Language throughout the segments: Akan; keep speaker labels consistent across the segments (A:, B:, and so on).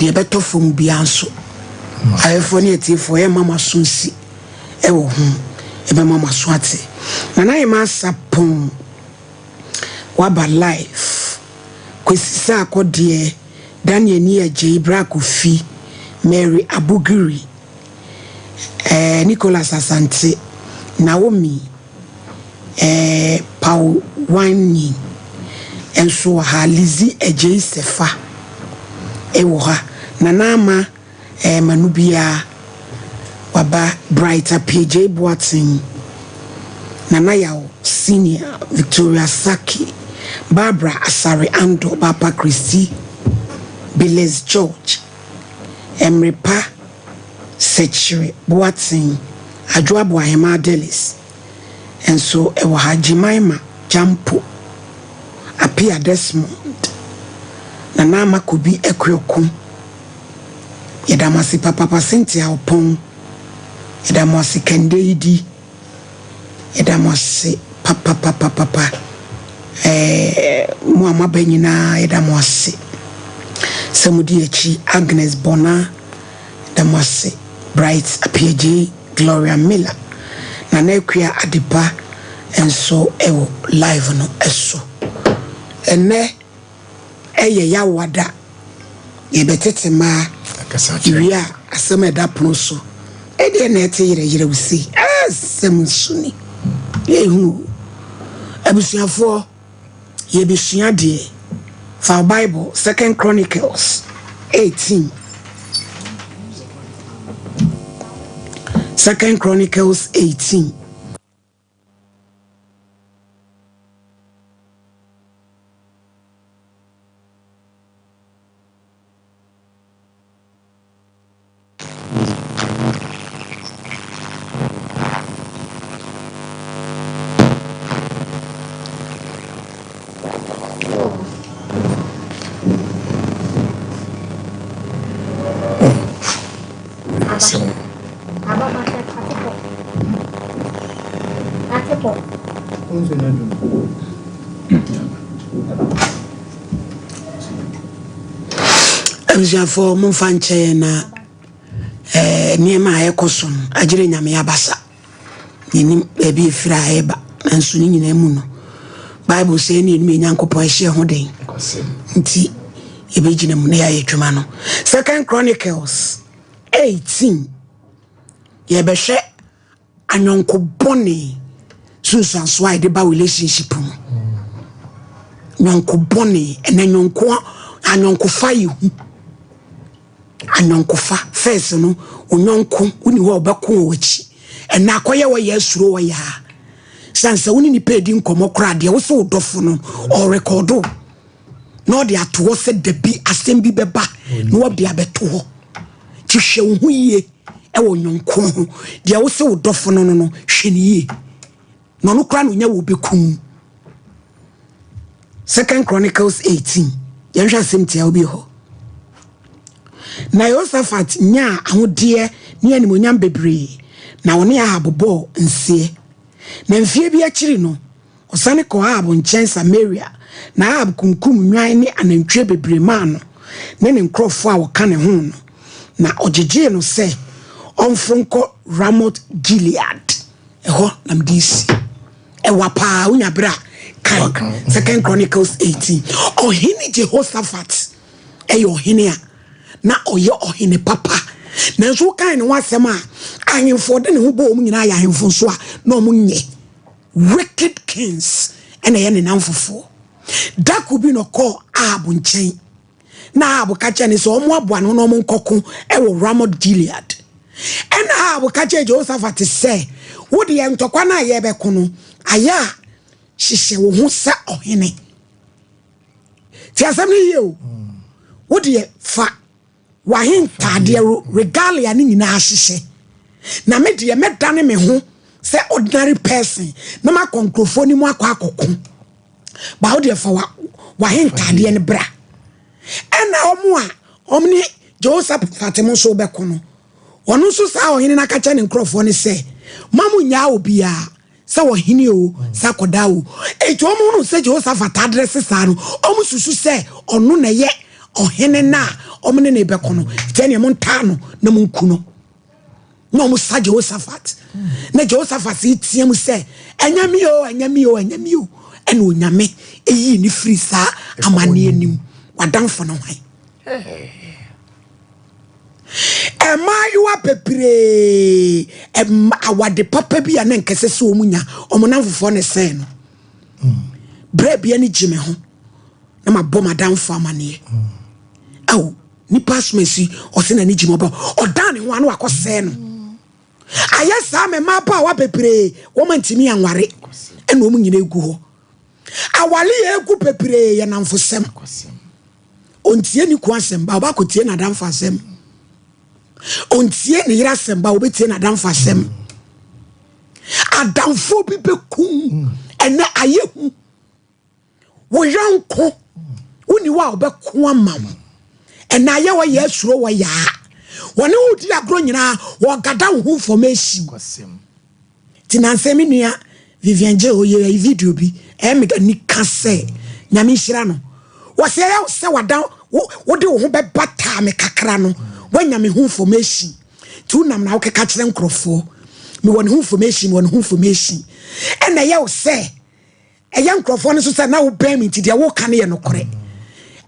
A: Deɛ ɛbɛtɔ fam biara nso, ahwɛfoɔ ne atiefoɔ, yɛmma mo aso nsi wɔ ho, yɛbɛma mo aso ate. Nana Hemaa Sarpong, waba live. Kwesi Sarkor deɛ, Daniel Nii Adjei, Bra Kofi, Mary Abugiri, eh, Nicholas Asante, Naomi, eh, Pawani nso wɔ ha, Lizzy Adjei Sefa wɔ ha, Nana Ama eh, Manubia waba, Bright Appiagyei Boateng, Nana Yaw Senior, Victoria Saki, Barbara Asare Andor, Bapa Christy, Billis George, Mmerepa Sekyere Boateng, Adwoa Boahemaa Delis nso wɔ ha, Jemima Gyampo, Appiah Desmond, Nana Ama Kobi Akuoko. Yɛda mo ase papapa Cynthia Opong, yɛda mo ase Kande Idi, yɛda mo ase papapapapa. Ɛɛ mo a moaba nyinaa yɛda mo ase sɛ modi akyi. Agnes Bona, yɛda mo ase. Bright Appiagyei, Gloria Miller, Nana Akua Adepa nso wɔ live no so. Ɛnnɛ ɛyɛ Yawada, yɛbɛtete mmaa. Wie a, asɛm a ɛda pono so, ɛdeɛ na ɛte yerɛyerɛw sei. Asɛm nso ni. Yɛhu o. Abusuafoɔ, yɛbɛsua deɛ. Fa wo Bible, Second Chronicles 18. Second Chronicles 18. Abusuafoɔ momfa nkyɛ yɛn na eh, nneɛma a ɛkɔ so no agyere nyame abasa. Yɛnim baabi ɛfiri a ɛba nanso ne nyinaa mu no Bible sɛ ɛne ɛnum Nyankopɔn ɛhyɛ ho den nti yɛbɛgyina mu na yɛayɛ adwuma no. Second Chronicles 18 yɛbɛhwɛ anyɔnko bɔne sunsuansoɔ a ɛde ba relationship mu. Nyɔnko bɔne ɛnɛ nyɔnko anyɔnkofa yɛ hu. Anyɔnkofa first no onyɔnko woni hɔ a ɔbɛko wɔ w'akyi. Ɛnɛ akɔyɛ wɔ yɛ asuro wɔ yɛ a. San sɛ wo ne nipa edi nkɔmmɔ koraa deɛ wo sɛ wo dɔfo no ɔrekɔdo na ɔde ato hɔ sɛ dabi asɛm bi bɛba na wɔde abɛto hɔ. Nti hwɛ wo ho yie wɔ nyɔnko ho. Deɛ wo sɛ wo dɔfo no no no hwɛ no yie. Na ɔno koraa na onya wɔ bɛkum. Second Chronicles 18. Yɛnhwɛ asɛm tiawa bi hɔ. Na Yehosafat nyaa ahodeɛ ne animuonyam bebree, na ɔne Ahab bɔɔ nseɛ. Na mfeɛ bi akyiri no, ɔsane kɔɔ Ahab nkyɛn Samaria, na Ahab kunkum nnwan ne anantwie bebree maa no ne ne nkurɔfoɔ a wɔka ne ho no, na ɔgyegyee no sɛ ɔmforo nkɔ Ramot-Gilead. Ɛhɔ na mede resi. Ɛwa paa, wonya berɛ a, kan Second Chronicles 18. Ɔhene Jehoshaphat ɛyɛ ɔhene a na ɔyɛ ɔhene papa. Nanso wokan ne ho asɛm a, ahemfo ɔde ne ho bɔ wɔn nyinaa yɛ ahemfo nso a na wɔn nyɛ. Wicked kings ɛna ɛyɛ ne namfofoɔ. Dako bi na ɔkɔɔ Ahab nkyɛn. Na Ahab ka kyerɛ ne sɛ ɔmo aboa ne ho na ɔmo nkɔko ɛwɔ Ramot Gilead. Ɛna Ahab ka kyerɛ Jehoshaphat sɛ, wo deɛ ntɔkwa no a yɛbɛko no, ayɛ a hyehyɛ wo ho sɛ ɔhene. Ti asɛm no yie o. Wo deɛ fa w'ahentaadeɛ regalia ne nyinaa hyehyɛ. Na me deɛ mɛdane me ho sɛ ordinary person na makɔ nkurɔfoɔ no mu akɔ akɔko. Ba wo deɛ fa w'ahentaadeɛ no bra. Ɛna ɔmo a ɔmo ne Jehoshaphat mo nso bɛko no, ɔno nso saa ɔhene no aka kyerɛ ne nkurɔfoɔ no sɛ, ma mo nyaa obiara sɛ ɔhene o, sɛ akɔdaa o. Enti ɔmo hunu sɛ Jehoshaphat adrɛse saa no, ɔmo susu sɛ ɔno na ɛyɛ ɔhene no a ɔmo ne ne bɛkɔ no, nti ɛneɛ montaa no na monku no. Na ɔmo sa Jehoshaphat, na Jehoshaphat yi teɛ mu sɛ, "Ɛnyɛ mi o, ɛnyɛ mi o, ɛnyɛ mi o." Ɛna Onyame ɛyii ne firi saa amanneɛ nim. Wadamfo no hwan? Mmaayewa bebree ɛma awade papa bi a na nkɛsɛ sɛ wɔn nya, wɔn namfofoɔ ne sɛn no. Berɛ bia ne gye me ho na mabɔ madamfo amanneɛ. Awo nipa asomasi ɔsɛ n'ani gye me, ɔbɛ ɔdan ne ho ano akɔ sɛɛ no. Ayɛ saa mɛ mmabaawa bebree wɔn ntumi anware, ɛna wɔn nyinaa egu hɔ. Awale yɛ egu bebree yɛ namfosɛm. Ontie ne kun asɛm ba, ɔba akɔtie n'adamfo asɛm. Ontie ne yere asɛm ba, ɔbɛtie n'adamfo asɛm. Adamfo bi bɛkum ɛnɛ ayɛ hu. Wo yɔnko woni hɔ a ɔbɛko ama wo. Ɛnɛ ayɛ wɔ yɛ asuro wɔ yaa wɔne wo di agorɔ nyinaa, wɔgada wo ho information. Nti nansɛ me nua Vivian Gye ɔyɛ video bi, ɛyɛ me ani ka sɛ Nyame nhyira no. Wɔsɛ ɛyɛ sɛ wada wode wo ho bɛba taa me kakra no, woanya me ho information, nti wonam na wokeka kyerɛ nkurɔfoɔ, mewɔ ne ho information, mewɔ ne ho information. Ɛna ɛyɛ wo sɛ ɛyɛ nkurɔfoɔ no nso sɛ na wobɛn me, nti deɛ woka no yɛ nokorɛ.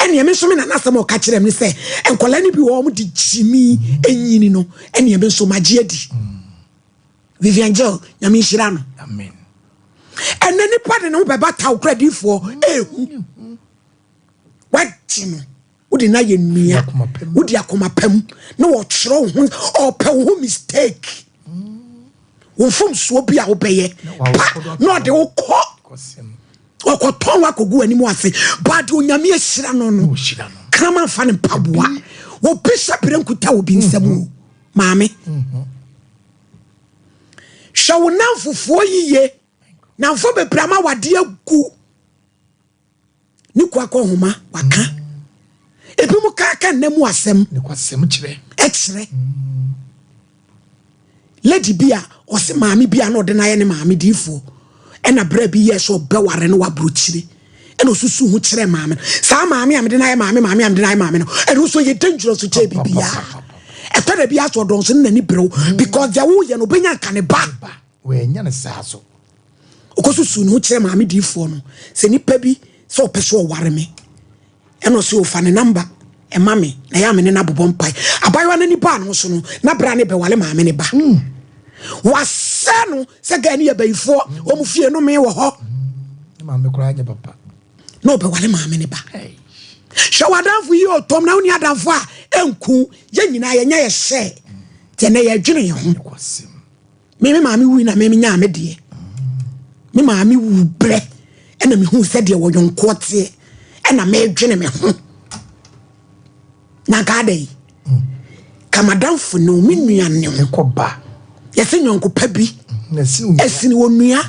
A: Ɛneɛ me nso me nana asɛm a ɔka kyerɛ me ne sɛ nkɔla no bi wɔ ɔmo de gyimi ɛnyini no, ɛneɛ me nso magye adi. Vivian Jill, Nyame nhyira no.
B: Amen.
A: Ɛnɛ nipa de ne ho bɛba ta wo kora diifoɔ ehu wagye no, wode no ayɛ nnua.
B: Akoma pam.
A: Wode akoma pam na wɔtwerɛ wo ho, ɔpɛ wo ho mistake, wo mfomsoɔ bi a wobɛyɛ pa na ɔde wo kɔ. Ɔkɔtɔn wo akɔgu w'anim ase baade. Onyame ahyira no no.
B: Ɔhyira no.
A: Krama mfa ne mpaboa obi hyɛ berɛ nkuta obi nsɛm o. Maame, hwɛ wo namfofoɔ yiye. Namfo bebree ama wade agu ne kua kɔ nhoma waka ebi mu kaaka nna mu asɛm.
B: Ne kwasɛm kyerɛ.
A: Ɛkyerɛ lady bi a ɔse maame bi a na ɔde n'ayɛ ne maame diifoɔ, ɛna berɛ bi yɛ sɛ ɔbɛware no waburokyire, ɛna osusu ho kyerɛ maame no. Saa maame a mede n'ayɛ maame, maame a mede n'ayɛ maame no, ɛno nso yɛ dangerous kyɛ biribiara. Ɛtɔ da bi asɔ ɔdɔn so ne n'ani berew because deɛ woyɛ no, obɛnya nka ne ba.
B: Ba wɔanya ne saa so.
A: Ɔkɔsusu ne ho kyerɛ maame diifoɔ no sɛ nipa bi sɛ ɔpɛ so ɔware me, ɛna ɔsɛ ɔfa ne number ɛma me na ɛyɛ ame ne no abobɔ mpae. Abayewa no ani baa ne ho so no, na bra ne bɛwale maame ne ba. Wasɛ no sɛ gaa ne yɛ bayifoɔ, ɔmu fie no me wɔ hɔ.
B: Ne maame koraa nyɛ papa.
A: Na ɔbɛwale maame ne ba. Hwɛ w'adamfo yi ɔtɔm na woni adamfo a ɛnku yɛn nyinaa yɛnyɛ yɛ hyɛ nti ɛnɛ yɛdwene yɛn ho.
B: Ne kwasɛm.
A: Me maame wui na me nyaa me deɛ. Me maame wu brɛ ɛna mehu sɛdeɛ wɔyɔnkoɔ teɛ, ɛna medwene me ho na nka ada yi ka madamfo ne wo, me nua ne wo.
B: Ɛkɔ ba.
A: Yɛsɛ nyɔnko pa bi
B: na ɛsi wo.
A: Ɛsene wɔ nua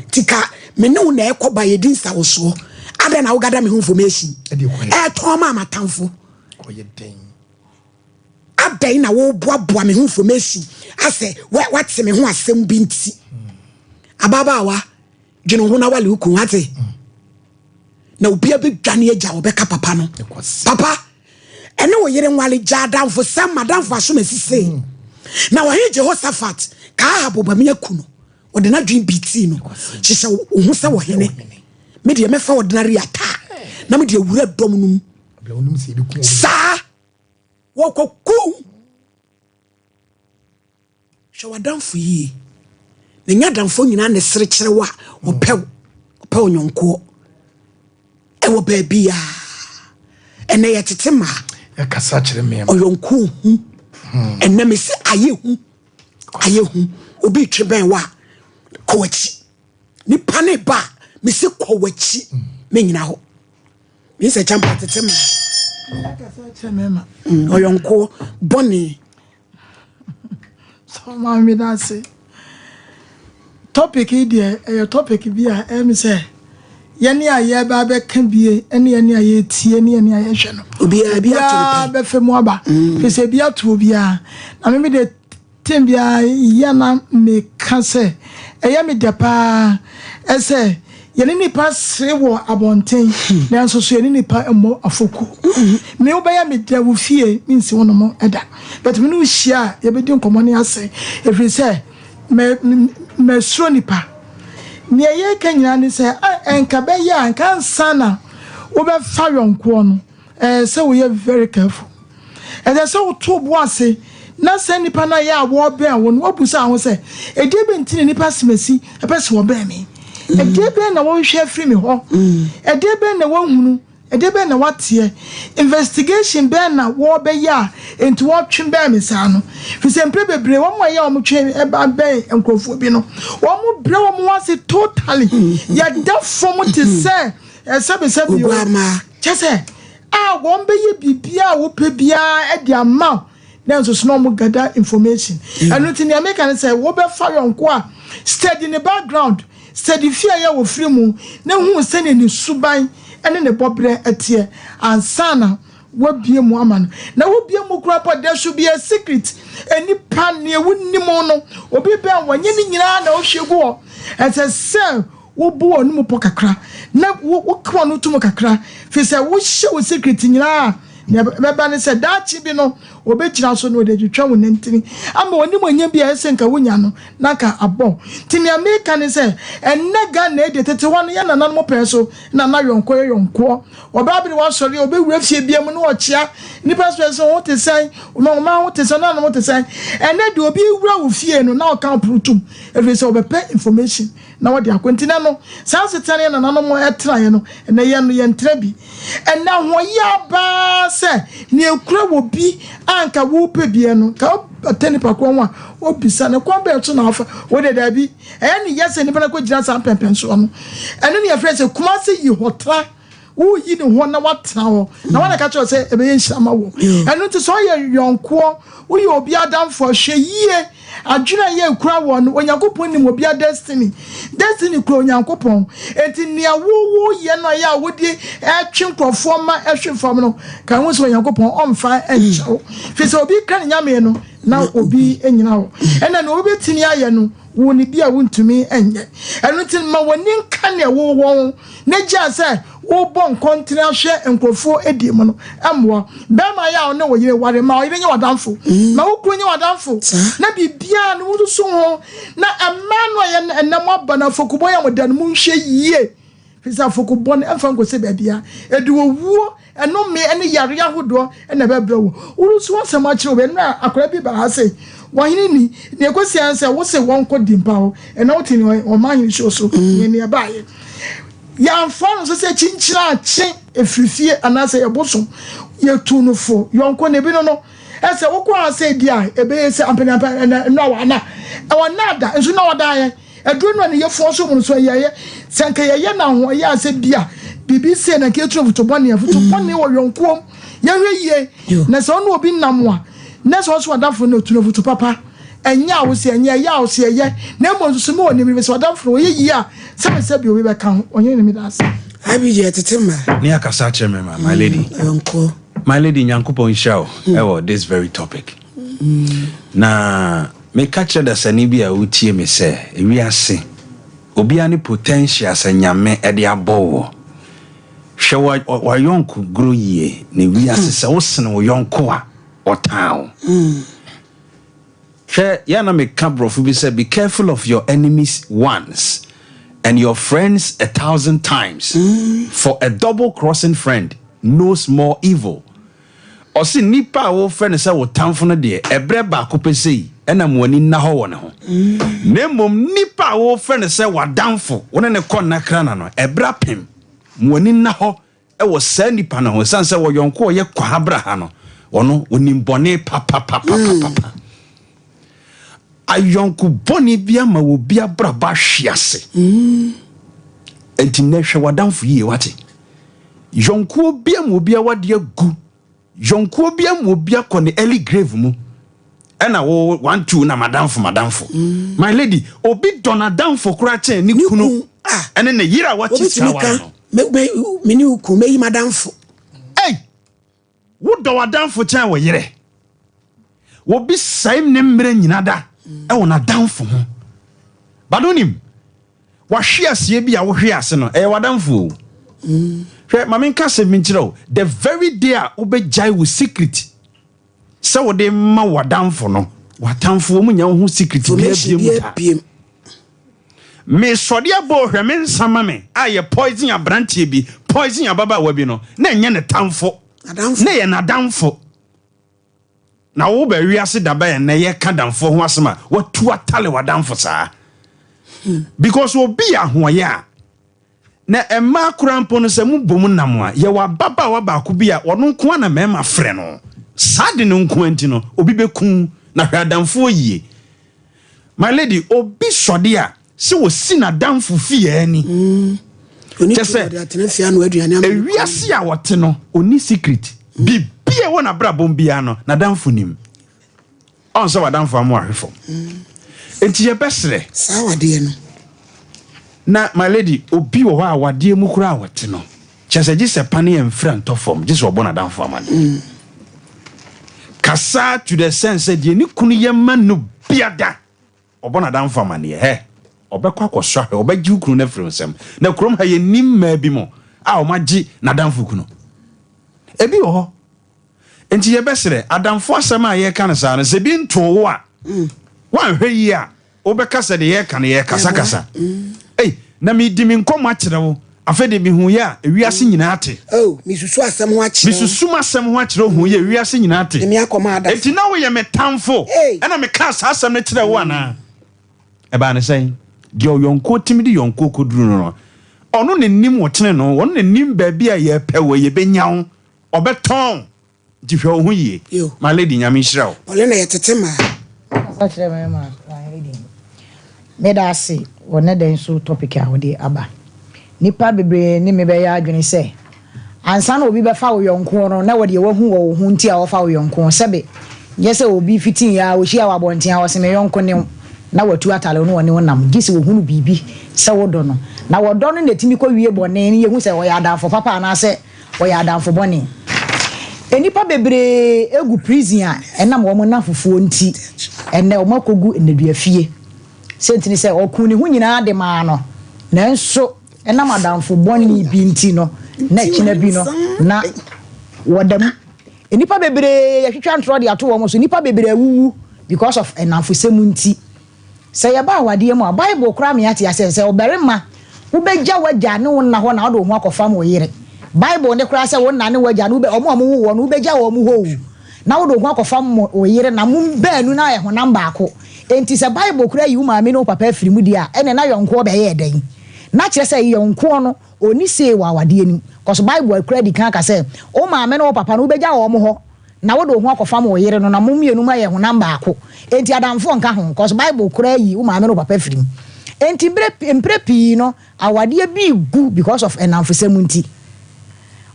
A: nti ka me ne wo na ɛkɔ ba, yɛdi nsawosoɔ. Adɛn na wogada me ho information?
B: Ɛde kɔ yɛ.
A: Ɛtɔn ma amatamfo.
B: Kɔyɛ dɛn?
A: Adɛn na woboaboa me ho information asɛ wate me ho asɛm bi? Nti ababaawa, dwene wo ho na wale wo kun ate na obia bɛdwane agya wɔbɛka papa no.
B: Ne kwasɛm.
A: Papa ɛne wo yere nwale, gya adamfo sɛm madamfo asom asisei na ɔhene Jehoshaphat ka Ahab bame aku no, ɔde n'adwene bitii no. Hyehyɛ wo ho sɛ wɔhene. Medeɛ mɛfa ordinary ataa na mede awura dɔm no mu.
B: Abla wonim sɛ ebi ku obi.
A: Saa wɔkɔku. Hwɛ w'adamfo yie na nyɛ adamfo nyinaa ne sere kyerɛ wo a wɔpɛ wo, ɔpɛ wo nyɔnkoɔ ɛwɔ baabi a ɛnɛ yɛtete maa.
B: Ɛkasa kyerɛ mmarima.
A: Ɔyɔnko hu ɛnɛ me sɛ ayɛ hu, ayɛ hu. Obi twe bɛn wo a, kɔ w'akyi. Nipa ne ba a me sɛ kɔ w'akyi, menyina hɔ me sɛ kyampa tete maa.
C: Ɛkasa kyerɛ mmarima.
A: Ɔyɔnko bɔne.
C: So maame da ase. Topic yi deɛ, ɛyɛ topic bi a ɛyɛ mi sɛ yɛne a yɛba abɛka bie ɛne yɛne a yɛtie ne yɛne a yɛhwɛ no.
A: Obiara bi ato ne
C: obiara
A: pɛn.
C: bɛfɛ mu aba fi sɛ ebi ato obiara. Na mimi de tem biara yɛ na meka sɛ ɛyɛ me dɛ paa ɛsɛ. Yɛne nnipa sere wɔ abɔnten, nanso so yɛne nnipa mmɔ afɔkuo? Me wobɛyɛ me dɛ wo fie, mensi wo nom da. But me ne wo hyia a, yɛbɛdi nkɔmmɔ ne asere, ɛfiri sɛ mɛ, masuro nnipa. Nea yɛreka nyinaa ne sɛ, ɛnka bɛyɛ a, nka ansa na wobɛfa yɔnkoɔ no, ɛyɛ sɛ woyɛ very careful. Ɛsɛ sɛ woto wo bo ase na saa nnipa no a ɛyɛ a wɔrebɛn wo no, woabisa wo ho sɛ, 'Ɛdeɛ bɛn nti na nnipa asimasi pɛ sɛ wɔbɛn me? Ɛdeɛ bɛn na wɔhwehwɛ afiri me hɔ? Ɛdeɛ bɛn na wɔahunu? Ɛdeɛ bɛn na wɔateɛ? Investigation bɛn na wɔrebɛyɛ a enti wɔretwe bɛn me saa no? Ɛfiri sɛ mprɛ bebree wɔn a ɛyɛ a wɔtwe ba bɛn nkurɔfoɔ bi no, wɔbrɛ wɔn ho ase totally. Yɛda fam te sɛ sɛbesɛbe o. Kyɛ sɛ a wɔbɛyɛ biribiara a wopɛ biara de ama wo nanso so na wɔn gather information. Ɛno nti nea meka ne sɛ wobɛfa yɔnko a study ne background, study fie a ɛyɛ wɔfiri mu na hu sɛnea ne suban ne ne bɔberɛ teɛ ansa na woabue mu ama no. Na wobue mu koraa mpo a there should be a secret. Nnipa nea wonim no obi bɛn wɔnyɛ ne nyinaa na wohwie gu hɔ. Ɛsɛ sɛ Wobu wɔn mu pɔ kakra na woka wɔn to mu kakra, firi sɛ wohyɛ wo secret nyinaa a, nea ɛbɛba ne sɛ daakye bi no wɔbɛgyina so na wɔde atwitwa wo nantini ama w'animuonyam bi a ɛsɛ nka wonya no na anka abɔ wo. Nti nea meka ne sɛ ɛnnɛ Ghana yi deɛ tete hɔ no yɛn nananom pɛɛ so na na yɔnkoɔ yɛ yɔnkoɔ. Ɔbaa bi de wasɔre a ɔbɛwura fie biara mu na ɔkyea nnipa so sɛ wo ho te sɛn, ɔman ho te sɛn, nanom ho te sɛn. Ɛnnɛ deɛ obi wura wo fie no na ɔka wo pono tom ɛfiri sɛ ɔbɛpɛ information. na wɔde akɔ. Nti nɛ no, saa asetena no yɛn nananom tenaeɛ no, ɛnɛ yɛn no yɛntena bi. Ɛnɛ ahoɔyea baa sɛ nea ɛkura wɔ bi a anka worepɛ biara no, nka wobata nipa korɔ ho a, wobisa no kwan bɛn so na wafa, wo deɛ daabi. Ɛyɛ ne ya sɛ nipa no akɔgyina saa mpɛnpɛnsoɔ no. Ɛno ne yɛfrɛ sɛ Kumasi yi hɔ tra. Woyi ne hɔ na watena hɔ na wana ka kyerɛ sɛ ɛbɛyɛ nhyira ma wo. Ɛno nti sɛ ɔyɛ yɔnkoɔ, woyɛ obi adamfoɔ, hwɛ yie. Adwene a ɛyɛ kura wɔ no, Onyankopɔn nim obia destiny. Destiny kura Onyankopɔn. Enti nea wo woyɛ no a ɛyɛ a wode ɛtwe nkurɔfoɔ ma ɛhwe fam no, ka ho sɛ Onyankopɔn ɔmfa nkyɛ wo. Firi sɛ obi ka ne nyame no, na obi nyina hɔ. Ɛna nea obi bɛtumi ayɛ no, wo ne bi a wontumi nyɛ. Ɛno nti ma w'ani nka nea wowɔ ho na gyaa sɛ wobɔ nkɔntene ahwɛ nkurɔfoɔ adi mu no mmoa. Bɛrima yɛ a wo ne wo yere ware, ma ɔyere nyɛ w'adamfo, ma wo kunu nyɛ w'adamfo, na biribiara no wosusu ho. Na mmaa no a yɛ ɛnɛ mo aba no afɔkubɔ yɛ mo da no, monhwɛ yie, firi sɛ afɔkubɔ no ɛmfa nkɔsi baabiara, ɛde owuo, ɛnome ne yareɛ ahodoɔ na ɛbɛbrɛ wo. Woresu asɛm akyerɛ obi, ɛnora akwadaa bi baa ha sei, wɔhene ni, nea ɛkɔsi ara ne sɛ wose wɔnkɔ di mpa hɔ, ɛnɛ wote ne ɔman hene show so, nea nea ɛbaeɛ. Yɛamfa no so sɛ kyinkyini akye ɛfiri fie anaasɛ yɛbosom, yɛtu no fo, yɔnko ne bi no no, ɛsɛ wokɔ ha sɛ di a ɛbɛyɛ sɛ ampaniampa ɛnɛ nnora wɔana, ɛwɔ nnaada nso na wɔdaeɛ. Aduro no a ne yɛfoɔ nso mu no so ɛyɛeɛ sɛ nka yɛyɛ no ahoɔyɛ a sɛ bi a biribi sei na nka yɛtu no foto bɔne a foto bɔne wɔ yɔnkoɔ mu yɛhwɛ yie na sɛ ɔne obi nam a na sɛ ɔso adamfo no tu no foto papa ɛnyɛ a wo sɛ ɛnyɛ ɛyɛ a wo sɛ ɛyɛ na mmom nso so me wɔ nim sɛ ɔdamfo no ɔyɛ yie a sɛ me sɛ bi obi bɛka ho ɔnyɛ ne meda ase.
A: Abigya tete ma.
D: Ne akasa akyerɛ me ma my lady.
A: Yɔnkoɔ.
D: My lady Nyankopɔn nhyira wo ɛwɔ this very topic. Na Meka kyerɛ dasani bi a ɔretie me sɛ, wiase, obiara ne potentials a Nyame de abɔ woɔ. Hwɛ w'ayɔnko goro yie, na wiase sɛ wo sene wo yɔnko a, ɔtaa wo. Hwɛ, yɛ a na meka borɔfo bi sɛ, be careful of your enemies once and your friends 1,000 times, for a double crossing friend knows more evil. Ɔse nipa a wofrɛ no sɛ wo tamfo no deɛ, ɛberɛ baako pɛ sei na mo ani nna hɔ wɔ ne ho. Na mmom nipa a wofrɛ no sɛ w'adamfo, wo ne no kɔ nna krana no, ɛberɛ apem, mo ani nna hɔ wɔ saa nipa no ho, ɛsiane sɛ ɔyɔnko a ɔyɛ kwahabraha no, ɔno ɔnim bɔne papapapapapa. Ayɔnko bɔne bi ama obi abrabɔ ahwe ase. Enti nnɛ hwɛ w'adamfo yie, wate? Yɔnkoɔ bi ama obi awadeɛ agu. Yɔnkoɔ bi ama obi akɔ ne early grave mu. Ɛna wo one two na madamfo madamfo. My lady, obi dɔ n'adamfo koraa kyɛn ne kunu ɛne ne yere a wakyi sika aware no.
A: Me ne wo kunu mɛyi madamfo.
D: Ei! Wodɔ w'adamfo kyɛn wo yere. Obi sɛe ne mmerɛ nyina da ɛwɔ n'adamfo ho. But wonim, Wahwe aseɛ bi a wohwe ase no, ɛyɛ w'adamfo o. Hwɛ, ma menka asɛm bi nkyerɛ wo. The very day a wobɛgyae wo secret sɛ wode ma w'adamfo no, w'atamfo wɔn nya wo ho secret biara
A: Information
D: bie mu
A: biara
D: da.
A: biem.
D: Mesɔde abɔ hwɛ me nsa ma me a yɛ poison aberanteɛ bi, poison ababaawa bi no, na ɛnyɛ ne tamfo.
A: Adamfo.
D: Na ɛyɛ n'adamfo. Na wo ba wiase da bɛn na yɛka damfoɔ ho asɛm a watu atale w'adamfo saa? Because obi yɛ ahoɔyɛ a, na mmaa koraa mpo no sɛ mobɔ mu nam a, yɛwɔ ababaawa baako bi a ɔno nko ara na mmarima frɛ no. Saa de no nko ara nti no, obi bɛku na hwɛ adamfoɔ yie. My lady, obi sɔde a, sɛ wɔsi n'adamfo fie ani. Kyɛ sɛ, ewiase a wɔte no, ɔni secret. Biribi a ɛwɔ n'abrabɔ mu biara no, n'adamfo nim. Ɔn sɛ w'adamfo ama wahwe fam. Enti yɛbɛsrɛ.
A: Saa wadeɛ no.
D: Na my lady, obi wɔ hɔ a wadeɛ mu koraa a wɔte no, kyɛ sɛ gye sɛ pane amfiri antɔ fam, gye sɛ ɔbɔ n'adamfo amaneɛ. Kasa to the sense sɛ deɛ ne kunu yɛ ma no biada. Ɔbɔ n'adamfo amanneɛ, Hɛ! Ɔbɛkɔ akɔsɔ ahwɛ, ɔbɛgye wo kunu no afiri wo nsam. Na kurom ha yɛnnim mmaa bi mo a wɔagye n'adamfo kunu. Ebi wɔ hɔ. Enti yɛbɛsrɛ, adamfo asɛm a yɛreka no saa no, sɛ bi ntoo wo a, woanhwɛ yie a, wobɛka sɛ deɛ yɛreka no yɛrekasakasa. Ei, na meredi me nkɔmmɔ akyerɛ wo, afei deɛ mehuiɛ a, ewiase nyinaa te.
A: Oh, mesusu asɛm ho akyerɛ wo.
D: Mesusu m'asɛm ho akyerɛ wo, huiɛ a, ewiase nyinaa te.
A: De me akɔma adasa.
D: Enti na woyɛ me tamfo,
A: Ei.
D: ɛna mekaa saa asɛm no kyerɛɛ wo anaa? Ɛbaa no sɛn? Deɛ ɔyɔnkoɔ tumi de yɔnkoɔ kɔduru no no, ɔno na nim wo tenenee, ɔno na nim baabi a yɛpɛ wo, yɛbɛnya wo, ɔbɛtɔn wo. Nti hwɛ wo ho yie.
A: Yo.
D: My lady Nyame nhyira wo.
A: Paulina yɛ tete maa.
E: Kasa kyerɛ me ma my lady. Meda ase wɔ nnɛ da yi nso topic a wode aba. Nnipa bebree ne me bɛyɛ adwene sɛ ansa na obi bɛfa wo yɔnko no na wɔ deɛ wahu wɔ wo ho nti a ɔfa wo yɔnko. Sɛbe nyɛ sɛ obi fitii a ɔhyia wo abɔnten a ɔse me yɔnko ne wo na watu atale wo na ɔne wo nam gye sɛ ɔhunu biribi sɛ wodɔ no. Na ɔdɔ no na ɛtumi kɔwie bɔne no yɛhu sɛ ɔyɛ adamfo papa anaasɛ Wɔyɛ adamfo bɔne. Nnipa bebree gu prison a ɛnam wɔn nnamfofoɔ nti ɛnnɛ wɔn akɔgu nneduafie. Sɛ nti ne sɛ ɔkuu ne ho nyinaa de maa no nanso ɛnam adamfo bɔne bi nti no na ɛkyena bi no na wɔda mu. Nnipa bebree yɛtwitwa ntorɔ de ato wɔn so. Nnipa bebree awuwu because of nnamfosɛm nti. Sɛ yɛba awadeɛ mu a, Bible koraa ma yɛate aseɛ sɛ ɔbarima, wobɛgya w'agya ne wo nna hɔ na wode wo ho akɔfam wo yere. Bible ne koraa sɛ wo nna ne w'agya no, wɔn a wɔwoo wɔn no, wobɛgya wɔn hɔ o, na wode wo ho akɔfam wo yere na mo baanu no ayɛ honam baako. Enti sɛ Bible koraa yi wo maame ne wo papa afiri mu deɛ a, ɛnneɛ na yɔnkoɔ bɛyɛɛ dɛn? Na kyerɛ sɛ yɔnkoɔ no, ɔnni say wɔ awadeɛ no mu. Cos Bible koraa di kan ka sɛ wo maame ne wo papa no, wobɛgya wɔn hɔ na wode wo ho akɔfam wo yere no na mo mmienu moayɛ honam baako. Enti adamfoɔ nka ho, cos Bible koraa yi wo maame ne wo papa firi mu. Enti berɛ mprɛ pii no awadeɛ bi regu because of nnamfosɛm nti.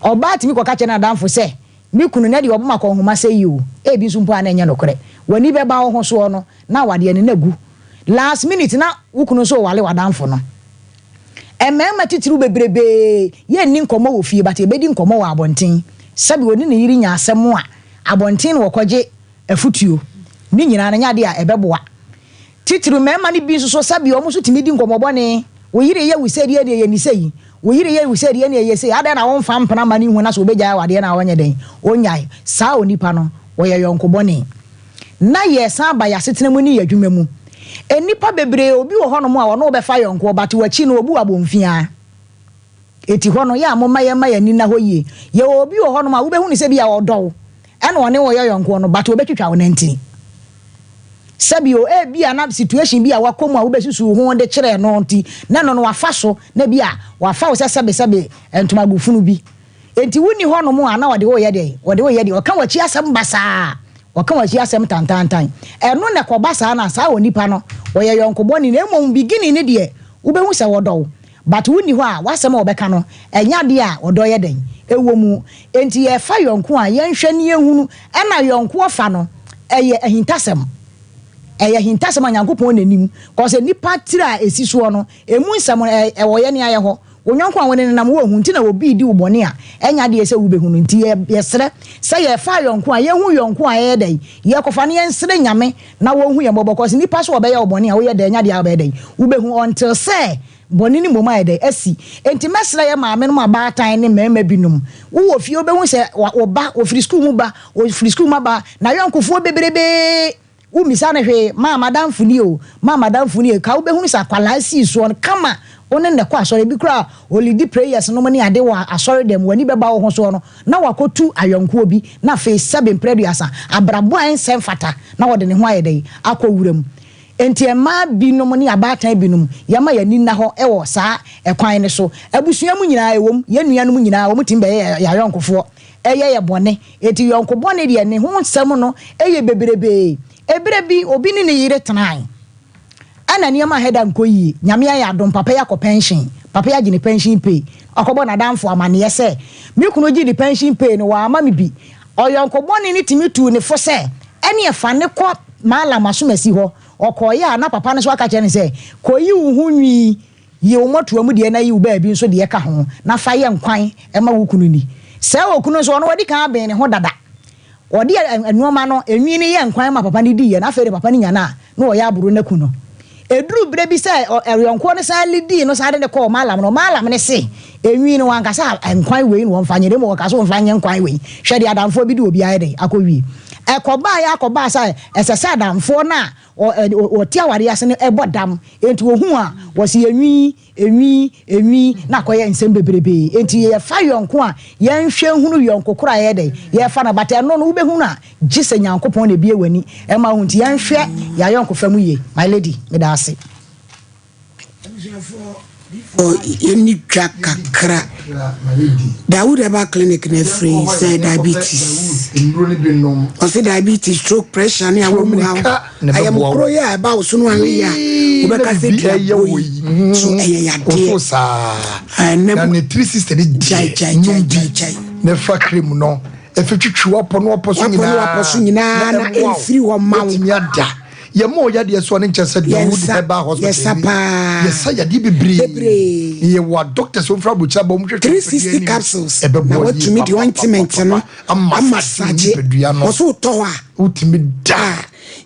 E: Ɔbaa tumi kɔka kyerɛ n'adamfo sɛ, me kunu nɛ deɛ ɔbɔ m'akɔnhoma sɛ yi o, ebi nso mpo a na ɛnyɛ nokorɛ. W'ani bɛba wo ho soɔ no na awadeɛ no na agu. Last minute na wo kunu nso rewale w'adamfo no. Mmarima titiriw bebrebe yɛnni nkɔmmɔ wɔ fie but yɛbɛdi nkɔmmɔ wɔ abɔnten. Sɛbe ɔne ne yere nya asɛm a, abɔnten na wɔkɔgye afutuo. Ne nyinaa no nyɛ adeɛ a ɛbɛboa. Titiriw mmarima no bi nso so sɛbe wɔn nso tumi di nkɔmmɔ bɔne. Wo yere yɛ wo sei deɛ ɛneɛ yɛ ne sei. Wo yere yɛ wo sei deɛ ɛneɛ yɛ sei. Adɛn na womfa mpena mma no nhu na sɛ ɔbɛgyae awadeɛ no a ɔnyɛ dɛn? Ɔnnyae. Saa onipa no, ɔyɛ yɔnko bɔne. Na yɛsan ba y'asetena mu ne y'adwuma mu. Nnipa bebree, obi wɔ hɔnom a ɔne wo bɛfa yɔnkoɔ but w'akyi no obu wo abomfiaa. Eti hɔ no, yɛ a momma yɛmma y'ani nna hɔ yie. Yɛwɔ obi wɔ hɔnom a wobɛhu no sɛ bi a ɔdɔ wo ɛna ɔne wo yɛ yɔnkoɔ no but ɔbɛtwitwa wo nantini. Sɛbi o, ebia na situation bi a wakɔ mu a wobɛsusu ho de kyerɛɛ no nti na ɛno no wafa so na bi a wafa wo sɛ sɛbe sɛbe ntomago funu bi. Enti wonni hɔnom a na ɔde wo reyɛ dɛn? Ɔde wo reyɛ deɛ? Ɔka w'akyi asɛm basaa. Ɔka w'akyi asɛm tantaantan. Ɛno na ɛkɔba saa no a, saa onipa no, ɔyɛ yɔnko bɔne. Na mmom beginning no deɛ, wobɛhu sɛ ɔdɔ wo. But wonni hɔ a, w'asɛm a ɔbɛka no, ɛnyɛ adeɛ a ɔdɔ yɛ dɛn? Ɛwɔ mu. Enti yɛrefa yɔnko a, yɛnhwɛ na yɛnhunu. Ɛna yɔnkoɔ fa no, ɛyɛ ahintasɛm. Ɛyɛ ahintasɛm a Nyankopɔn na nim. Cause nnipa tiri a ɛsi soɔ no, ɛmu nsɛm no, ɛwɔ yɛn ayɛ hɔ. Wo yɔnko a wo ne no nam, wonhu nti na obi redi wo bɔne a, ɛnyɛ adeɛ sɛ wobɛhu no. Nti yɛ, yɛsrɛ sɛ yɛfa ayɔnko a, yɛhu yɔnko a yɛyɛ dɛn? Yɛkɔfa no, yɛnsrɛ Nyame na wɔnhu yɛn mmɔbɔ cause nipa so ɔbɛyɛ wo bɔne a, woyɛ dɛn, ɛnyɛ adeɛ a wobɛyɛ dɛn? Wobɛhu until sɛ. Bɔne no mmom ayɛ dɛn? Asi. Enti mɛsrɛ yɛn maamenom abaatan ne mmarima binom, wowɔ fie wobɛhu sɛ wo ba, ɔfiri sukuu mu ba, ɔfiri sukuu mu aba, n'ayɔnkofoɔ bebrebee, wommisa no hwee, maa m'adamfo nie o, maa m'adamfo nie, ka wobɛhunu sɛ akwadaa sii soɔ no kama, wo ne no kɔ asɔre, ebi koraa ɔlidi prayers nom ne ade wɔ asɔre dɛm, w'ani bɛba wo ho soɔ no, na wakɔtu ayɔnkoɔ bi, na afei sɛbe mprɛ aduasa, abrabɔ a ɛnsɛ mfata, na ɔde ne ho ayɛ dɛn? Akɔ wura mu. Enti mmaa binom ne abaatan binom, yɛmma yɛn ani nna hɔ wɔ saa kwan no so. Abusua mu nyinaa, ɛwom, yɛn nuanom nyinaa, wɔtumi bɛyɛ yɛn ayɔnkofoɔ. Ɛyɛ yɛn bɔne. Enti yɔnko bɔne deɛ, ne ho nsɛm no yɛ bebrebee. Ɛberɛ bi, obi ne ne yere tenae. Ɛna nneɛma anhɛ da nkɔ yie. Nyame ayɛ adom, papa yi akɔ pɛnhyen. Papa yi agye ne pɛnhyen pay. Ɔkɔbɔ n'adamfo amaneɛ sɛ, Me kunu gyee ne pɛnhyen pay no, wamma me bi. Ɔyɔnko bɔne no tumi tuu ne fo sɛ, Ɛneɛ fa no kɔ Mallam asomasi hɔ. Ɔkɔeɛ a, na papa no nso aka kyerɛ no sɛ, Kɔyi wo ho nwi, yi wo mmɔtoa mu deɛ na yi wo baabi nso deɛ ka ho, na fa yɛ nkwan ma wo kunu nni. Sɛɛ okunu nso, ɔno wadi kan aben ne ho dada. Ɔde nnoɔma no, nwi no yɛɛ nkwan ma papa no diiɛ, na afei de papa no nya no a, na ɔyɛ aboro no aku no. Ɛduruu berɛ bi sɛ ɔyɔnkoɔ no san lidii no san de no kɔɔ Mallam no, Mallam no se, Enwi no wanka sɛ nkwan wei na wɔmfa nyɛ, na mmom ɔkaa sɛ wɔmfa nyɛ nkwan wei. Hwɛ deɛ adamfoɔ bi de obi ayɛ dɛn akɔwie. Ɛkɔbaeɛ ara kɔbaa sɛ ɛsɛ sɛ adamfoɔ no a ɔte awareɛ ase no bɔ dam. Enti wɔhuu a, wɔse enwi, enwi, enwi, na akɔyɛ nsɛm bebrebee. Enti yɛfa yɔnko a, yɛnhwɛ nhunu yɔnko korɔ a yɛyɛ dɛn, yɛrefa no. But ɛno no wobɛhunu a, gye sɛ Nyankopɔn na ebue w'ani ma wohu. Nti yɛnhwɛ yɛn ayɔnkofa mu yie. My lady, meda ase.
A: Abusuafoɔ yɛnni dwa kakra. Dawood Herbal Clinic na ɛfiri sɛ diabetes. Ɔse diabetes, stroke, pressure ne awɔ mu haw. Ayamkuro yi a ɛba wo so no anwe yi a wobɛka sɛ duabɔ yi so ɛyɛ yadeɛ.
B: Na ne 360 ne deɛ nom bi na ɛfa cream no ɛfɛ twitwi wapɔ no wapɔ so nyinaa
A: na ɛmfiri hɔ ma wo.
B: Wotumi ada. Yɛma wo yadeɛ so a ne nkyɛ sɛ Dawood Herbal Hospital ni. Yɛsa yadeɛ bebree. Na yɛwɔ a doctors wɔn firi abrokyire aba wɔn hwehwɛ
A: nipadua anim. Capsules na watumi de ointment no ama sagye. Wɔso wotɔ hɔ a.
B: Wotumi da.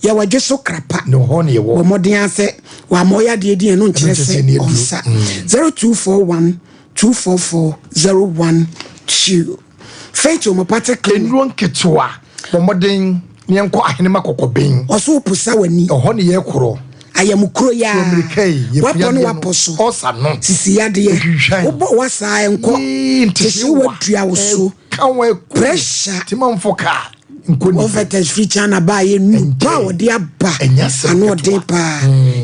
A: Yɛwɔ adwe so krapa.
B: Na hɔ na yɛwɔ.
A: Bɔ mmɔden ara sɛ wama wo yadeɛ din ɛno nkyerɛ sɛ ɔnsa. 0241 244 012. Faith Homeopathic Clinic.
B: Nnuro nketewa, bɔ mmɔden na yɛnkɔ Ahenema Kɔkɔben.
A: Ɔso woposa w'ani.
B: Ɛhɔ ne yɛkorɔ.
A: Ayamukuro yi
B: ara. Mmirika yi,
A: Wapɔ ne wapɔ so.
B: Ɔsa no.
A: Sisi yadeɛ.
B: Ehwihwan.
A: Wobɔ w'asaa ɛnkɔ.
B: Yee,
A: Ntehyewa dua wo so.
B: Ɛka wo ɛku.
A: Pressure.
B: Timanfo kaa. Nkɔ nipa.
A: Prophetess firi China baayɛ nnupa a wɔde aba
B: Ɛnyɛ asɛm
A: ano
B: ketewa.
A: ɔden paa.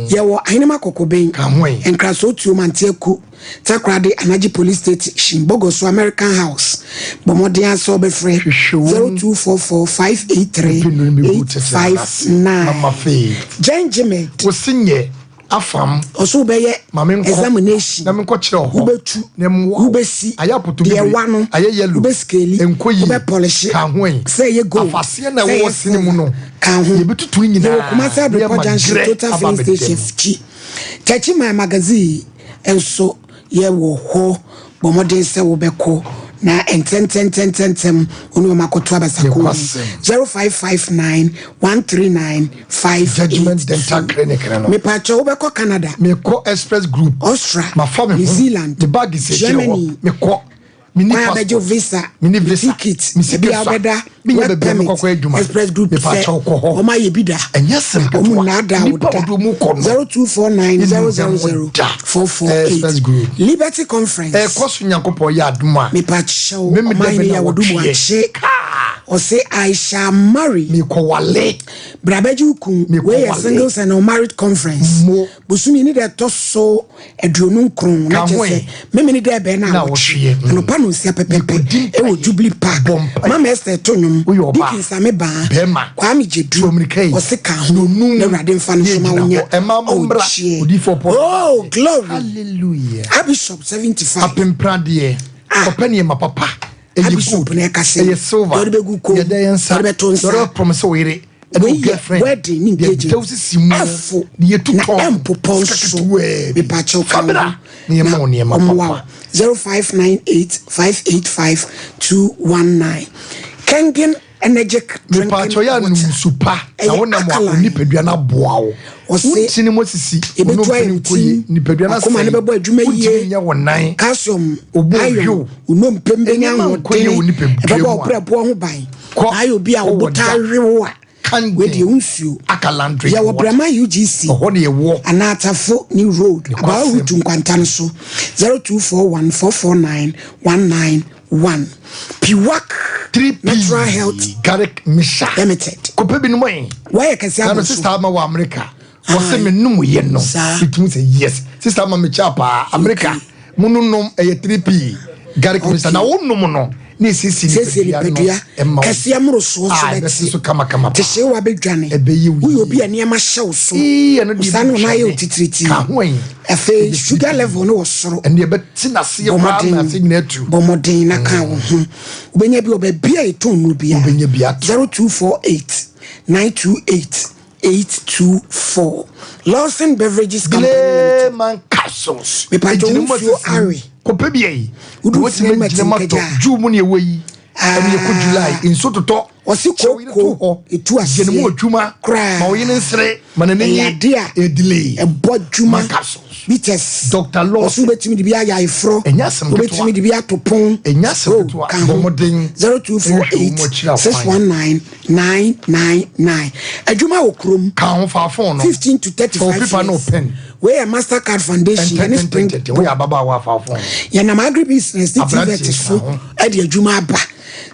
A: Yɛwɔ Ahenema Kɔkɔben.
B: Ka ho ɛ.
A: Nkrasoɔ Tuo Mante Aku. Takoradi Anagye Police Station, Bogoso American House. Bɔ mmɔden ara sɛ wobɛfrɛ 0244 583 859. Jen Jimed.
B: Wosi nyɛ afam.
A: Ɔso wobɛyɛ examination. Wobɛtu. Wobɛsi. Deɛ ɛwa no. Wobɛskeli. Wobɛpɔlehye. Sɛ ɛyɛ gold. Sɛ ɛyɛ silver. Ka ho. Yɛwɔ Kumasi Abrepɔ Junction Total Filling Station akyi. Techiman Magazine. nso yɛ wɔ hɔ. Bɔ mmɔden sɛ wobɛkɔ na ntɛntɛntɛntɛntɛm wo ne wɔn akɔto abasakɔn mu. 0559 139
B: Judgment Dental
A: 582.
B: Clinic no no.
A: Mepaakyɛw wobɛkɔ Canada,
B: Mekɔ Express Group.
A: Austria,
B: Mafa me
A: New
B: ho.
A: Zealand,
B: Me bag si akyire hɔ.
A: Germany,
B: Mekɔ. Menni
A: kwan abɛgye wo
B: passport.
A: visa,
B: Menni visa.
A: ticket,
B: Me sika
A: ebi a
B: sua.
A: wobɛda,
B: Menyɛ
A: work
B: baabi a
A: permit,
B: mekɔ akɔyɛ adwuma.
A: Express Group sɛ
B: Mepaakyɛw kɔ hɔ.
A: wɔn ayɛ bi da.
B: Ɛnyɛ asɛm
A: Wɔn
B: ketewa.
A: nnaadaa wo
B: Nnipa a
A: da.
B: wɔde wɔn kɔ no.
A: 0249
B: Yɛnnim
A: 000
B: wɔn da.
A: 448.
B: Express Group.
A: Liberty Conference.
B: Ɛkɔ so Nyankopɔn yɛ adom a.
A: Mepakyɛw
B: Meme
A: ɔman
B: dɛ
A: no
B: me na
A: yɛ wɔde mu
B: wɔtweɛ.
A: akye.
B: Kaa.
A: Ɔse I shall marry.
B: Mekɔwale.
A: Bra bɛgye wo kun. Wei yɛ
B: Mekɔwale.
A: singles and unmarried conference.
B: Mo.
A: Bosome ne da ɛtɔ so 29 na
B: Ka
A: kyerɛ
B: ho
A: sɛ
B: ɛ.
A: Memene da ɛbɛn na
B: Na
A: awɔtwe
B: awɔtwe, mm.
A: anɔpa nonsia pɛpɛpɛ
B: Mekɔdi
A: ɛwɔ
B: mpaeɛ.
A: Jubilee Park.
B: Bɔ mpaeɛ.
A: Mama Esther to nnwom,
B: Woyɛ ɔbaa.
A: Dickens Ame Baa,
B: Bɛrima.
A: Kwame Gyedu,
B: Tu ammirika yi.
A: ɔse ka ho
B: Nonum.
A: na Awurade mfa no so ma
B: Yɛgyina
A: wonya
B: hɔ. Ɛma mo mmra.
A: ɔgyeɛ.
B: Odiyifoɔ Paul
A: Oh,
B: ase.
A: glory.
B: Hallelujah.
A: Abishop 75.
B: Apempradeɛ.
A: Ah.
B: Ɔpɛ nneɛma papa. Ɛyɛ
A: Abishop
B: gold.
A: na ɛka sɛ,
B: Ɛyɛ silver.
A: deɛ ɔde bɛgu kɔn mu,
B: Deɛ ɛda yɛn nsa.
A: deɛ ɔde bɛto nsa.
B: Deɛ ɔde bɛpromise wo yere. Ɛne
A: Wei
B: wo
A: yɛ
B: girlfriend.
A: wedding ne
B: Deɛ
A: engagement.
B: ɛda wo sisi mu.
A: Ɛfo
B: Deɛ yɛtu
A: na
B: tɔn.
A: ɛmpopɔ
B: Sika
A: nso.
B: ketewaa bi.
A: Mepakyɛw
B: Fa
A: ka
B: bra
A: ho
B: na yɛmma wo nneɛma
A: ɔmmoa wo.
B: papa.
A: 0598 585 219. Kengen. Energetic drinking
B: Mepaakyɛw yɛ
A: water.
B: anom nsu pa na
A: Ɛyɛ
B: wonam a wo
A: alkaline.
B: nipadua no aboa wo. Wo
A: Ɔse
B: ntini mu asisi, wo
A: ebetu
B: nnompe
A: ayɛ
B: no
A: wo
B: nkɔ yie,
A: ti,
B: nipadua no
A: wakoma no
B: asɛe,
A: bɛbɔ adwuma
B: wontumi
A: yie,
B: nyɛ wo nan,
A: calcium,
B: wo bo
A: iron,
B: hwew.
A: wo nnompe mu bɛnya
B: Nneɛma nkɔ yie wɔ
A: ahoɔden,
B: nipadua
A: ɛbɛbɔ
B: mu
A: wo
B: a,
A: brɛboɔ ho ban.
B: kɔ
A: Na ayɛ obi a wo
B: kɔ
A: bo
B: wɔ
A: taa
B: da
A: we wo a, wei deɛ
B: Kangen
A: wo nsuo.
B: Alkaline drinking
A: Yɛwɔ
B: water.
A: Brɛma UGC
B: Ɛhɔ na yɛwɔ.
A: anaa Atafo New Road, Abaawa
B: Nokwasɛm.
A: Route Nkwanta no so, 0241 449 191. Piwak
B: 3P
A: Natural Health
B: Garlic Mixture.
A: Limited.
B: Kɔpɛ bi nom ɛ.
A: Wɔyɛ kɛse
B: Na no
A: abɔ
B: sister
A: so.
B: ama wɔ America. Wɔse me nom yɛ no.
A: Saa.
B: Metumi sɛ yes. Sister ama me kya paa. America. Mo no nom ɛyɛ 3P Garlic Mixture. Na wo nom no na esiesie
A: Siesie
B: nipadua no
A: nipadua.
B: ɛma wo.
A: Kɛseɛ mmorosoɔ so
B: Ah, ɛbɛsi
A: bɛte.
B: so kama kama
A: Te
B: paa.
A: hyewa bɛdwane.
B: Ɛbɛyɛ wo
A: Woyɛ
B: yie.
A: obi a nneɛma hyɛ wo so.
B: Ii, ɛno deɛ
A: Wo saa no na ayɛ wo
B: bɛtwane.
A: titiritii.
B: Ka ho ɛ.
A: Afei sugar level no wɔ soro.
B: Ɛnde ɛbɛte n'aseɛ
A: Bɔ
B: koraa ma
A: mmɔden,
B: ase nyinaa atu.
A: bɔ mmɔden na ka wo ho. Wobɛnya bi wɔ baabi a yɛtɔn nnuro biara.
B: Wobɛnya bi ato.
A: 0248 928 824. Lawson Beverages Company Limited.
B: Gleman capsules.
A: Mepatwa
B: Egyina
A: wo
B: mu
A: nsuo
B: asisi.
A: awe.
B: Kɔpɛ bi ayi.
A: Wodu
B: Wotumi
A: fie ma
B: gyina mu atɔ.
A: tinkagya.
B: June mu na ɛwɔ yi.
A: Ah.
B: Ɛne yɛkɔ July. Nsuo totɔ.
A: Ɔse
B: Hyɛ wo yere to
A: kooko
B: hɔ.
A: etu aseɛ.
B: Gyina mu adwuma.
A: Koraa.
B: Ma wo yere nsere. Ma n'ani
A: Ɛyɛ
B: nye.
A: ade a
B: Ɛdelay.
A: ɛbɔ adwuma.
B: Man capsules.
A: Bitters.
B: Dr. Lawson.
A: Ɔse wobɛtumi de bi ayɛ ayeforɔ.
B: Ɛnyɛ asɛm ketewa.
A: Wobɛtumi de bi ato pon.
B: Ɛnyɛ asɛm
A: Oh,
B: ketewa.
A: ka
B: Bɔ
A: ho.
B: mmɔden.
A: 0248
B: Ɛnhwɛ wo mu akyiri akwan.
A: 619 999. Adwuma wɔ kurom.
B: Ka ho fa phone no.
A: 15 to 35
B: Fa wo paper ne wo
A: years.
B: pen.
A: Wei yɛ Mastercard Foundation yɛne Spring
B: Ntɛntɛntɛntɛn. Woyɛ ababaawa fa phone.
A: Yɛnam agribusiness ne
B: Aberanteɛ
A: TVET so
B: ka ho.
A: de adwuma aba.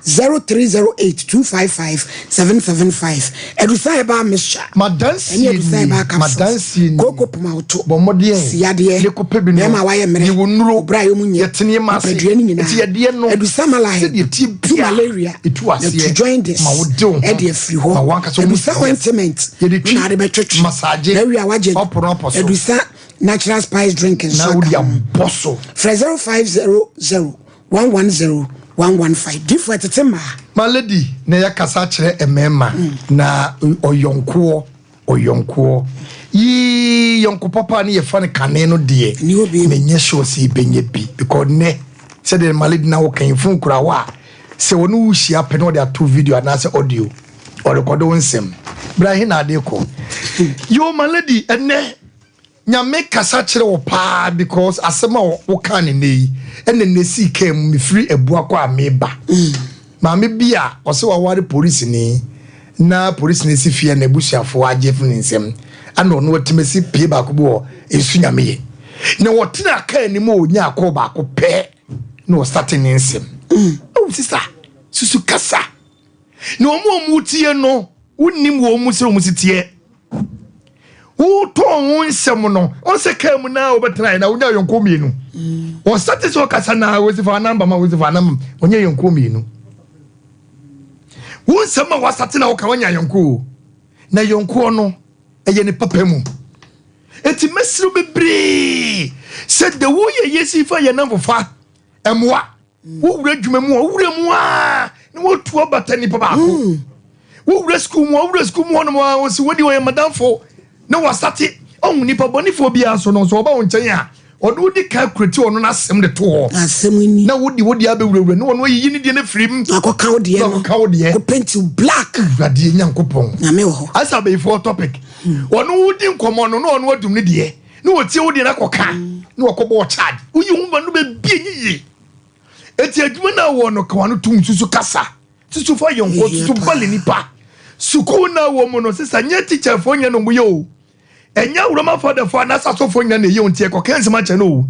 A: 0308 255 775. Adusan Herbal Mixture
B: Madansie
A: ɛne Adusan
B: nie,
A: Herbal Capsules.
B: madansie nie.
A: Kooko Pomawoto.
B: Bɔ mmɔden
A: Siadeɛ.
B: ne kɔpɛ bi nom.
A: Bɛrima a wayɛ mmerɛ.
B: Yɛwɔ nnuro.
A: Ɔbra a ɛmu nyɛ.
B: Yɛtene yɛn ase.
A: Nipadua no nyinaa.
B: Enti yɛdeɛ no,
A: Adusan Malahɛ.
B: sɛdeɛ ɛteɛ
A: Tu
B: biara,
A: malaria.
B: ɛtu
A: Na
B: aseɛ.
A: tu jaundice.
B: Ma wode wo ho.
A: Ɛde afiri hɔ.
B: Ma w'ankasa wo mu
A: Adusan
B: yɛ.
A: ointment.
B: Yɛde twi,
A: Na ade bɛtwetwe.
B: massage,
A: Na awie a wagye.
B: ɔpono apɔ so.
A: Adusan natural spice drink nso
B: Na
A: aka
B: wode
A: ho.
B: abɔ so.
A: Frɛ 0500 110 115. Difo ɛtete mmaa.
B: My lady, na yɛkasa kyerɛ mmarima na ɔyɔnkoɔ, ɔyɔnkoɔ. Yii, yɔnko papa ne yɛfa no kane no deɛ,
A: Ɛni hɔ bio.
B: menyɛ sure sɛ yɛbɛnya bi. Because nnɛ, sɛdeɛ my lady na woka yi, phone kura wo a, sɛ wɔne wo hyia pɛ na ɔde ato video anaasɛ audio, ɔrekɔde wo nsɛm. Bra he na ade kɔ. Yo, my lady, ɛnnɛ, Nyame kasa kyerɛ wo paa because asɛm a wo kaa ne nnɛ yi ɛna nnɛ sii kaa mu mefiri abua kɔ a meba. Maame bi a ɔsɛ waware polisini na polisini si fie na abusuafoɔ agye firi ne nsam ɛna ɔno atumi asi pie baako bi wɔ nsu Nyame yɛ na wɔtena kaa anim a ɔnya akɔɔ baako pɛ na ɔsate ne nsɛm. Oh sista susu kasa na wɔn a wɔn tie no wonim wɔn mu sɛ wɔn si teɛ. Wotɔn wo nsɛm no ɔnsɛ kaa mu na wobɛtena na wonya yɔnko mmienu. Ɔsate sɛ ɔkasa na wɔsi fa namba ma wɔsi fa namba ɔnyɛ yɔnko mmienu. Wo nsɛm a wasate na woka wanya yɔnko na yɔnkoɔ no ɛyɛ ne papa mu. Eti mɛsiri bebree sɛ de woyɛ yɛsi fa yɛ namfofa ɛmoa. Wowura adwuma mu a wowura mu a na wotu abata nipa baako. Wowura sukuu mu a wowura sukuu mu hɔnom a wɔsi wɔdi ɔyɛ madamfo na wasate ɔhu nipa bɔnefoɔ biara so no nso ɔba wo nkyɛn a ɔno wodi ka kurati ɔno n'asɛm de to hɔ.
A: Asɛm ni.
B: Na wodi wodi abɛwurawura na ɔno ayiyi ne deɛ no afiri mu.
A: Akɔka wo deɛ no.
B: Akɔka wo deɛ.
A: Kɔ paint you black.
B: Awurade Nyankopɔn.
A: Nyame wɔ hɔ.
B: Asa abayifoɔ topic. Ɔno wodi nkɔmmɔ no na ɔno adum ne deɛ. Na wɔtie wo deɛ no akɔka. Na wɔkɔbɔ charge. Woyi ho ma no bɛbie nyiyi. Eti adwuma na wɔ no kawa no tum susu kasa. Susu fa yɔnko susu bali nipa. Sukuu na wɔ mu no sisa nyɛ teacher fo nyɛ no mo yɛ o. Ɛnyɛ awurama father fo anasa sɔfo nyɛ na ɛyɛ o nti ɛkɔka nsɛm akyɛ no o.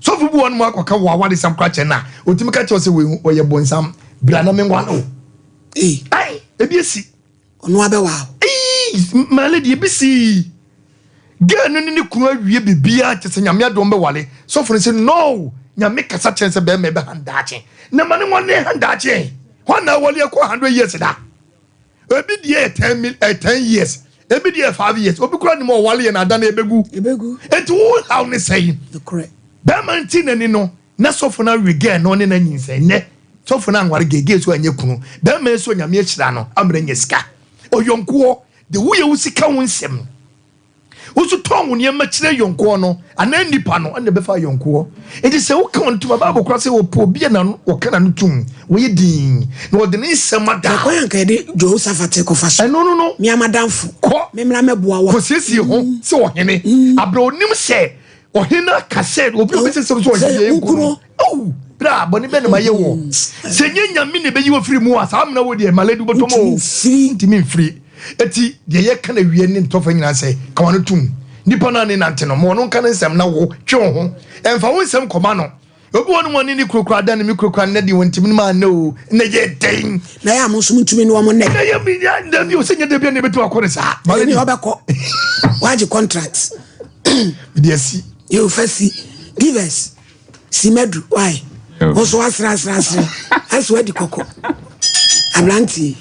B: Sɔfo bi wɔ no mu akɔka wɔ awade sam kora kyɛ na otumi ka kyerɛ sɛ wei ɔyɛ bonsam bra na menwa no. Ai ebi esi.
A: Ɔno abɛwa o.
B: Ei my lady ebi si. Girl no ne ne kunu awie biribiara kyɛ sɛ nyame adom bɛwale. Sɔfo no sɛ no nyame kasa kyerɛ sɛ bɛrima ɛbɛha ndaakye. Na ma ne nwa ne ha ndaakye. Hɔ na awale akɔ 100 years da. Ebi deɛ yɛ 10 mil 10 years. Ebi deɛ yɛ 5 years. Obi kura ne mu ɔwale yɛ na ada na ebegu.
A: Ebegu.
B: Enti wo haw ne sɛn? Bɛrima nti n'ani no na sɔfo no awe girl no ne na nyinsɛn nɛ. Sɔfo no anware girl, girl so anyɛ kunu. Bɛrima so nyame ahyira no amena nya sika. Ɔyɔnkoɔ de woyɛ wo sika wo nsɛm. Wo nso tɔn wo nneɛma kyerɛ yɔnkoɔ no anaa nnipa no ɛna ɛbɛfa yɔnkoɔ. Enti sɛ woka wɔn tom a, Bible koraa sɛ wɔpɛ obi a n'ano wɔka n'ano tom, wɔyɛ dinn, na wɔde ne nsɛm ada.
A: Hwɛ kwan a anka yɛde Jehoshaphat rekɔfa so.
B: Ɛno no no.
A: Me ara m'adamfo.
B: Kɔ.
A: Memmra mmɛboa wo a.
B: Kɔsiesie ho sɛ ɔhene. Abrɛ onim sɛ Ɔhene no aka sɛ obi a obesi asɛm so ɔhene deɛ yɛnku no. Ao, bra, bɔne bɛn na mayɛ wɔ? Sɛ ɛnyɛ Nyame na ɛbɛyi wo afiri mu a, saa amena wɔ deɛ, Malady wobɛtɔ mu o. Wontumi mfiri. Enti deɛ yɛka no awie ne ntɔfa nyinaa sɛ, ka w'ano tom. Nipa no a ne nante no, ma ɔno nka ne nsɛm na wo, twe wo ho. Ɛmfa wo nsɛm kɔma no. Obi wɔ hɔ nom a ɔne ne kuro koraa da ne me kuro koraa nnɛ deɛ wɔntumi no maa nnɛ o, nnɛ yɛ dɛn?
A: Na yɛ a mo nso montumi ne wɔn nnɛ.
B: Na yɛ mi ya dabi o, sɛ nyɛ dabi a na ebɛtumi akɔ ne saa.
A: Ɛni ɔbɛkɔ, wagye contract.
B: Mede asi.
A: Yɛ ofa si, givers, si madu, why? Wo so asra asra asra, ɛso adi kɔkɔ. Aberanteɛ.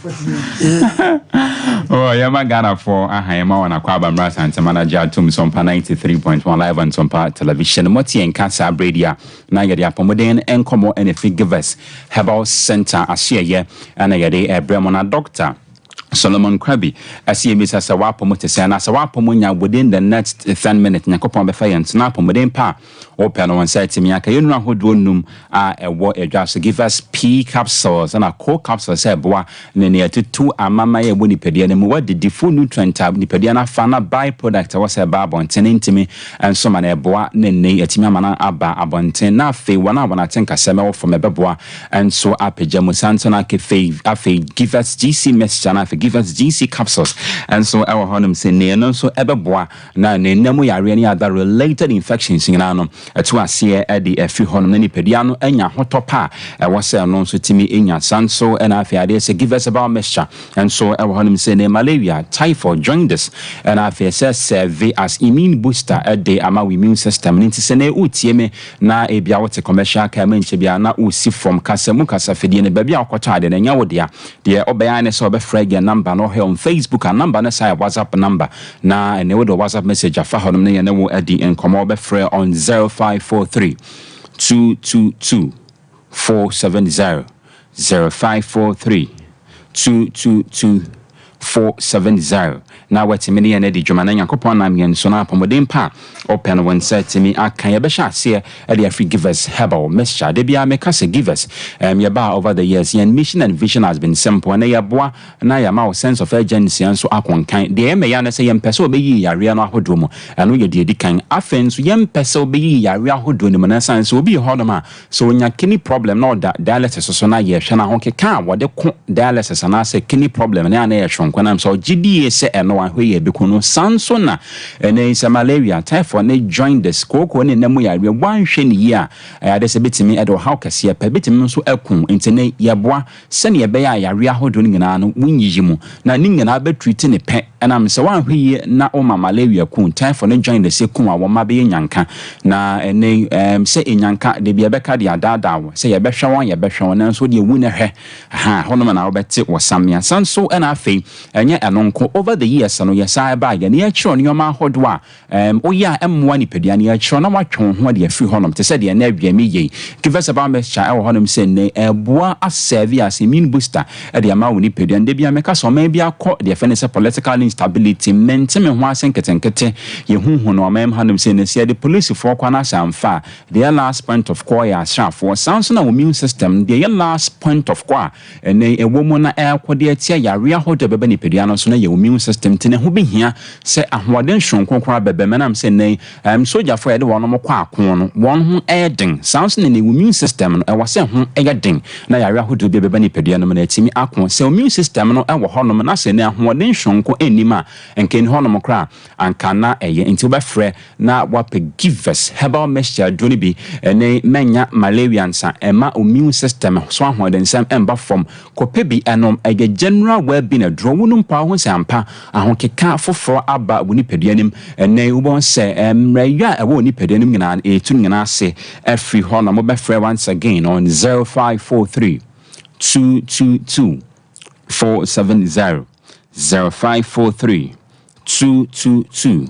F: Oh, yɛma Ghanafoɔ aha yɛma wɔn akɔ aba mmra Asantema no agye atom Sompa 93.1 live on Sompa Television. Mote yɛn nka saa berɛ yi a na yɛde apɔmuden nkɔmmɔ ɛna ɛfiri Givers Herbal Center asoɛyɛ ɛna yɛde ɛbrɛ mo na Doctor Solomon Krabi ɛsɛ yɛmmisa sɛ w'apɔmu te sɛn na sɛ w'apɔmu nya within the next 10 minutes Nyankopɔn bɛfa yɛn so na apɔmuden pa a Wopɛ no, wo nsa atumi aka. Yɛn nnuru ahodoɔ nnum a ɛwɔ adwa so, Givers P capsules ɛna Co capsules sɛ ɛboa ne nea ɛtutu amamman a ɛwɔ nipadua no mu. Woadidi full nutrient a nipadua no afa na by product a ɛwɔ sɛ ɛba abɔnten no ntumi nso ma no ɛboa ne nnɛ yi atumi ama no aba abɔnten na afei wɔn a wɔn atenkasɛm ɛwɔ fam ɛbɛboa nso apagya mu. Saa nso na afei afei Givers GC mixture na afei Givers GC capsules nso ɛwɔ hɔnom sɛ nnɛ ɛno nso ɛbɛboa Na ne nna mu yareɛ ne other related infections nyinaa no, ɛto aseɛ de afiri hɔnom na nipadua no anya ahotɔ pa a ɛwɔ sɛ ɛno nso tumi nya. Saa nso na afei adeɛ sɛ Givers Herbal Mixture nso wɔ hɔnom sɛ ne malaria, typhoid, jaundice ɛna afei sɛ serve as immune booster de ama wo immune system no. Nti sɛ nɛ wotie me na ebia wote commercial car mu nkyɛ biara na wosi fam kasa mu kasa fidie no baabi a wokɔtɔ adeɛ no ɛnyɛ wo dea. Deɛ wobɛyɛ ara ne sɛ wobɛfrɛ yɛn number no, ɔhwɛ on Facebook a number no saa yɛ WhatsApp number. Na ɛnɛ wode WhatsApp message afa hɔnom na yɛne wo adi nkɔmmɔ. Wobɛfrɛ on 0543 222 470, 0543 222 470 na woatumi ne yɛn adi dwuma na Nyankopɔn nam yɛn so na apɔmuden pa a ɔpɛ no wo nsa atumi aka. Yɛbɛhyɛ aseɛ de afiri Givers Herbal Mixture. Da biara meka sɛ Givers, um, yɛbaa over the years, yɛn mission and vision has been simple. Ɛnɛ yɛboa na yɛama wo sense of urgency nso akonkan. Deɛ ɛyɛ me ya ne sɛ yɛmpɛ sɛ wɔbɛyiyi yareɛ no ahodoɔ mu. Ɛno yɛ deɛ ɛdi kan. Afei nso yɛmpɛ sɛ wobɛyiyi yareɛ ahodoɔ no mu na ɛsiane sɛ obi wɔ hɔnom a sɛ ɔnya kidney problem na ɔda dialysis so na yɛhwɛ no ahokeka a wɔde ko dialysis anaasɛ kidney problem no a na ɛyɛ soronko nam sɛ ɔgye die sɛ ɛno ahwɛ yie bɛku no. Saa nso na ɛnɛ yi sɛ malaria, typhoid ne jaundice, kooko ne nna mu yareɛ woanhwɛ no yie a ɛyɛ adeɛ sɛ ɛbɛtumi de ɔhaw kɛseɛ pɛ, ɛbɛtumi nso aku wo. Nti ɛnɛ yi yɛboa Sɛnea ɛbɛyɛ a yareɛ ahodoɔ no nyinaa no wonyiyi mu na ne nyinaa bɛtreati no pɛ. Ɛnam sɛ woanhwɛ yie na woma malaria ku, typhoid ne jaundice ku a, wɔn mma bɛyɛ nyanka. Na ɛnnɛ yi, ɛɛm, sɛ nyanka, da bi yɛbɛka de adaadaa wo sɛ yɛbɛhwɛ wɔn, yɛbɛhwɛ wɔn, nanso wodeɛ wu na hwɛ. Ahaa, ɛhɔnom na wobɛte wɔ samea. San nso ɛna afei, ɛnyɛ ɛno nko, over the years no, yɛsan baeɛ na yɛkyerɛw nneɛma ahodoɔ a Ɛɛm, woyɛ a ɛmmoa nipadua no, yɛkyerɛw na woatwe wo ho de afiri hɔnom, te sɛ deɛ ɛnnɛ awia meyɛ yi. Givers Herbal Mixture wɔ hɔnom sɛ nnɛ yi, ɛreboa asɛɛve as immune booster de ama wo nipadua no. Da biara meka sɛ ɔman bi akɔ deɛ yɛfrɛ no sɛ political instability, mente me ho ase nketenkete, yɛhuhu no ɔman mu hanom sɛ nnɛ, sɛ yɛde polisifoɔ kɔ anaasɛ amfa a, deɛ ɛyɛ last point of call yɛ asraafoɔ. Saa nso na wo immune system no, deɛ ɛyɛ last point of call a Ɛnnɛ yi, ɛwɔ mu na ɛreko de atia yareɛ ahodoɔ a ɛbɛba nipadua no so no yɛ immune system nti na ɛho bɛhia sɛ ahoɔden soronko koraa bɛba mu. Ɛnam sɛ nnɛ yi, ɛm, sogyafoɔ a yɛde wɔn kɔ ako no, wɔn ho yɛ den. Saa nso na nnɛ yi, immune system no, ɛwɔ sɛ ɛho yɛ den na yareɛ ahodoɔ bi a ɛbɛba nipadua no mu no atumi ako. Sɛ immune system no wɔ hɔnom na sɛ nnɛ ahoɔden soronko nnim a, nka ɛnni hɔnom koraa a, anka na ɛyɛ. Nti wobɛfrɛ na wapɛ Givers herbal mixture aduro no bi ne mɛnya malaria nsa, ɛma immune system so ahoɔdensɛm ɛmba fam, kɔpɛ bi ɛnom, ɛyɛ general well-being aduro, wonom mpo a wohu sɛ ampa ahokeka foforɔ aba wo nipadua no mu, ɛnɛ yi wobɛhu sɛ mmerɛyɛ a ɛwɔ wo nipadua no mu nyinaa no ɛretu ne nyinaa ase afiri hɔ na mobɛfrɛ once again on 0543 222 470 0543 222.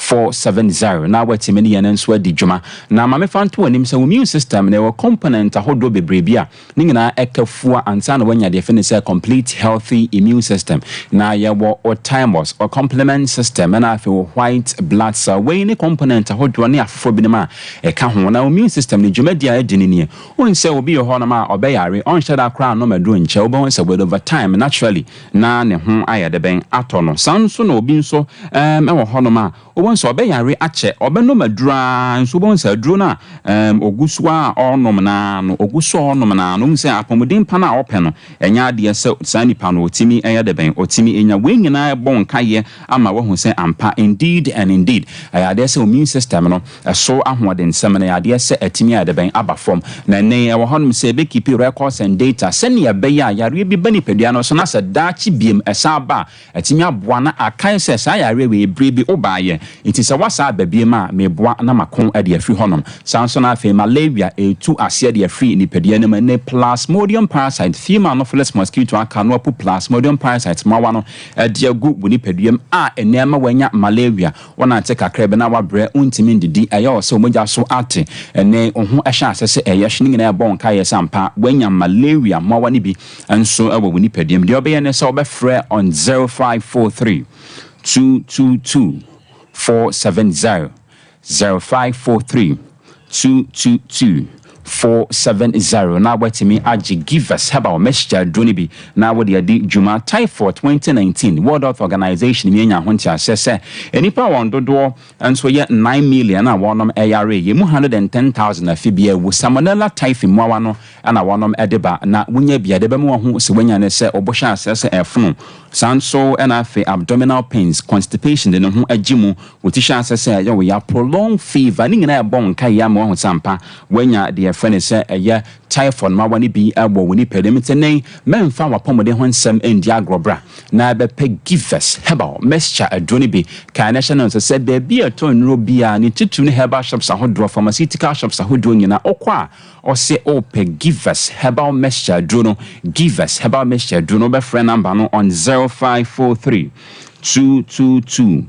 F: 470 na watumi ne yɛn nso adi dwuma. Na ma mefa nto w'anim sɛ wo immune system na ɛwɔ component ahodoɔ bebree bi a ne nyinaa ɛka fua ansa na wanya deɛ fɛ sɛ complete healthy immune system. Na yɛwɔ o thymus, o complement system, ɛna afei wɔ white blood cell. Wei ne component ahodoɔ ne afoforɔ binom a ɛka ho. Na immune system ne dwumadi a ɛdi ne nie. Wohu sɛ obi wɔ hɔnom a ɔbɛyare, ɔnhyɛ da koraa anom aduro nkyɛ, wobɛhu sɛ with over time, naturally, na ne ho ayɛ de bɛn atɔ no. Saa nso na obi nso ɛwɔ hɔnom a wobɛhu sɛ ɔbɛyare akyɛ, ɔbɛnom aduro a nso wobɛhu sɛ aduro no a ɔgu so a ɔnom naa no, ɔgu so a ɔnom naa no, wohu sɛ apɔmuden pa no a ɔpɛ no, ɛnyɛ adeɛ sɛ saa nipa no ɔtumi ɛyɛ de bɛn ɔtumi ɛnya. Wei nyinaa ɛbɔ nkayɛ ama wahu sɛ ampa, indeed and indeed, ɛyɛ adeɛ sɛ immune system no ɛso ahoɔdensɛm no ɛyɛ adeɛ sɛ ɛtumi ayɛ de bɛn aba fam. Na ɛnɛ ɛwɔ hɔnom sɛ ɛbɛ keep records and data sɛnea ɛbɛyɛ a yareɛ bi ba nipadua no so na sɛ daakye biem ɛsan ba a, ɛtumi aboa na akae sɛ saa yareɛ wei ebire bi wobaayɛ, nti sɛ wasa aba biem a, meboa na mako de afiri hɔnom. Saa nso no afei malaria ɛtu aseɛ de afiri nipadua no mu. Ne plasmodium parasite, female Anopheles mosquito aka no apu plasmodium parasite mmoawa no de agu wo nipadua mu a ɛnɛɛma wanya malaria. Wɔnante kakra bi na wabrɛ, wontumi ndidi, ɛyɛ wɔ sɛ mogya so ate, ɛnɛ wo ho ɛhyɛ ase sɛ ɛyɛ hye. Ne nyinaa ɛbɔ nkaeɛ sɛ ampa woanya malaria mmoawa no bi nso ɛwɔ wo nipadua mu. Deɛ wobɛyɛ ne sɛ wobɛfrɛ on 0543 222 470, 0543 222 470 na watumi agye Givers Herbal Mixture duro no bi na wode adi dwuma. Typhoid, 2019 World Health Organization mi anya ho nteaseɛ sɛ nnipa a wɔn dodoɔ nso yɛ 9 million a wɔnom ɛyare yɛ mu 110,000 afi bi awu. Salmonella typhi mmoawa no ɛna wɔnom ɛde ba, na wonya bi a de bɛma wɔn ho sɛ woanya ne sɛ ɔbɔhyɛ aseɛ sɛ ɛfono. Saa nso ɛna afei abdominal pains, constipation de ne ho agye mu, wɔti hyɛ ase sɛ ɛyɛ wɔyɛ prolonged fever, ne nyinaa ɛbɔ nka yɛ ama wɔn ho sɛ ampa woanya deɛ ɛfrɛ ne sɛ ɛyɛ typhoid mmoawa no bi ɛwɔ wɔ nipadua mu. Nti nɛn mɛmfa wapɔmuden ho nsɛm ndi agorɔ, bra na bɛpɛ Givers Herbal Mixture aduro no bi. Kae na hyɛ no nso sɛ baabi a ɛtɔ nnuro biara, ne titiri ne herbal shops ahodoɔ, pharmaceutical shops ahodoɔ nyinaa, ɔkɔ a ɔsɛ ɔpɛ Givers Herbal Mixture aduro no. Givers Herbal Mixture aduro no, wobɛfrɛ number no on 0543 222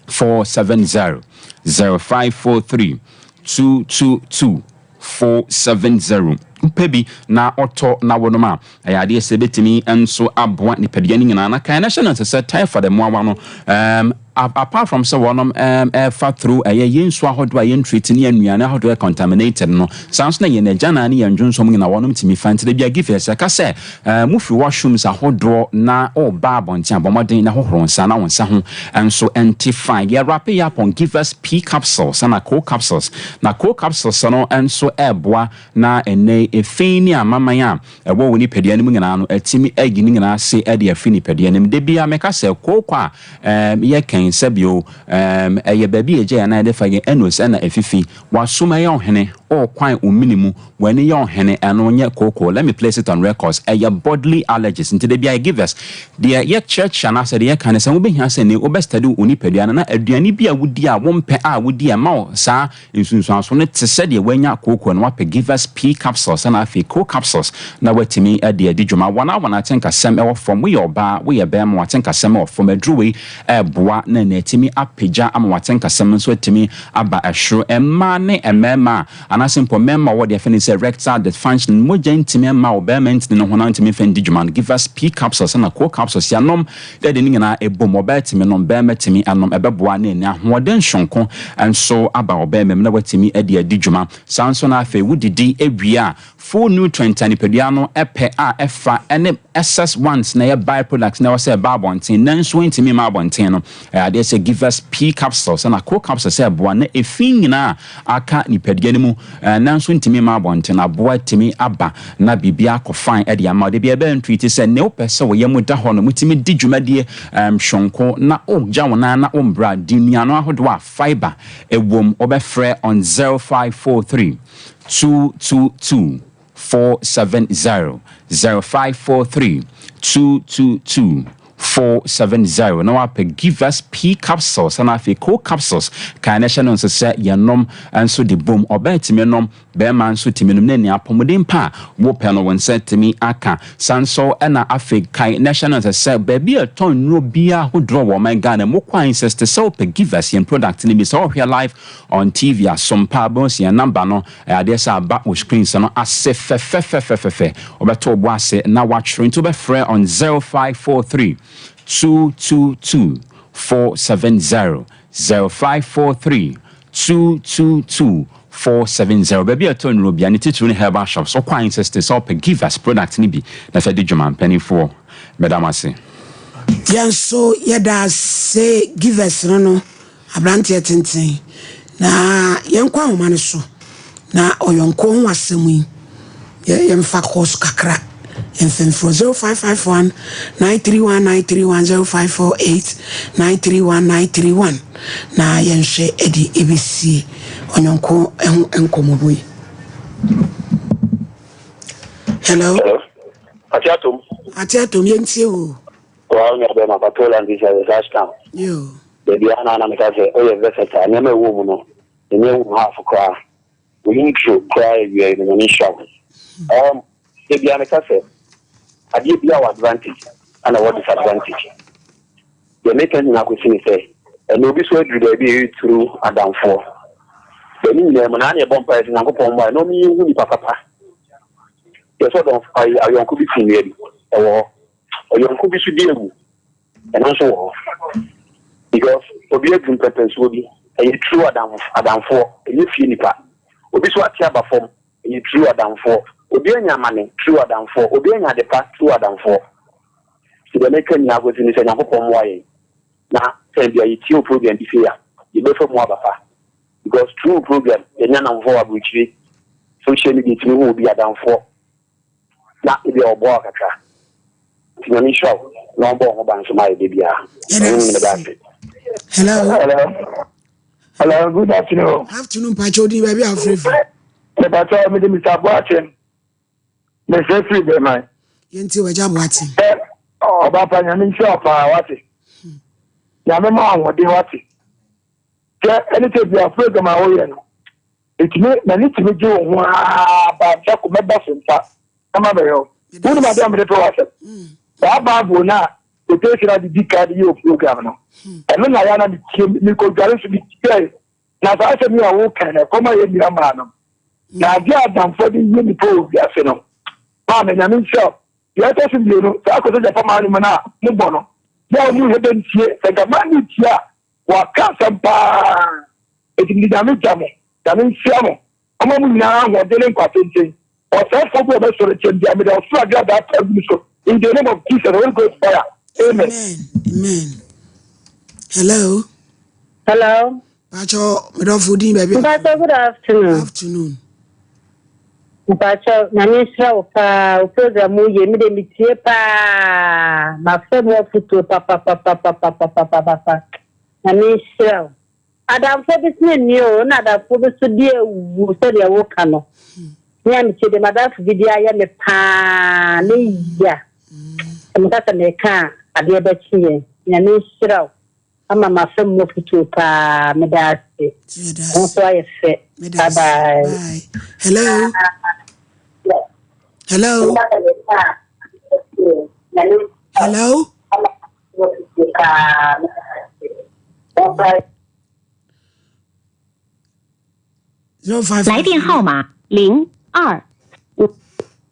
F: 470, 0543 222 470. Wopɛ bi na ɔtɔ na wɔnom a, ɛyɛ adeɛ sɛ bɛtumi nso aboa nipadua no nyinaa. Na kan na hyɛ no nsɛ sɛ typhoid mmoawa no, apart from sɛ wɔnom ɛfa through ɛyɛ yɛn nsuo ahodoɔ a yɛn treat ne nnuane ahodoɔ contaminated no, saa nso na yɛn agyanan ne yɛn dwonsom nyinaa wɔnom tumi fa. Nti da bi a Givers ɛka sɛ mofiri washrooms ahodoɔ na ɔba abɔnten a, bɔ mmɔden na hohoro nsa na wo nsa ho nso ɛnte fine. Yɛ wrap yɛ up on Givers P capsules ɛna Co capsules. Na Co capsules no nso ɛɛboa na ɛnɛ efi ne amaman a ɛwɔ wɔ nipadua no mu nyinaa no, ɛtumi ayi ne nyinaa ase ɛde afiri nipadua no mu. De bia mɛka sɛ kooko a yɛ kɛn sɛbio ɛyɛ baabi a ɛgya yɛn nan yɛde fa yɛn anus ɛna efifi wasom ɛyɛ ɔhene ɔɔkwan omini mu w'ani yɛ ɔhene. Ɛno nyɛ kooko. Let me place it on records, ɛyɛ bodily allergies. Nti de bia Givers deɛ yɛkyerɛkyerɛ anaasɛ deɛ yɛka ne sɛ wobɛhia sɛ ne wobɛ study wo nipadua no na aduane bi a wodi a wompɛ a wodi a ɛma wo saa nsunsuanso no te sɛ deɛ woanya kooko no, wapɛ Givers P capsules ɛna afei Co capsules na watumi de adi dwuma. Wɔn a wɔn atenkasɛm ɛwɔ fam, woyɛ ɔbaa, woyɛ bɛrima, watenkasɛm ɛwɔ fam, aduro wei ɛɛboa na na atumi apagya ama watenkasɛm nso atumi aba ɛsoro. Mmaa ne mmarima a anaasɛ mpo mmarima a wɔwɔ deɛ fɛ ne sɛ erectile dysfunction, mogya ntumi mma wo bɛrima ntini no ho na ntumi mfa ndi dwuma no, Givers P capsules ɛna Co capsules yɛnom dɛ de ne nyinaa ɛbom. Ɔbaa tumi nom, bɛrima tumi anom, ɛbɛboa ne ani ahoɔden sonko nso aba ɔbɛrima mu na watumi de adi dwuma. Saa nso na afei wodidi awie a, full nutrient a nipadua no ɛpɛ a ɛfa ɛne excess ones na ɛyɛ byproducts na ɛwɔ sɛ ɛba abɔnten nanso ntumi ma abɔnten no, ɛyɛ adeɛ sɛ Givers P capsules ɛna Co capsules ɛboa na efi nyinaa aka nipadua no mu nanso ntumi ma abɔnten aboa tumi aba na biribi akɔ fine ɛde ama ɔde bi ɛbɛn ntui ti sɛ ne wopɛ sɛ wɔyɛ mu da hɔ no mutumi di dwumadie sonko na ɔgya wɔn nan na ɔmbra di nnuano ahodoɔ a fibre ɛwom. Wɔbɛfrɛ on 0543 222 470, 0543 222. 470 na wapɛ Givers P capsules na afei Co capsules. Kan na ɛhyɛ no nso sɛ yɛnom nso de bom, ɔbaa tumi nom, bɛrima nso tumi nom, na nea apɔmuden pa a wopɛ no, wo nsa tumi aka. San so ɛna afei kan na ɛhyɛ no nso sɛ baabi a ɛtɔn nnuro biara ahodoɔ wɔ ɔman Ghana mu kwan sɛ sɛ wopɛ Givers yɛn product no bi sɛ wɔhwɛ live on TV asompa bɛn yɛn number no, ɛyɛ adeɛ sɛ aba wɔ screen so no ase fɛfɛfɛfɛfɛ. Wɔbɛto wo bo ase na watwerɛ, nti wobɛfrɛ on 0543 222 470, 0543 222 470. Baabi a ɛtɔ nnuro bia ne titiri ne herbal shops, ɔkwan sɛ sɛ wopɛ Givers product no bi na fɛ de dwuma. Mpanimfoɔ, mɛdam ase.
A: Yɛn nso yɛda ase. Givers no, aberanteɛ tenten na yɛnkɔ ahoma no so na ɔyɔnko ho asɛm yi, yɛmfa kɔɔ kakra mfimfini. 0551 931 931, 0548 931 931, na yɛnhwɛ ɛde ɛbɛsie ɔnyɔnko ho nkɔmmɔbɔ yi. Hello.
G: Hello. Ati atom.
A: Ate atom, yɛntie o.
G: Wa onya bɛ ma patrol and this is Ashtown.
A: Yo.
G: Baby ana na meka sɛ ɔyɛ versatile. Nneɛma ɛwɔ mu no, ɛnyɛ wu half koraa. Wo intro koraa awia yi no, Nyame nhyira wo. Ebi a meka sɛ adeɛ bi a wɔ advantage ana wɔ disadvantage. Deɛ meka nyinaa kɔsi ne sɛ ɛna obi so aduru baabi a ɛyɛ turu adamfoɔ. Bɛni nyinaa mu na ana ɛbɔ mpaeɛ sɛ Nyankopɔn mmoa na ɔmo yɛhu nipa papa. Yɛ sɛ ɔdɔn ayɔnko bi fi nnua bi ɛwɔ hɔ. Ɔyɔnko bi so di ewu, ɛno nso wɔ hɔ, because obi adu mpɛmpɛnsoɔ bi, ɛyɛ true adamfoɔ, ɛyɛ fie nipa. Obi so ate aba fam, ɛyɛ true adamfoɔ. Obi anya amane, true adamfoɔ. Obi anya adepa, true adamfoɔ. Nti deɛ meka nyinaa kɔsi ne sɛ Nyankopɔn mmoa yɛn na sɛ bia yɛtie wo program bi sei a, yɛbɛfa mu aba pa, because true program yɛnya namfoɔ wɔ aburokyire, social media tumi hu obi adamfoɔ na ebi a ɔboa wo kakra. Nti Nyame nhyira wo na ɔbɔ wo ho ban so ma yɛ da biara.
A: Yɛda
G: Ɛno ne meda
A: ase.
G: ase.
A: Hello.
H: Hello. Hello, good afternoon.
A: Afternoon, mpakyɛ, wodin, baabi a wofrɛfiri?
H: Mepatɔ, mede Mr. Boateng. Mefrɛ firi Bɛman.
A: Yɛntie wagya Boate.
H: Ɛ ɔba pa, Nyame nhyira wo paa, wate. Nyame ma ahoɔden, wate. Sɛ ɛne sɛ bia program a woyɛ no, ɛtumi m'ani tumi gye wo ho aa ba sɛ ko mɛba so mpa na mabɛyɛ wo. Wonim adeɛ a mede pɛ w'asɛm. Saa Bible no a quotation a de di ka de yɛ wo program no, ɛno na yɛ na metie, mekɔdware so metie. Na saa asɛm yi a woka no, ɛkɔm a yɛ nnua maa no na adeɛ a adamfoɔ de yɛ nipa wɔ wiase no maa na Nyame nhyira wo. Deɛ ɛtɔ so mmienu, saa kɔsɛ gyapa maa no mu no a mobɔ no yɛ a ɔmu hɛ dɛ ntie sɛ nka maa ne tie a wɔaka asɛm paa. Ɛti mede Nyame gya mo. Nyame nhyira mo, ɔma mo nyinaa ahoɔden ne nkwa tenten. Ɔsɛefoɔ bi a ɔbɛsɔre kyɛm bia, mede ɔsoro agradaa pa agu no so in the name of Jesus. Holy Ghost fire, amen.
A: Amen, amen. Hello.
I: Hello.
A: Mpakyɛ, medɔfo, din, baabi a
I: Mpacho, good afternoon.
A: Afternoon.
I: Mpacho, Nyame nhyira wo paa. Wo program mu yɛ, me de metie paa. Mafa mu afotuo papapapapapapapa. Nyame nhyira wo. Adamfo bi so nni o, na adamfo bi so di ewu sɛdeɛ woka no. Me a metie de, madamfo bi de ayɛ me paa, ne ya. Sɛ meka sɛ meka a, adeɛ bɛkye yɛn. Nyame nhyira wo. Ama mafa mu afotuo paa, meda ase.
A: Yɛda
I: Wo
A: ase.
I: nso ayɛ fɛ.
A: Meda
I: Bye
A: ase.
I: bye.
A: Bye. Hello, hello, hello. 05
J: 来电号码025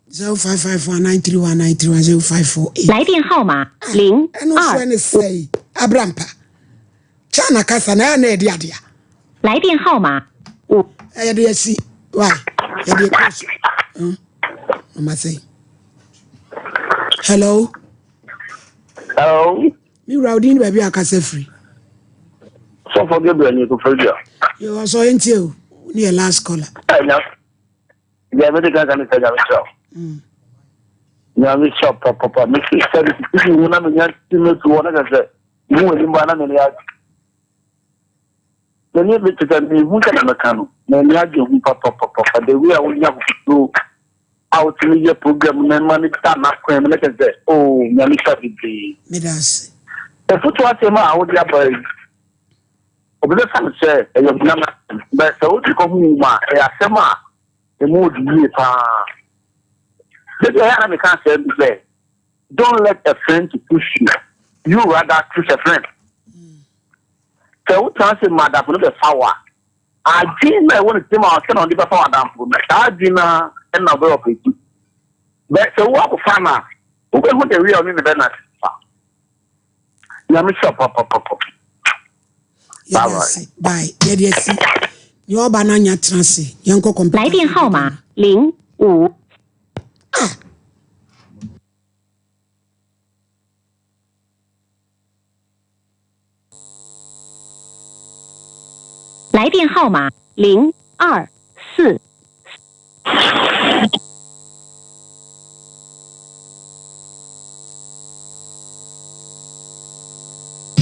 A: 0551 931 931, 0548
J: 来电号码零
A: ɛno
J: 二
A: frɛ ne sɛi abrampa China kasa na ɛyɛ na ɛde adeɛ.
J: 来电号码5
A: ɛyɛ de asi wai, yɛde kɔ so. Ɔma sɛi. Hello.
G: Hello.
A: Me wura, wodin ne baabi a akasa firi?
G: Sɔfo Gabriel ni Koforidua.
A: Yɛwɔ sɛ ɔyɛntie o, ne yɛ last caller.
G: Ɛnya deɛ mede ka ne sɛ Nyame hyira wo. Nyame hyira wo papapa. Mese sɛ mesisi mu na menya ti me fi hɔ na kyerɛ sɛ mehu anim ba na m'ani agye. M'ani te sɛ mehu sɛ na mɛka no, m'ani agye ho papapapa, the way a wonya akokoduro. a wotumi yɛ program no ma no da n'akwan mu no kyerɛ sɛ oh Nyame hyira bebree.
A: Meda ase.
G: Afotu asɛm a wode aba yi, obi bɛfa no sɛ ɛyɛ honam asɛm, but sɛ wode kɔ honhom mu a, ɛyɛ asɛm a emu ɔdu yie paa. Da bi a ɛyɛ a na meka asɛm bi sɛ, don't let a friend to push you, you rather choose a friend. Sɛ wotena ase ma adamfo no bɛfa wo a, Adwene no a ɛwɔ ne tirim a ɔsɛ na ɔde bɛfa w'adamfo no, saa adwene no ara na ɔbɛyɛ ɔpɛti. Bɛ sɛ wo akɔfa no a, wobɛhu the way a ɔne ne bɛnante fa. Nyame hyira papapapa.
A: Bye bye. Bye. Yɛde asi. Nea ɔba no anya tena ase. Yɛnkɔ kɔmputa.
J: 来电号码零五。
A: Ah.
J: 来电号码024。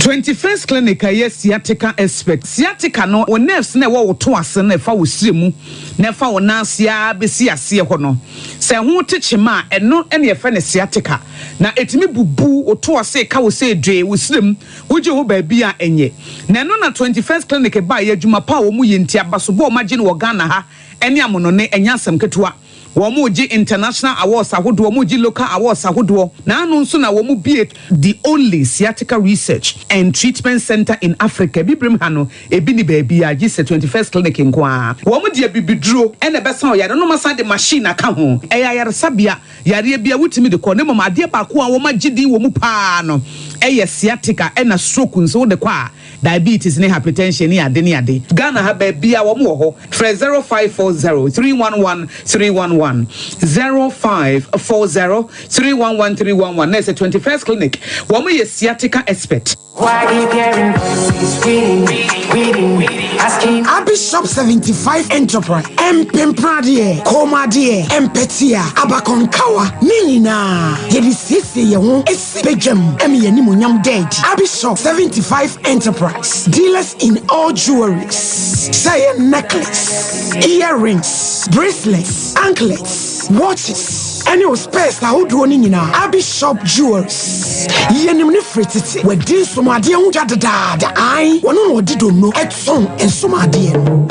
K: 21st Clinic a ɛyɛ sciatica expert. Sciatica no, wo nerves no a ɛwɔ wo to ase no a ɛfa wo srɛ mu na ɛfa wo nan ase ara bɛsi aseɛ hɔ no, sɛ ɛho te kyema a, ɛno na yɛfrɛ no sciatica. Na ɛtumi bubu wo to ase, ka wo sɛ dwee, wo srɛ mu, wogye ho baabi a ɛnyɛ. Na ɛno na 21st Clinic baeɛ, adwuma pa a wɔyɛ nti, abasobɔ a wɔagye no wɔ Ghana ha ne amonone, ɛnyɛ asɛm ketewa. Wɔregye international awards ahodoɔ, wɔregye local awards ahodoɔ, na ano nso na wɔbue the only sciatica research and treatment centre in Africa. Abibirem ha no, ebi nni baabiara gye sɛ 21st Clinic nko ara. Wɔde abibiduro na ɛbɛsa ɔyare no na wɔasan de machine aka ho. Ɛyɛ ayaresabea, yareɛ biara wotumi de kɔ, na mmom adeɛ baako a wɔagye din wɔ mu pa ara no yɛ sciatica ɛna stroke nso wode kɔ a, Diabetes ne hypertension ne ade ne ade. Ghana ha baabiaa wɔn wɔ hɔ. Frɛ 0540 311 311, 0540 311 311 na ɛsɛ 21st Clinic. Wɔn yɛ sciatica expert.
A: Abi Shop 75 Enterprise, Mpempradeɛ, kɔnmuadeɛ, mpɛtea, abakɔnkawa, ne nyinaa yɛde siesie yɛn ho si badwam ma yɛn animuonyam da adi. Abi Shop 75 Enterprise, dealers in all jewelries, sɛ ɛyɛ necklace, earrings, bracelets, anklets, watches, ɛne wo spares ahodoɔ no nyinaa. Abi Shop Jewelries, yɛnim no firi tete, wadi nsomadeɛ ho dwa dedaada, ae, wɔno na ɔde donno tɔn nsomadeɛ no.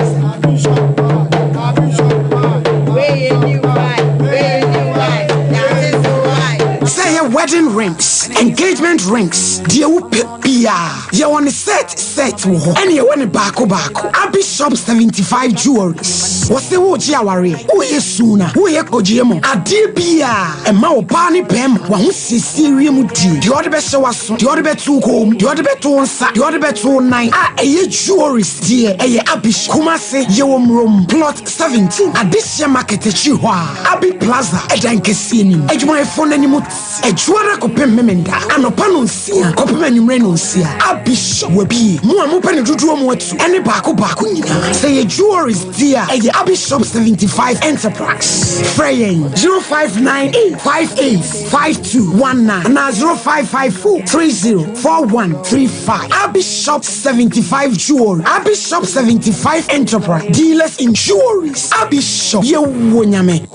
A: Sɛ ɛyɛ wedding rings, engagement rings, deɛ wopɛ biara, yɛwɔ ne set set wɔ hɔ, ɛne yɛwɔ ne baako baako. Abi Shop 75 Jewelries, wɔse woregye awareɛ, woyɛ suna, woyɛ kogyeɛ mu, adeɛ biara ɛma ɔbaa ne bɛrima w'ahosiesie wiem die, deɛ ɔde bɛhyɛ w'aso, Deɛ ɔde bɛto wo kɔn mu, deɛ ɔde bɛto wo nsa, deɛ ɔde bɛto wo nan a ɛyɛ jewelries deɛ ɛyɛ Abish. Kumasi, yɛwɔ Murom, plot 17, Adehyeɛ market akyiri hɔ a, Abi Plaza ɛdan kɛseɛ no mu. Adwumayɛfoɔ no anim te Adwuada kɔpem Memenda, anɔpa nonsia kɔpem anwummerɛ nonsia. Abish wabue. Mo a mopɛ no dodoɔ mu atu ɛne baako baako nyinaa, sɛ ɛyɛ jewelries deɛ a, ɛyɛ Abi Shop 75 Enterprise. Frɛ yɛn 0598 58. 5219 anaa 0554 30 4135. Abi Shop 75 Jewelry, Abi Shop 75 Enterprise, dealers in jewelries. Abi Shop, yɛwɔ Nyame.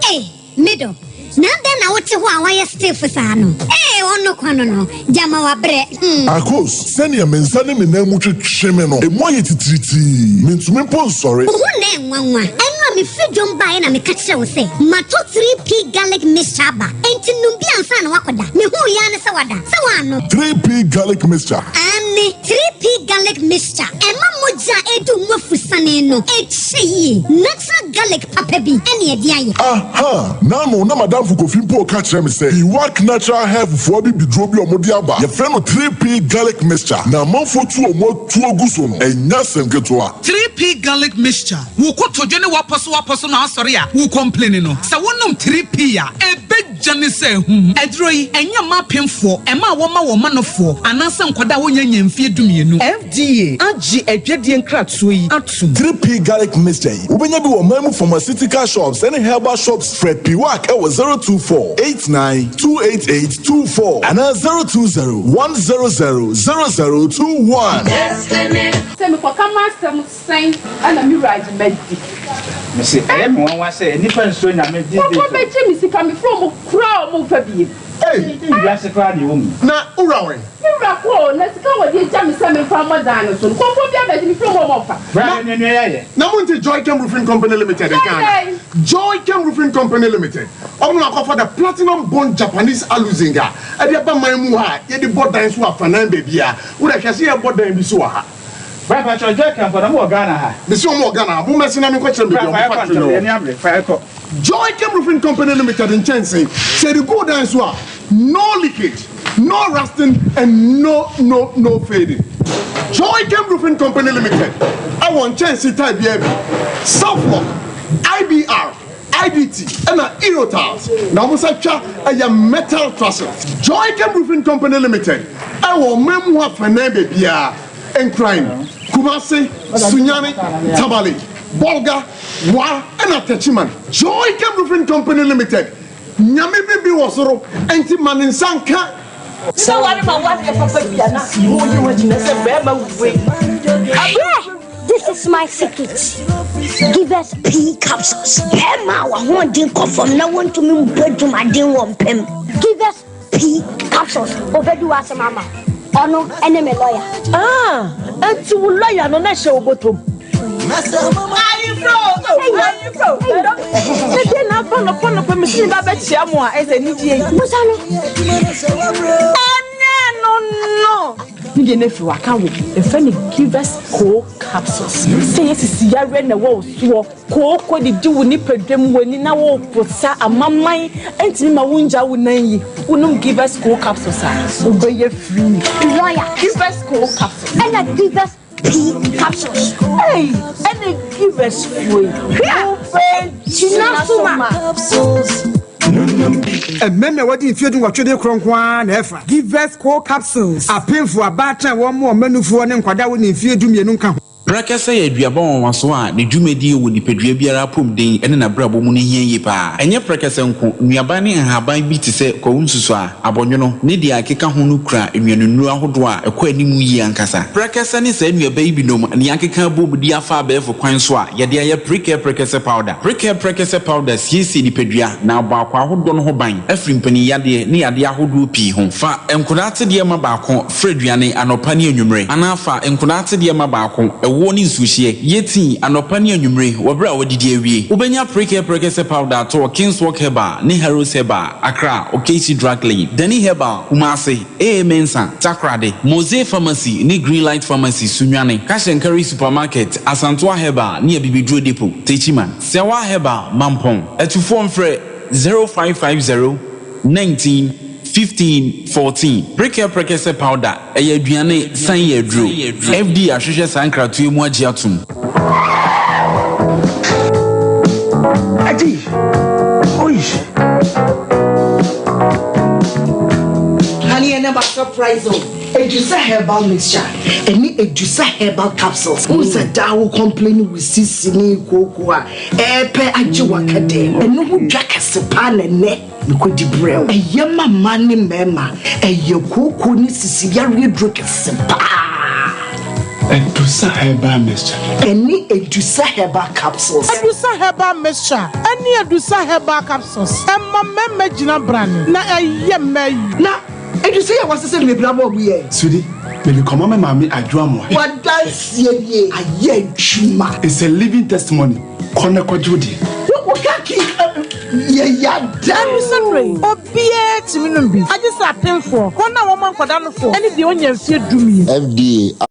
L: Hey, middle. Na adɛn na wote hɔ a woayɛ stiff saa no? Ee, ɔno kwa no no, gyama wabrɛ, hmm.
M: Akos, sɛnea me nsa ne me nan mu twetwe me no, emu ayɛ titiritii. Mintumi mpo nsɔre.
L: Wo ho nnɛ nwanwa. Ɛno a mefiri dwom baeɛ na meka kyerɛɛ wo sɛ matɔ 3P Garlic Mixture aba, enti nom bi ansa na woakɔda. Mehuu yi ara ne sɛ woada. Sɛ woannom.
M: 3P Garlic Mixture.
L: Aane, 3P Garlic Mixture. Ɛma mogya a ɛredi wo mu afusane no kyɛ yie. Natural garlic papa bi ɛne ɛde ayɛ.
M: Aha! N'ano na m'adamfo Kofi mpo reka kyerɛ me sɛ Iwak Natural Health foɔ abibiduro bi a wɔde aba, yɛfrɛ no 3P Garlic Mixture, na amanfoɔ tu wɔn atuo gu so no, ɛnyɛ asɛm ketewa.
K: 3P Garlic Mixture, Wo kotodwe ne w'apɔsowapɔso na asɔre a wo complaini no, sɛ wonom 3P a, ɛbɛgya ne sɛ ahum. Aduro yi, ɛnyɛ mma apemfoɔ, mmaa a wɔma wɔn manofoɔ, anaasɛ nkwadaa a wɔnnya nnya mfeɛ dumienu. FDA agye adwadie nkratoɔ yi atom.
M: 3P Garlic Mixture yi, wobɛnya bi wɔ ɔman mu pharmaceutical shops ne herbal shops. Frɛ Piwak wɔ 024 89 288 24 anaa 020 100 0021.
N: Sɛ mekɔka m'asɛm sɛn na me wura agye madi?
O: Mese ɛyɛ me nwanwa sɛ nnipa nsuro Nyame these days o.
N: Kɔkɔ bɛgye me sika mefrɛ ɔmo koraa a ɔmo nfa biem.
O: Ei wiase koraa deɛ ɛwɔ mu yi.
P: Na wo wura wɛn?
N: Me wura kɔ o, na sika a wɔde agya me sɛ memfa mmɔ dan no so no, kɔmfoɔ bi abɛgye mefrɛ ɔmo a ɔmo mfa.
O: Bra na nua nua yɛ.
P: Na monte Joychem Roofing Company Limited nka ana? Joychem Roofing Company Limited, ɔmo na wakɔfa the Platinum Bond Japanese Aluzinc a ɛde aba man mu ha a yɛde bɔ dan so wɔ afanan baabiara. Wo deɛ hwɛ sɛ yɛbɔ dan bi so wɔ ha.
O: Bra pakyɛw Joychem fo na ɔmo wɔ Ghana ha?
P: Mese ɔmo wɔ Ghana ha, mommɛse na menkɔkyerɛ mo
O: Bra
P: baabi a
O: fa
P: ɔmo
O: yɛkɔ
P: factory
O: ntɛm
P: no wɔ.
O: yɛni abere fa yɛkɔ.
P: Joychem Roofing Company Limited nkyɛnsee, sɛ yɛde gu wo dan so a, no leakage, no rusting and no no no fading. Joychem Roofing Company Limited wɔ nkyɛnsee type biara bi, Southlock, IBR, IDT ɛna Eurotiles na wɔn nsa twa ɛyɛ metal trusses. Joychem Roofing Company Limited ɛwɔ ɔman mu hɔ afɛnɛn baabiara, Nkran, Kumasi, Sunyani, Tamale, Bolga, Wa ɛna Techiman. Joychem Roofing Company Limited, Nyame bi bi wɔ soro ɛnti ma ne nsa nka.
Q: Sɛ ware ma woadeɛ papa bi a na woyi woagyina sɛ bɛrima wei.
L: Abrɛ! This is my secret. Give us pea capsules. Bɛrima a w'ahoɔden kɔ fam na wontumi mbɔ adwumaden wɔ mpam. Give us pea capsules. Obedi w'asɛm ama wo. Ɔno ne me lawyer.
Q: Ah, enti wo lawyer no na ɛhyɛ wo bɔtɔ mu? Ayefro, ayefro. Ne deɛ na aba nɔpɔ nɔpɔ mesi ne ba bɛkyia mo a ɛsɛ anigyeɛ yi.
L: Busa no.
Q: Ɛnyɛ no no. Ne deɛ no afiri waka wo. Yɛfrɛ no Givers Co capsules. Sɛ yɛ sisi yareɛ na ɛwɔ wo soɔ, kooko didi wo nipadua mu, w'ani na woreposa, amaman ntumi ma wongya wo nan yi, wonom Givers Co capsules a, wobɛyɛ free.
L: Lawyer.
Q: Givers Co capsules.
L: Ɛna Givers P capsules.
Q: Ei, ɛna Givers foɔ yi, wobɛgyina so ma.
R: Mmarima a wɔadi mfeɛ dunwɔtwe de korɔ nko ara na ɛfa. Givers Co capsules. Apemfo, abaatan a wɔmmoa wɔn mma nufoɔ ne nkwadaa a wɔnni mfeɛ dumienu nka ho.
S: Prɛkɛsɛ yɛ aduaba nwanwaso a ne dwumadi wɔ nipadua biara apɔmuden ne n'abrabɔ mu no hia yie paa. Ɛnyɛ prɛkɛsɛ nko, nnuaba ne nhaban bi te sɛ kwawu nsusuaa, abɔnwono, ne deɛ ɛkeka ho no kura nnuanennuro ahodoɔ a ɛkɔ anim yie ankasa. Prɛkɛsɛ ne saa nnuaba yi binom na yɛakeka abom de afa abɛɛfo kwan so a yɛde ayɛ Prekɛ Prɛkɛsɛ Powder. Prekɛ Prɛkɛsɛ Powder siesie nipadua na abɔ akwaa ahodoɔ no ho ban afiri mpaninyadeɛ ne yadeɛ ahodoɔ pii ho. Fa nkwadaa atedeɛ ma baako Fra aduane anɔpa ne anwummere, anaa fa nkwadaa atedeɛ ma baako, ɛwoɔ ne nsuohyeɛ. Yɛ tii anɔpa ne anwummere wɔ berɛ a woadidi awie. Wobɛnya Prekɛ Prɛkɛsɛ Powder atɔ wɔ Kingswalk Herbal ne Harrods Herbal, Accra, Okaishie Drug Lane, Dani Herbal, Kumasi, AA Mensah, Takoradi, Mose Pharmacy ne Greenlight Pharmacy, Sunyani, Cash and Carry Supermarket, Asantoa Herbal ne Abibiduro Depot, Techiman, Sɛwa Herbal, Mampong. Atufoɔ mfrɛ 0550 19 15 14. Prekɛ prɛkɛsɛ powder, ɛyɛ aduane, san yɛ aduro. FDA ahwehwɛ saa nkratoɔ yi mu agye atom.
A: Adi, oi.
T: Honey, and about surprise o. Edusa herbal mixture ɛne Edusa herbal capsules. Wohu sɛ daa wo complain wo sisi ne kooko a ɛɛpɛ agye waka dɛm. Ɛno ho dwa kɛse paa na ɛnɛ. Mekɔdi brɛ wo. Ɛyɛ ma mmaa ne mmarima. Ɛyɛ kooko ne sisi yareɛ duro kɛse paa.
U: Adusa herbal mixture.
T: Ɛne Adusa herbal capsules.
C: Adusa herbal mixture ɛne Adusa herbal capsules ɛma mmarima gyina brane na ɛyɛ mmaa yie.
T: Na Adusa yi a wɔasesa no bebree ama wɔn yɛ.
U: Sweetie, mede kɔma me maame Adwoa Amoah.
T: W'adanseɛ nie, ayɛ adwuma.
U: It's a living testimony, kɔ na kɔgye wo deɛ.
T: Wo ka ki yɛ ya dɛn.
C: Ɛno mmerɛ yi, obiara tumi nom bi, agye sɛ apemfoɔ, wɔn a wɔma nkwadaa nofoɔ, ne deɛ ɔnnya mfeɛ dumien.
V: FDA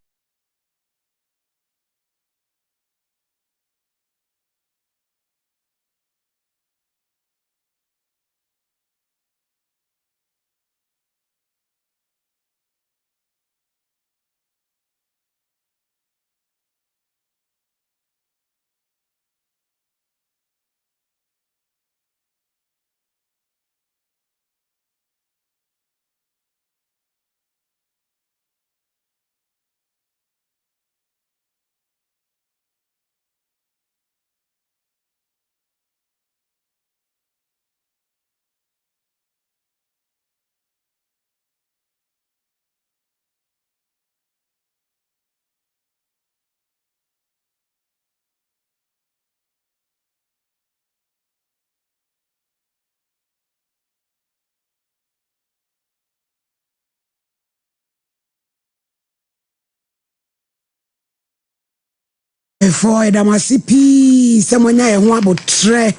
A: Ahwɛfoɔ, yɛda mo ase pii sɛ moanya yɛn ho abotrɛ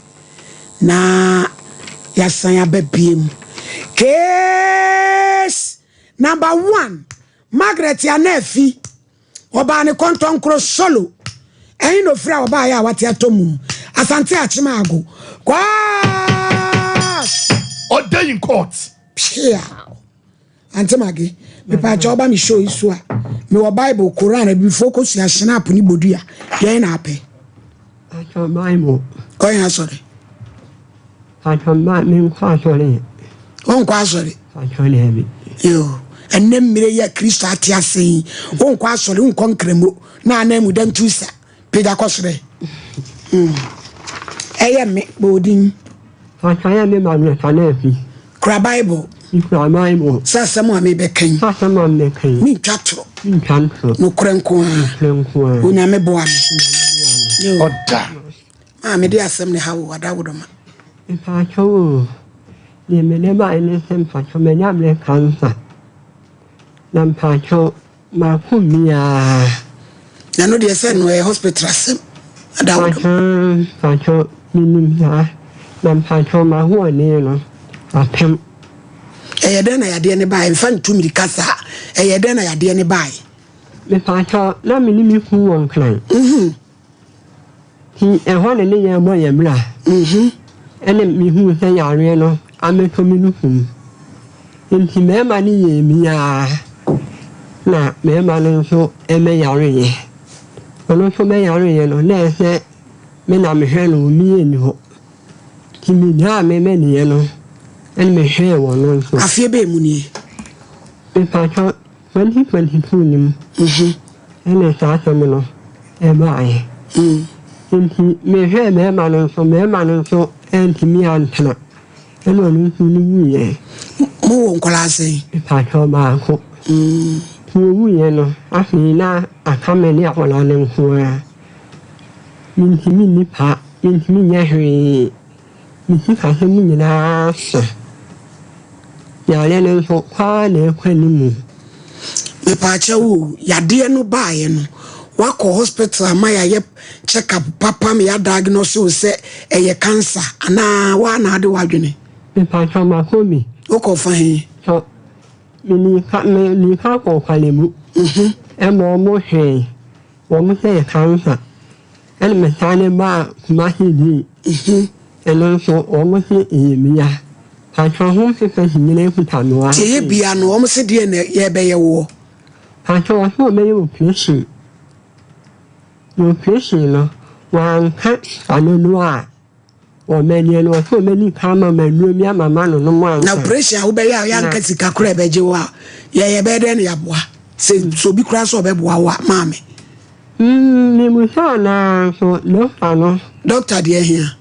A: na yɛasan aba biem. Case number one, Margaret Anaafi, ɔbaa ne kɔntɔnkoro solo. Ɛhe na ofiri a ɔbaeɛ a wate atɔ mum? Asante Akyem Ago. Kwaas!
B: Ɔda in court.
A: Piaw! Auntie Maggie, mepaakyɛ ɔba me show yi so a, mewɔ Bible, Koran, abibifoɔ kosua, Schnapp ne bodua. Deɛn na apɛ?
D: Paatwɔ Bible.
A: Kɔ yɛn asɔre.
D: Paatwɔ ma menkɔ asɔre.
A: Wonkɔ asɔre?
D: Paatwɔ daabi.
A: Yo, ɛnnɛ mmerɛ yi a Kristo ate ase yi, wonkɔ asɔre, wonkɔ nkramo, na anan mu da ntu sa. Pagya kɔ soro ɛ. Mm. Ɛyɛ me, bɔ odin.
D: Paatwɔ yɛ me ma mmiɛnsa na afi.
A: Kura Bible.
D: Mekura Bible.
A: Sɛ asɛm a mebɛka yi.
D: Sɛ asɛm a mebɛka yi.
A: Mentwa toro.
D: Mentwa ntoro.
A: Nokorɛ nko ara.
D: Nokorɛ nko ara.
A: Onyame boa me.
D: Onyame boa me.
B: Ɔda.
A: Maa mede asɛm ne ha wo adawodoma.
D: Mpakyɛw o, deɛ mede baeɛ ne sɛ mpakyɛw manya breast cancer. Na mpakyɛw mako biara.
A: Na ɛno deɛ sɛ no ɛyɛ hospital asɛm. Adawodoma.
D: Mpakyɛw mpakyɛw menim saa. Na mpakyɛw m'ahoɔden no apem.
A: Ɛyɛ dɛn na yadeɛ no baeɛ? Mfa ntu mmirika saa. Ɛyɛ dɛn na yadeɛ no baeɛ?
D: Mepakyɛw na me ne me kunu wɔ Nkran. Nti ɛhɔ na ne yɛrebɔ yɛn bra. Ɛna mehuu sɛ yareɛ no abɛtɔ me nufu mu. Nti mmarima no yɛɛ mi ara na mmarima no nso bɛyareeɛ. Ɔno nso bɛyareeɛ no na ɛyɛ sɛ me na mehwɛ no, obiara nni hɔ. Nti megyaa me mɛdeɛ no ɛna mehwɛɛ wɔn nso.
A: Afeɛ bɛn mu nie?
D: Mepakyɛw 2022 no mu ɛna saa asɛm no ɛbaeɛ. Nti mehwɛɛ bɛrima no nso, bɛrima no nso antumi antena ɛna ɔno nso no wuiɛ.
A: Mowɔ nkwadaa sɛn?
D: Mepakyɛw baako. Nti ɔwuiɛ no, afei na aka me ne akwadaa no nko ara. Mentumi nni pa, mentumi nyɛ hwee. Me sikasɛm nyinaa sa. Yareɛ no nso, kɔ ara na ɛrekɔ anim.
A: Mepaakyɛw o, yadeɛ no baeɛ no, woakɔ hospital ama yɛayɛ check up papa ma yɛadiagnose wo sɛ ɛyɛ cancer anaa woa na ade w'adwene?
D: Mepaakyɛw makɔ bi.
A: Wokɔ fa he?
D: So menii ka menii ka kɔɔ Korle-Bu. Ɛma wɔn hwɛe. Wɔn sɛ yɛ cancer. Ɛna me sane baa Kumasi bio. Ɛno nso wɔn se ɛyɛ bia. Pakyɛ ho papers nyinaa kuta me wɔ ha
A: Nti ɛyɛ
D: sei.
A: bia no wɔn se deɛn na yɛbɛyɛ woɔ?
D: Pakyɛ wɔse wɔbɛyɛ operation. Na operation no wɔanka sika dodoɔ a Wɔbɛdeɛ no ɔsɛ ɔbɛdi kan ama ma nnuro bi ama ma no nom ansa.
A: Na operation a wobɛyɛ a yɛanka sika koraa ɛbɛgye wo a yɛ yɛbɛyɛ dɛn na yɛaboa sɛ sɛ obi koraa sɛ ɔbɛboa wo a maame.
D: Mm mebusaa no ara nso doctor no.
A: Doctor deɛ hia.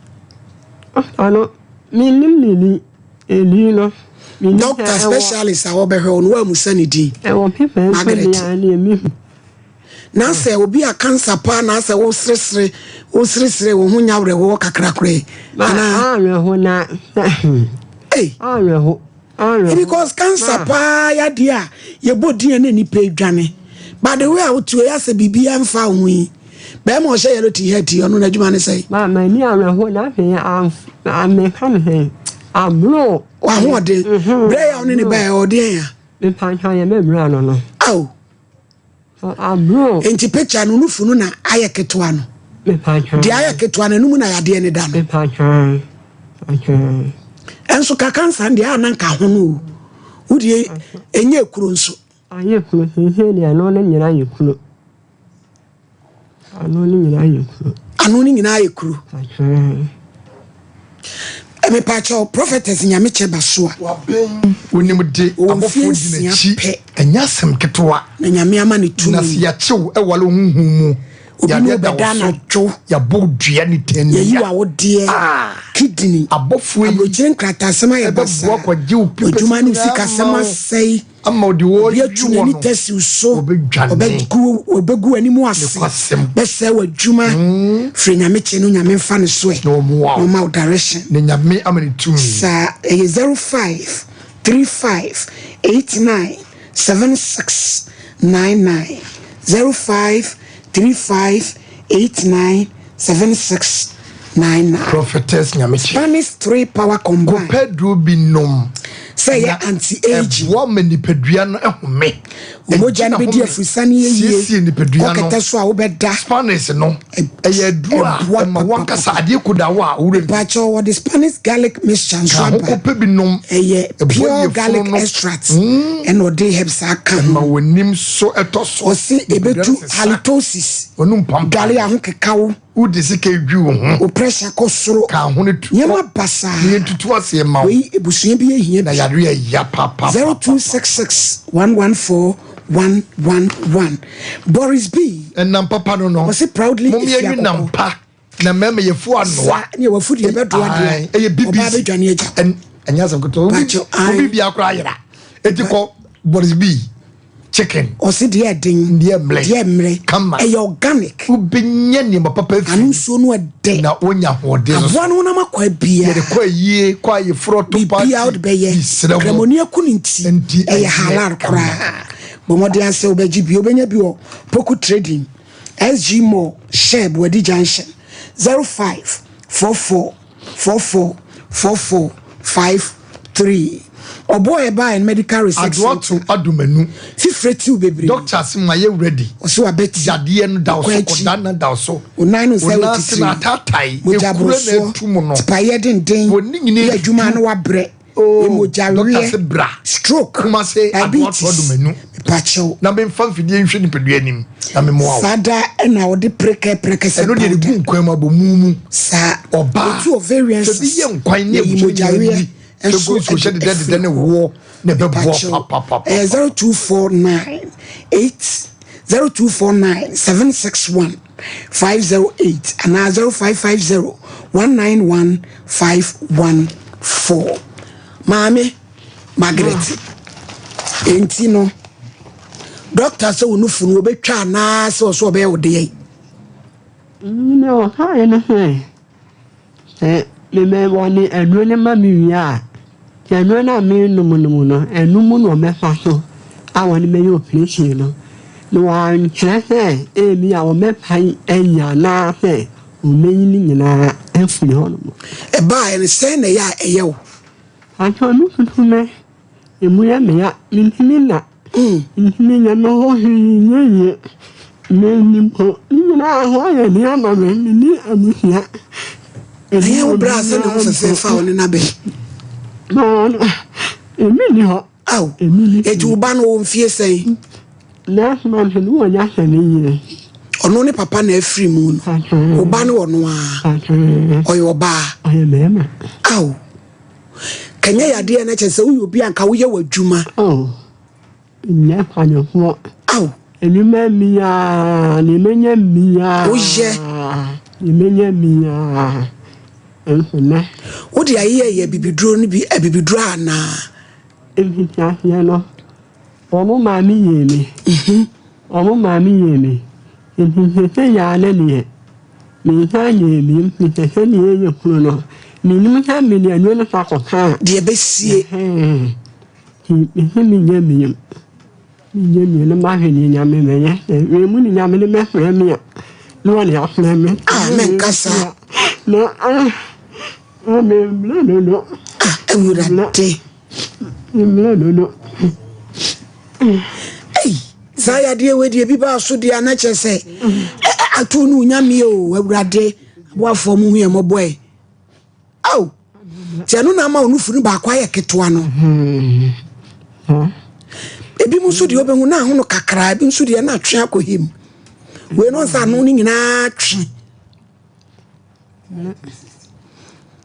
D: Doctor no mennim ne din edin no. Mennim sɛ
A: Doctor
D: ɛwɔ.
A: specialist a wɔbɛhwɛ wo no woamusa ne din.
D: Ɛwɔ paper nso
A: Margaret.
D: deɛ a ɛneɛ mehu.
A: Na sɛ obi a cancer paa na asɛ wo seresere wo seresere wo ho nya awerɛhoɔ kakra koraa
D: Ma
A: anaa.
D: awerɛho na sɛ.
A: Ei.
D: Awerɛho awerɛho.
A: Because cancer
D: Ma.
A: paa yadeɛ a yɛbɔ din a na nipa adwane but the way a wote hɔ yi asɛ biribiara mfa wo ho yi bɛrima ɔhyɛ yellow t-shirt yi ɔno n'adwuma ne sɛn.
D: Ma m'ani awerɛho na afei ameka ne sɛn aboro.
A: W'ahoɔden berɛ yɛ a wo ne ne baeɛ ɔdeɛn a.
D: Mepa kyɛw yɛ mɛmira no no.
A: Ao.
D: Abro.
A: Nti picture no nufu no na ayɛ ketewa no. Deɛ ayɛ ketewa no ɛno mu na yadeɛ no da no. Ɛnso ka cancer no deɛ a na nka ho no o. Wo deɛ ɛnyɛ kuro nso.
D: Ayɛ kuro seesei deɛ ɛno no nyinaa yɛ kuro. Ano no nyinaa yɛ kuro.
A: Ano no nyinaa yɛ kuro. Mepaakyɛw prophetess Nyamekyɛ Basoa.
B: Waben, onim de,
A: Ɔwɔ mfeɛ
B: abɔfoɔ di
A: nsia
B: n'akyi.
A: pɛ.
B: Ɛnyɛ asɛm ketewa.
A: Na Nyame ama no tumi.
B: Na sɛ yɛakye wo ware honhom mu,
A: Obi ne
B: yadeɛ
A: wo
B: da wo
A: bɛda
B: so,
A: anadwo.
B: yɛabɔ wo dua ne tɛnea.
A: Yɛyi w'awodeɛ, kidney,
B: Abɔfoɔ yi
A: aburokyire nkrataasɛm ayɛ
B: ɛbɛboa
A: basaa,
B: kɔgye wo papers
A: w'adwuma ne wo
B: nyinaa
A: sikasɛm
B: ama wo.
A: asɛe.
B: Ama ɔde wɔn
A: Obi atu
B: yi
A: n'ani
B: wɔn no,
A: tasiw so,
B: wɔbɛdwane.
A: ɔbɛgu ɔbɛgu w'anim ase,
B: Nokwasɛm.
A: bɛsɛe w'adwuma. Firi Nyame kye no Nyame mfa no so ɛ,
B: Na ɔmmoa
A: na
B: wo.
A: ɔma wo direction.
B: Na Nyame ama no tumi.
A: Saa ɛyɛ 05 35 89 76 99 05 35 89 76 99.
B: Prophetess Nyamekyɛ.
A: Spanish 3 power combine.
B: Kɔpɛ duro bi nom.
A: Sɛ ɛyɛ anti-aging.
B: Ɛboa ma nipadua no home.
A: Mogya no bɛdi afurusane yɛ yie.
B: Siesie nipadua no.
A: Kɔkɛtɛ so a wobɛda.
B: Spanish no, ɛyɛ aduro a ɛma wankasa adeɛ koda wo a wowura
A: bi. Mpakyɛw wɔde Spanish garlic mixture nso aba.
B: Ka ho kɔpɛ bi nom.
A: Ɛyɛ pure garlic extract. Ɛna ɔde herbs aka ho.
B: Ɛma w'anim so ɛtɔ so.
A: Ɔse ɛbɛtu halitosis.
B: W'anum pampan.
A: Dwale a ho keka wo.
B: Wode sika edwi wo ho.
A: Wo pressure kɔ soro.
B: Ka ho no tu.
A: Nneɛma basaa.
B: Na yɛntutu aseɛ mma wo.
A: Wei ebusua bi ehia bi.
B: Na yareɛ ɛya papapapa.
A: 0266 114 111 Boris B.
B: Ɛnam papa no no.
A: Ɔse proudly
B: Mom
A: efi
B: yɛnwe nam
A: akɔkɔ.
B: pa na mmarima yɛfu anoa.
A: Saa ne wafu deɛ ɛbɛdoa deɛ.
B: Ɛyɛ BBC.
A: Ɔbaa bɛdwane agya.
B: Ɛnyɛ asɛm ketewa. Obi
A: Pakyɛ, ae.
B: obi biara koraa yera. Eti kɔ Boris B. Chicken.
A: Ɔse deɛ ɛden.
B: Deɛ mmerɛ.
A: Deɛ mmerɛ.
B: Kama.
A: Ɛyɛ organic.
B: Wobɛnya nneɛma papa afiri.
A: Ano nsuo no ɛdɛ.
B: Na wonya ahoɔden nso.
A: Aboa no honam akwaa biara.
B: Yɛde kɔ ayie, kɔ ayeforɔ, to party.
A: Biribiara wode bɛyɛ.
B: Mesrɛ mo.
A: Kramoni aku no nti.
B: Nti
A: ɛyɛ halal koraa. Bɔ mmɔden ara sɛ wobɛgye bi. Wobɛnya bi wɔ Poku Trading, SG Mall, Shell, Boadi Junction, 0544 44 44 53. Ɔboɔ a ɛbaeɛ no medical research
B: Adoa
A: center.
B: to adomanu.
A: Fifire tiw bebree.
B: Doctor se ma yɛ ready.
A: Ɔse wabɛti.
B: Yadeɛ no da wo so
A: Kɔ akyi.
B: kɔda na da wo so.
A: Wo nan no sɛ
B: Wo nan ase
A: wotitiri.
B: na ataatae.
A: Mogya
B: Ekuro na
A: borosoɔ.
B: etu mu no.
A: Tipaeɛ denden.
B: Wɔn ne nyinaa
A: Yɛ adwuma no wabrɛ.
B: Oh,
A: Mogya
B: doctor
A: weɛ.
B: se bra.
A: Stroke.
B: Kumase Adoa to
A: Diabetes.
B: adomanu.
A: Mepakyɛw.
B: Na memfa mfidie nhwɛ nipadua anim na memmoa wo.
A: Saa da na wɔde prɛkɛ prɛkɛsɛ
B: Ɛno deɛ de gu nkwan mu abɔ mu mu.
A: Saa.
B: Ɔbaa.
A: Otu ovarian
B: Sɛ bi yɛ nkwan ne
A: Yɛyi
B: abusua nyinaa
A: mogyaweɛ
B: ni. Sɛ
A: nso
B: gu nsuo hyɛ
A: de
B: dedɛ
A: afiri
B: dedɛ ne
A: hɔ.
B: woɔ na ɛbɛboa
A: Mepakyɛw.
B: papapapa.
A: Ɛyɛ 0249 8 0249 761 508 anaa 0550 191 514. Maame Margaret, enti no dɔkta sɛ wo nufu no wɔbɛtwa anaa sɛ ɔsɛ ɔbɛyɛ wo deɛ?
D: Nea ɔkaeɛ ne sɛ, sɛ mebɛ wɔde aduro no ma me wie a, sɛ aduro no a merenom no mu no, ɛno mu na wɔbɛfa so a wɔde bɛyɛ operation no. Na wɔankyerɛ sɛ ebi a wɔbɛpae ayi anaasɛ wɔbɛyi ne nyinaa afiri hɔnom.
A: Ɛbaeɛ no sɛn na ɛyɛ a ɛyɛ wo?
D: Pakyɛ me susu me emu yɛ me ya mentumi nna mentumi nyɛ me ho hwee nyɛ yie menni mpo ne nyinaa ho ayɛ den ama me menni abusua.
A: Ɛyɛ wo bra sɛ ne ho fɛfɛɛfɛ a ɔne no abɛn.
D: Emi nni hɔ.
A: Aw, eti wo ba no wɔ mfie sɛn?
D: Last month no wɔ nya sɛ ne yie.
A: Ɔno ne papa na afiri mu no. Wo ba no ɔno ara. Ɔyɛ ɔbaa.
D: Ɔyɛ bɛrima.
A: Aw, kanyɛ yadeɛ na kyerɛ sɛ woyɛ obi a nka woyɛ w'adwuma.
D: Oh, nyɛ kwanfoɔ.
A: Aw.
D: Enwuma mmiaa, ne menya mmiaa.
A: Woyɛ.
D: Ne menya mmiaa. Nso nɛ.
A: Wode ayeyɛ yɛ abibiduro no bi abibiduro anaa?
D: Mfitiaseɛ no, wɔn maame yii me. Wɔn maame yii me. Nti seesei ara no deɛ, mensan nyɛɛ bio firi sɛ sɛdeɛ ɛyɛ kuro no, mennim sɛ mede aduro no fa kɔka a.
A: Deɛ ɛbɛsie.
D: Ɛhɛn. Nti mese menyɛ bio. Menyɛ bio na mahwɛ deɛ Nyame bɛyɛ. Sɛ wei mu ne Nyame de bɛfrɛ me a, na ɔde afrɛ me.
A: Ah, menka saa.
D: Na ah, memmerɛ dodo.
A: Ah, Awurade.
D: Memmerɛ dodo.
A: Ei, saa yadeɛ wei deɛ bi baa so deɛ a na kyerɛ sɛ ato no nyame o Awurade aboafoɔ mo hu yɛ mmɔbɔ ɛ. Ao, nti ɛno na ama wo nufu no baako ayɛ ketewa no. Ebi mu nso deɛ wobɛhu na ahono kakra, ebi nso deɛ na atwe akɔ him. Wei no nsa ano no nyinaa twe.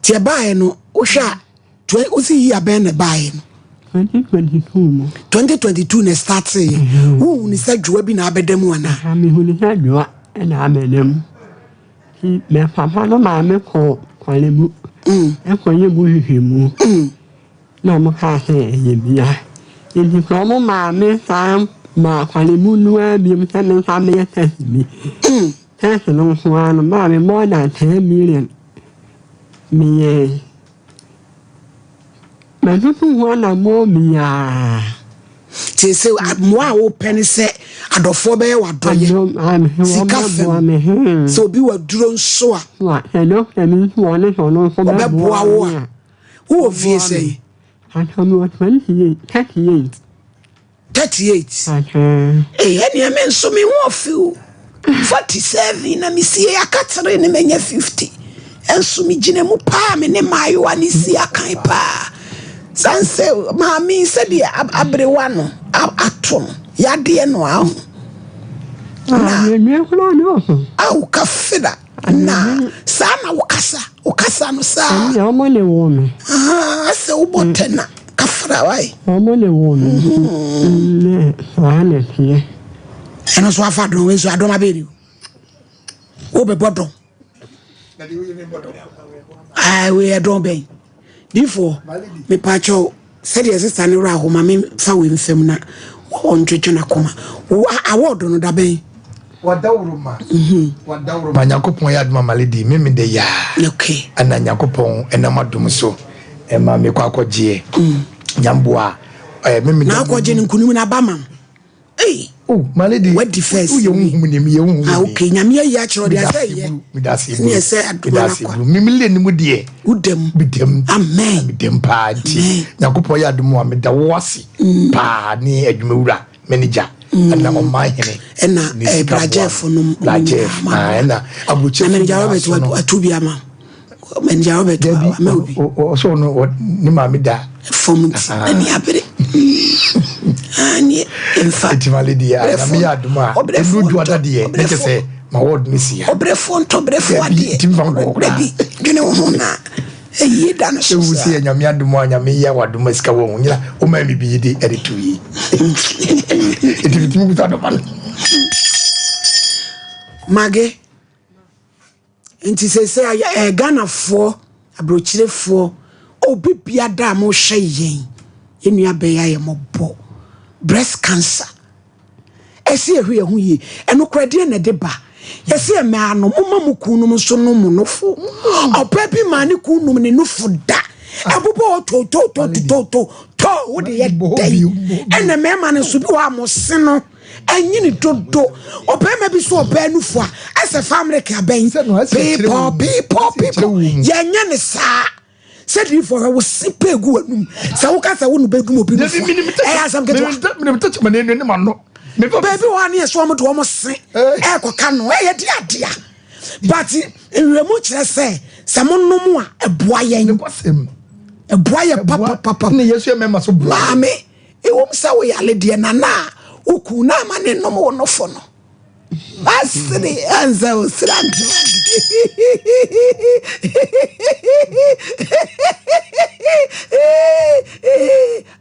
A: Nti ɛbaeɛ no, wohwɛ a, wosi yi abɛn na ɛbaeɛ no?
D: 2022 mu.
A: 2022 na ɛstarteeɛ. Mm-hmm. Wohu ne sɛ dwoa bi na abɛda mu anaa?
D: Mehu ne sɛ dwoa na abɛda mu. Nti me papa no maa me kɔɔ Korle Bu kɔyɛɛ mu nhwehwɛmu na wɔkaa sɛ ɛyɛ bia. Nti sɛ wɔn maa me san baa Korle Bu no ara biom sɛ mensan mmɛyɛ test bi. Test no nko ara no maa me more than 10 million meyɛe. Matutu ho anammɔn biara.
A: Nti sɛ mmoa a wopɛ ne sɛ adɔfoɔ bɛyɛ w'adɔyɛ sika fam, sɛ obi wɔ aduro nso a ɔbɛboa wo a, wowɔ fie sɛn? 38. Ee, ɛneɛ me nso me ho ɔfe o. 47 na mesie akatere ne manya 50. Ɛnso megyina mu paa me ne mmaayewa ne si akan paa. San sɛ maame sɛdeɛ aberewa no ato no yadeɛ no aho. Na awo kafira na saa na wokasa wokasa no saa.
D: Ɛnna wɔn ne wo me.
A: Asɛ wobɔ tɛna. Kafra wae.
D: Wɔn ne wo me ne saa na ɛteɛ.
A: Ɛno nso afa dɔn wei nso adɔm abɛɛ ni o. Wobɛbɔ dɔn. Ayi wei yɛ dɔn bɛn. Difoɔ mepaakyɛw sɛdeɛ sista ne werɛ ahoma me fa wei mfam na ɔntwetwe n'akoma. Wo award no da bɛn?
B: Wadawuruma wadawuruma Nyankopɔn yɛ adom ama lady me me de yaa.
A: Okay.
B: Ɛna Nyankopɔn ɛnam adom so ɛma me kɔ akɔgyeɛ. Mm. Nyamboa ɛɛ me me.
A: Na akɔgye no nkunim na aba ma. Ei.
B: Oh, my lady.
A: Wadi first.
B: Woyɛ huhum ni mi yɛ huhum ni.
A: Ah okay, nyame ayi akyerɛ ɔde asɛ yɛ.
B: Medase
A: eburu. Ne ɛsɛ adom
B: ala kwa. Mi mi le ni mu deɛ.
A: Wodam.
B: Medam.
A: Amen.
B: Medam paa nti. Nyankopɔn yɛ adom a meda wo ase. Mm. Paa ne adwumawura. Manager ɛna ɔman hene
A: ɛna eh, brajɛfo no
B: brajɛf ɛna aburokyɛfo
A: manager Robert atu bi ama manager Robert ama obi
B: ɔsɔ no ne maame da
A: fam nti ɛne abere ani mfa
B: ɛtima lady a nyame yɛ adom a ɛnu du ada deɛ ne kyɛ sɛ ma wɔd no si ha
A: ɔbrɛfoɔ ntɔ brɛfoɔ adeɛ
B: nti mfa nkɔ koraa
A: dabi dwene wo ho na Eyie da no so
B: saa. Ewu sɛ yɛ nyame adom a nyame yɛ wadom a sika wɔ ho nyina wo maa mi bi yi de ɛde to yi eti mi tumi kuta dɔma no.
A: Mage nti sese ayɛ ɛɛ Ghanafoɔ aburokyirefoɔ obi bia da a mo hwɛ yɛn yɛn nua bɛyɛ ayɛ mɔbɔ breast cancer. Ɛsɛ yɛhwɛ yɛn ho yie. Ɛno koraa deɛ na ɛde ba. Yɛsɛ mmaa no, momma mo kununom nso nom mo nofo. Ɔbaa bi maa ne kunu nom ne nofo da. Ɛbobɔ hɔ totototototo to wo de yɛ dɛn. Ɛna mmarima no nso bi wɔ a mo se no ɛnyini dodo. Ɔbarima bi so ɔbaa nufo a ɛsɛ fa Amerika abɛn. Piipɔ piipɔ piipɔ. Yɛnyɛ ne saa. Sɛ diifo hwɛ wo se pɛ gu w'anum sɛ woka sɛ wo no bɛdum obi no fo ɛyɛ asɛm ketewa baabi wɔ a ne yɛ so wɔn de wɔn se ɛkɔka no ɛyɛ de adea but nwuramu kyerɛ sɛ sɛ mo nom a ɛboa yɛn ɛboa yɛ papapapa maame ɛwom sɛ woyale deɛ nana a woku na ama ne nom wo nofo no Wasere ansa osira ntoma.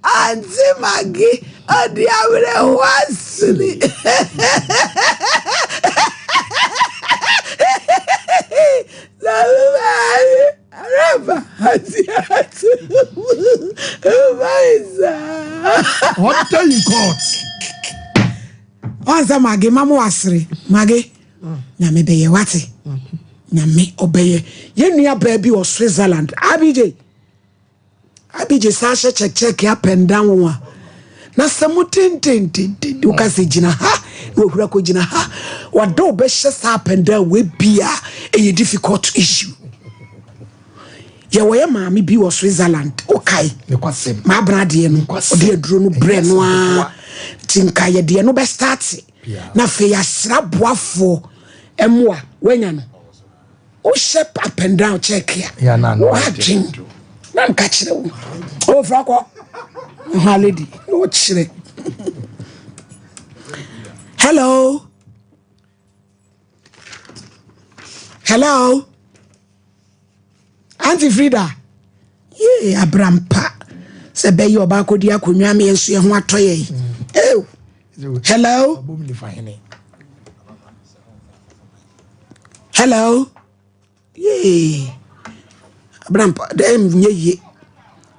A: Auntie Maggie, ɔde awerɛhoɔ asere.
B: What are you caught?
A: Ɔn sɛ mage ma mo asere mage nyame bɛyɛ wate nyame ɔbɛyɛ yɛn nua baa bi wɔ Switzerland abj abj saa hyɛ kyɛkyɛk up and down a na sɛ mo tentententen woka sɛ gyina ha na wahura kɔ gyina ha wada ɔbɛhyɛ saa up and down wɔ bia ɛyɛ difficult issue. Yɛwɔ yɛ maame bi wɔ Switzerland, wokae? Maabena adeɛ no, ɔde aduro no brɛ no ara nti nka yɛdeɛ no bɛstarte na afei yɛasra boafoɔ mmoa woanya no. Wohyɛ up and down check a, woadwen na nka kyerɛ wo. Ɔfra kɔ, ha lady, na ɔkyerɛ. Hello. Hello. Auntie Frida, yee abrampa sɛ bɛyɛ ɔbaa kɔdi akonnwa ama yɛn nso yɛn ho atɔ yɛn. Ew. Hello. Hello. Yee. Abrampa, dɛ nyɛ yie.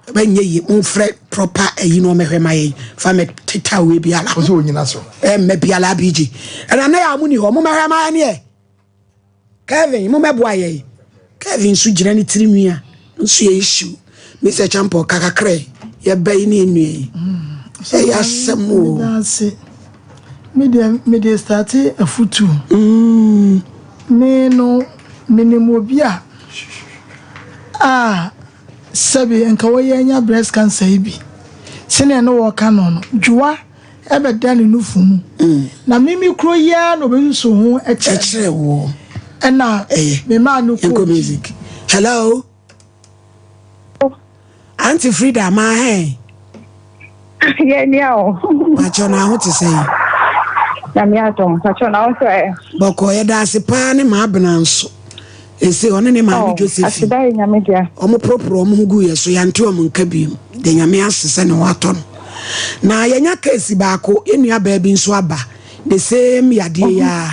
A: Ɛbɛnyɛ yie. Momfrɛ proper ayi na ɔmɛhwɛ ma yɛn. Fa mɛ teta wei biara.
B: Ɔsɛ onyina so.
A: Ɛmmɛ biara abigye. Ɛna na yɛ a mo ni hɔ. Momɛhwɛ ma yɛn yɛ. Kevin mo mɛboa yɛn. Kevin nso gyina ne tiri nwi a nso yɛ issue. Mr. Champɔ kakakrɛ yɛbɛ yi ne yɛn nua yi. Ɛyɛ asɛm o.
C: Meda ase. Me deɛ mede starte afutuo. Me no menim obi a a sɛbe nka wɔyɛ anya breast cancer yi bi. Sɛnea ne wɔka no no, dwoa ɛbɛda ne nufu mu. Na me me kuro yi ara na ɔbɛsusu ho
A: kyerɛ
C: woɔ. Ɛna me maa no
A: kɔɔ music. Hello. Auntie Frida maa hɛn.
E: Yɛ nua o.
A: Pakyɛ na aho te sɛn?
E: Nyame adom. Pakyɛ na wo sɛ.
A: Bɔkɔ yɛda ase paa ne maa bena nso. Ese ɔne ne maame oh, Josephine.
E: Aseda yɛ Nyame dea.
A: Ɔmo poroporo ɔmo ho gu yɛ so yɛante ɔmo nka biom. De Nyame ase sɛ ne ho atɔ no. Na yɛnya case baako yɛ nua baa bi nso aba the same yadeɛ yi ara.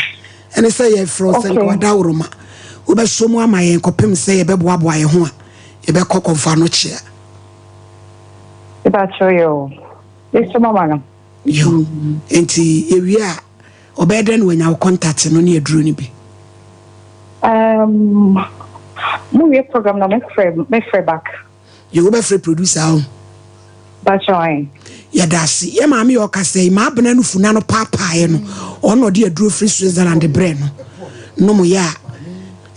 A: Ɛne sɛ yɛfrɛ wo sɛ nka wadaworoma wobɛsɔ mu ama yɛn kɔpem sɛ yɛbɛboaboa yɛn ho a yɛbɛkɔ kɔmfa no kyea.
E: Mepakyɛw yɛ o. Mesɔ mu ama no.
A: Yo, nti yɛwie a ɔbɛyɛ dɛn na wanya wo contact no ne aduro no bi?
E: Um, mo wie program na mɛfrɛ mɛfrɛ back.
A: Yɛ wobɛfrɛ producer ho.
E: Bakyɛ ɔn.
A: Yɛda ase. Yɛ maame yɛ ɔkasa yi, maa bena no funa no paapaaeɛ no, ɔno ɔde aduro firi Switzerland brɛ no. Nom yɛ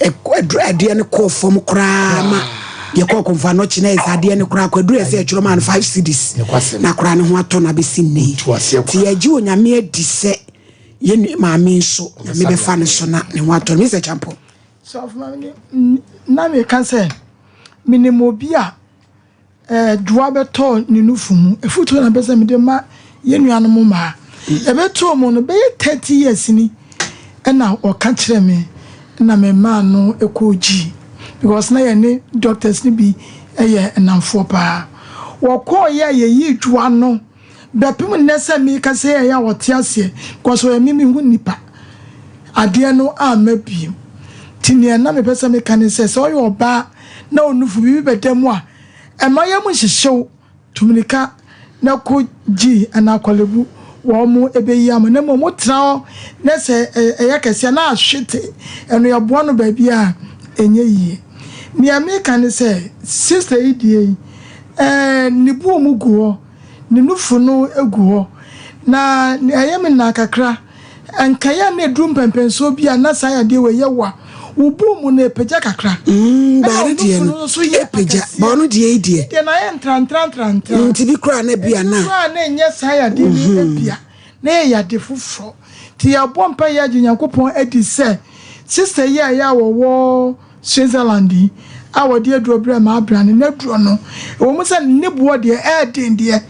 A: a, adeɛ no kɔɔ fam koraa ma yɛkɔɔ kɔmfa no ɔkye na yɛ sɛ adeɛ no koraa kɔ aduro yɛ sɛ yɛtwerɛ maa no 5 cedis na koraa ne ho atɔ no abɛsi nnɛ yi. Nti yɛgye Onyame adi sɛ yɛ maame nso Nyame bɛfa no so na ne ho atɔ no. Mr. Champon.
C: Sɔfo maame na meka sɛ Menim obi a doa bɛtɔɔ ne nufu mu. Afotuo na mepɛ sɛ mede ma yɛn nuanom mmaa. Ɛbɛtɔɔ mu no, bɛyɛ 30 years ni ɛna ɔka kyerɛ me na me maa no kɔɔ G because na yɛne doctors no bi yɛ nnamfoɔ paa. Wɔkɔɔeɛ a yɛyii dwoa no Bɛpem nnɛ sɛ meka sɛ ɛyɛ a ɔte aseɛ because ɔyɛ me mehu nipa adeɛ no amma biem nti neɛ na mepɛ sɛ meka ne sɛ sɛ ɔyɛ ɔbaa na onufu biribi bɛda mu a ɛma yam nhyehyew tu mirika na kɔ gyi anaa kɔlebu wɔn mo ɛbɛyi ama na mmom wotena hɔ na sɛ ɛyɛ kɛseɛ na ahwete ɛno yɛboa no baabi a ɛnyɛ yie neɛ meka ne sɛ sister yi deɛ yi ɛɛ ne buo mu gu hɔ ne nufu no gu hɔ, na ɛyɛ me naa kakra. Ɛnkae a na ɛduru mpɛnpɛnsoɔ bi a na saa yadeɛ wei yɛ wo a, wo buu mu no ɛpagya kakra.
A: Mm, Ɛna wo nufu no nso yɛ akɛseɛ. Ba ɔno deɛ yi deɛ.
C: Deɛ na ayɛ ntrantrantrantran.
A: Nti bi koraa na bi a na.
C: Ebi koraa na ɛnyɛ saa yadeɛ no ebia. Na ɛyɛ yade foforɔ. Nti yɛbɔ mpaeɛ agye Nyankopɔn adi sɛ sister yi a ɛyɛ a wɔwɔ Switzerland yi a wɔde aduro brɛɛ m'abra no, n'aduro no, ɛwɔ mu sɛ ne boɔ deɛ ɛyɛ den deɛ,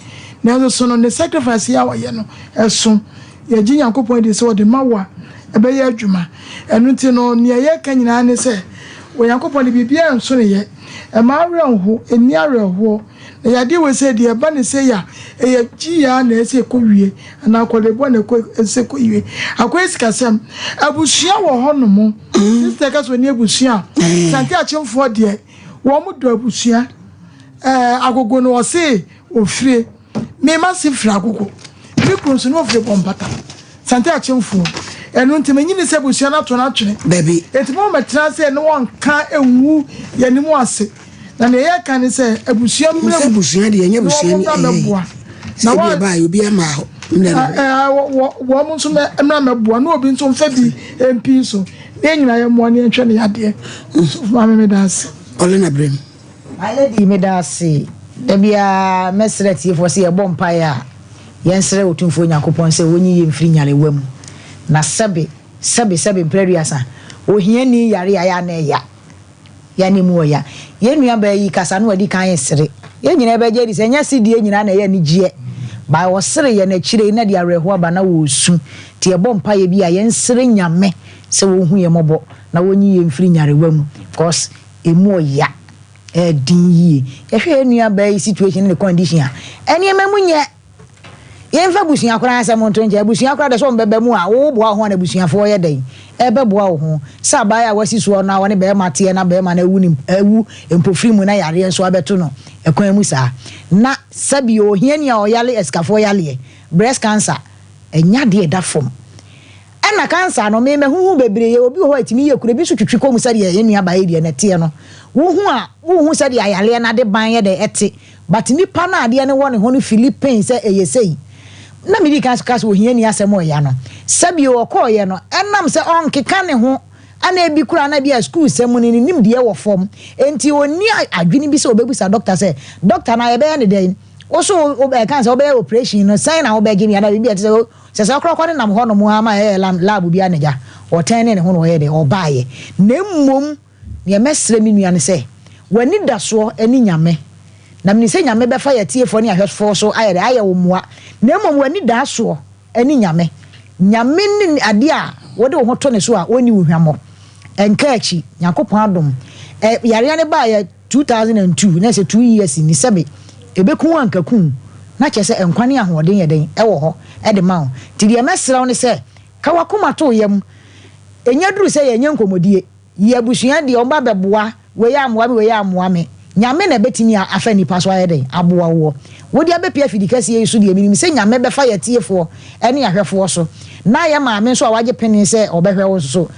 C: nanso so no ne sacrifice yi a ɔyɛ no ɛso. Yɛgye Nyankopɔn di sɛ ɔde ma wo a, ɛbɛyɛ adwuma. Ɛno nti no, nea yɛka nyinaa ne sɛ, Onyankopɔn de biribiara nso ne yɛ. Ɛmma awerɛ nho, ɛnni awerɛhoɔ. Na yadeɛ wei sɛ deɛ ɛba ne sei a, ɛyɛ gyi ara na ɛsɛ ɛkɔ wie, anaa akɔleboa na ɛkɔ ɛsɛ ɛkɔ wie. Akɔyɛ sikasɛm. Abusua wɔ hɔ nom. Sister ka sɛ ɔni abusua a, Sante Akyemfoɔ deɛ, wɔn dɔ abusua. Ɛɛ agogo no ɔse ofire. Me ma se firi agogo. Me kunu nso ne ofire bɔ mpata. Sante Akyemfoɔ. Ɛno nti menye ne sɛ abusua no ato no atwene.
A: Dabi.
C: Enti mo mɛtena ase ne wɔn nka ngu yɛn anim ase. Na nea yɛka ne sɛ abusua mmra
A: mu. Abusua deɛ ɛnyɛ abusua ni ɛyɛ. Na wɔn ɛbaa obi ama hɔ.
C: Wɔn nso mmra mɛboa na obi nso mfa bi mpi so. Na yɛn nyinaa yɛ mmoa na yɛnhwɛ ne yadeɛ. Sɔfo maame meda ase.
A: Ɔle na brem.
V: My lady meda ase. Da biara mɛsrɛ atiefoɔ sɛ yɛbɔ mpaeɛ a yɛnsrɛ Otumfoɔ Nyankopɔn sɛ ɔnyi yɛn mfiri nyarewa mu. Na sɛbe sɛbe sɛbe mprɛ aduasa ohiani yare a ɛyɛ a na ɛya. Ya ne mu ɔya. Yɛn nua baa yi kasa na wadi kan resere. Yɛn nyinaa bɛgye adi sɛ ɛnyɛ sedie nyinaa na ɛyɛ anigyeɛ. By ɔsere yɛ no akyire yi na de awerɛhoɔ aba na ɔresu. Nti yɛbɔ mpaeɛ bi a yɛnsere Nyame sɛ ɔnhu yɛn mmɔbɔ na ɔnyi yɛn mfiri nyarewa mu cos ɛmu ɔya. Ɛɛden yie. Yɛhwɛ yɛn nua baa yi situation ne ne condition a, nneɛma mu nyɛ. Yɛmfa abusua koraa asɛm nto nkyɛn. Abusua koraa deɛ sɛ wɔbɛba mu a, woboa wo ho a na abusuafoɔ yɛ dɛn? Ɛbɛboa wo ho. Sɛ abaayewa a wasi soɔ no a ɔne barima teɛ na barima no awu ne awu mpofiri mu na yareɛ nso abɛto no kwan mu saa. Na sɛbi ohiani a ɔyare asikafoɔ yareɛ, breast cancer, ɛnyɛ adeɛ a ɛda fam. Ɛna cancer no, me mahuhu bebree. Yɛwɔ bi wɔ hɔ a ɛtumi yɛ kuro, ebi nso twitwi kɔ mu sɛdeɛ yɛn nuabaa yi deɛ no ɛteɛ no. Wohu a, wonhu sɛdeɛ ayareɛ no adeban yɛ dɛn ɛte. But nipa no a adeɛ no wɔ ne ho no fili pain sɛ ɛyɛ sei. Na medi kan ka sɛ ohiani asɛm ɔya no. Sɛbio ɔkɔɔeɛ no, ɛnam sɛ ɔnkeka ne ho ana ebi koraa na ebia sukuu sɛm mu no ne nimdeɛ wɔ fam nti ɔnni adwene bi sɛ ɔbɛbisa dɔkta sɛ, dɔkta na yɛbɛyɛ no dɛn? Wo so wo ɛka sɛ wobɛyɛ operation no sɛn na wobɛgye me anaa biribi a ɛte sɛ sɛ sɛ ɔkorɔkɔ ne nam hɔ nom ara ma ɛyɛ lab bi anagya ɔtɛn ne ne ho na ɔyɛ dɛn ɔbaeɛ na mmom Neɛ mɛsrɛ me nua ne sɛ, w'anidasoɔ ne Nyame, na menim sɛ Nyame bɛfa y'atiefoɔ ne ahwɛfoɔ so ayɛ dɛn? Ayɛ wo mmoa, na mmom w'anidaasoɔ ne Nyame. Nyame ne adeɛ a wode wo ho to ne so a ɔnni wo hwammɔ. Ɛnka akyi, Nyankopɔn adom, ɛ, yareɛ no baeɛ 2002, na ɛsɛ 2 years ni, sɛbe ɛbɛku wo anka ku wo, na kyerɛ sɛ nkwa ne ahoɔden yɛ dɛn? Ɛwɔ hɔ de ma wo. Nti deɛ mɛsrɛ wo ne sɛ, ka w'akoma to wo yam, ɛnya duru sɛ yɛnyɛ nkɔmmɔdie, Yi abusua deɛ ɔmo ba bɛboa, wei ammoa me wei ammoa me, Nyame na ɛbɛtumi a afa nnipa so ayɛ dɛn aboa woɔ. Wode abɛpie afidi kɛseɛ yi so deɛ menim sɛ Nyame bɛfa yɛatiefoɔ ne ahwɛfoɔ so, na yɛ maame nso a wagye pene sɛ ɔbɛhwɛ wo nso so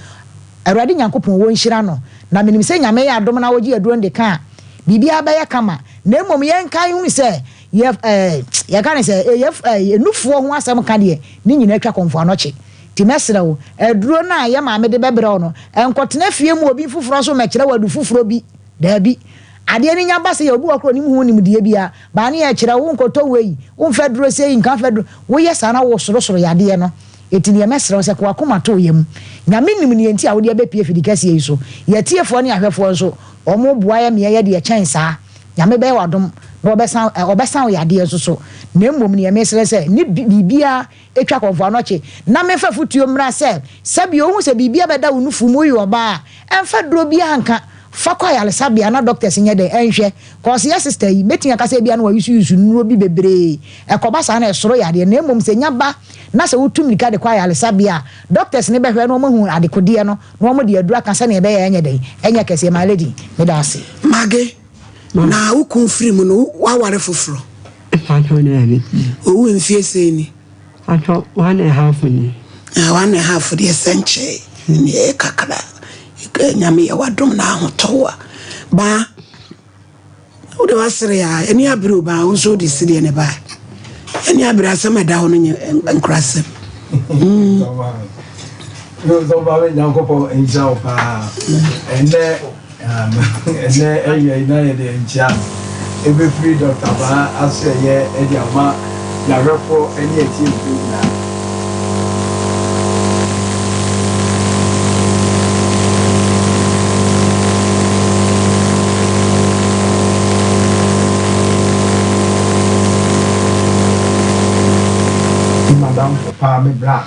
V: Awurade Nyankopɔn wɔnhyira no, na menim sɛ Nyame yɛ adom na wogye aduro no de ka a biribiara bɛyɛ kama, na mmom yɛnkae hunu sɛ yɛ eh yɛka no sɛ eh yɛ eh nufoɔ ho asɛm ka deɛ ne nyinaa twa kɔmfoɔ anɔkye. Nti mɛsrɛ wo, aduro no a yɛ maame de bɛbrɛ wo no, nkɔtena fie mu obi foforɔ so mmɛkyerɛ wo adu foforɔ bi. Daabi. Adeɛ no nya ba sɛ yɛ obi wɔ hɔ koraa ɔnim ho nimdeɛ biara, baa ne yɛkyerɛ wo, wonkɔtɔ wei, womfa aduro sei, nka mfa aduro, woyɛ saa na wosorosoro yadeɛ no. Enti deɛ mɛsrɛ wo sɛ, ka w'akoma to wo yam. Nyame nim deɛ nti a wode abɛpue afidi kɛseɛ yi so. Yɛ atiefoɔ ne ahwɛfoɔ nso, wɔn boa yɛ meɛ yɛ deɛ ɛkyɛn saa. Nyame bɛyɛ wo adom na ɔbɛsa, ɔbɛsa wo yadeɛ nso so. Na mmom deɛ mesrɛ sɛ, ne biribiara Etwa kɔmfo anɔkye na memfa afotuo mmra sɛ, sɛ bio wohu sɛ biribi abɛda wo nufu mu, woyɛ ɔbaa a, ɛmfa duro biara nka, fa kɔ ayaresabea na doctors nyɛ dɛn ɛnhwɛ, cause yɛ sister yi, mɛtumi aka sɛ ebia na wayusu yusu nnuro bi bebree, ɛkɔba saa na ɛsoro yadeɛ, na mmom sɛ nya ba na sɛ wotu mmirika de kɔ ayaresabea a, doctors no bɛhwɛ na wɔahu adekodeɛ no na wɔde aduro aka sɛdeɛ ɛbɛyɛ a ɛnyɛ dɛn, ɛnyɛ kɛseɛ, my lady, meda ase.
A: Maggie, na wo kun firi mu no, woaware foforɔ?
D: Mpakyɛw daabi.
A: Owu mfie sɛn ni?
D: Mpakyɛw one and half ni.
A: Ah one and half deɛ sɛ nkyɛe ne ɛyɛ kakra. Nyame yɛ wadom na ahotɔ wo a. Baa wode wasere a ɛni abere o baa wo nso wode sedeɛ ne baa. Ɛni abere asɛm ɛda hɔ no nyɛ nkurasɛm.
F: Mm. Sɔfo Nyankopɔn nhyira wo paa. Ɛnɛ Ɛnnɛ awia yi na yɛde nkyea ɛbɛfiri Dɔkta Baa asoɛeɛ de ama yɛahwɛfoɔ ne atiefoɔ nyinaa. Madamfo paa me bra.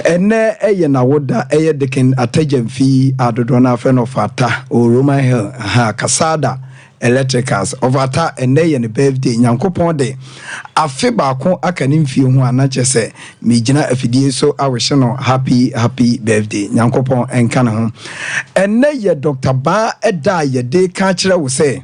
B: Ɛnnɛ yɛ n'awoda, ɛyɛ Deacon Attah-Gyamfi a dodoɔ no ara frɛ no Ɔfata, ɔwɔ Roman Hill, ahaa, Kasada Electricals. Ɔfata, ɛnnɛ yɛ ne birthday. Nyankopɔn de afe baako aka ne mfie ho a, na kyerɛ sɛ megyina afidie so awehye no happy happy birthday. Nyankopɔn nka ne ho. Ɛnnɛ yɛ Doctor Baa da a yɛde reka akyerɛ wo sɛ,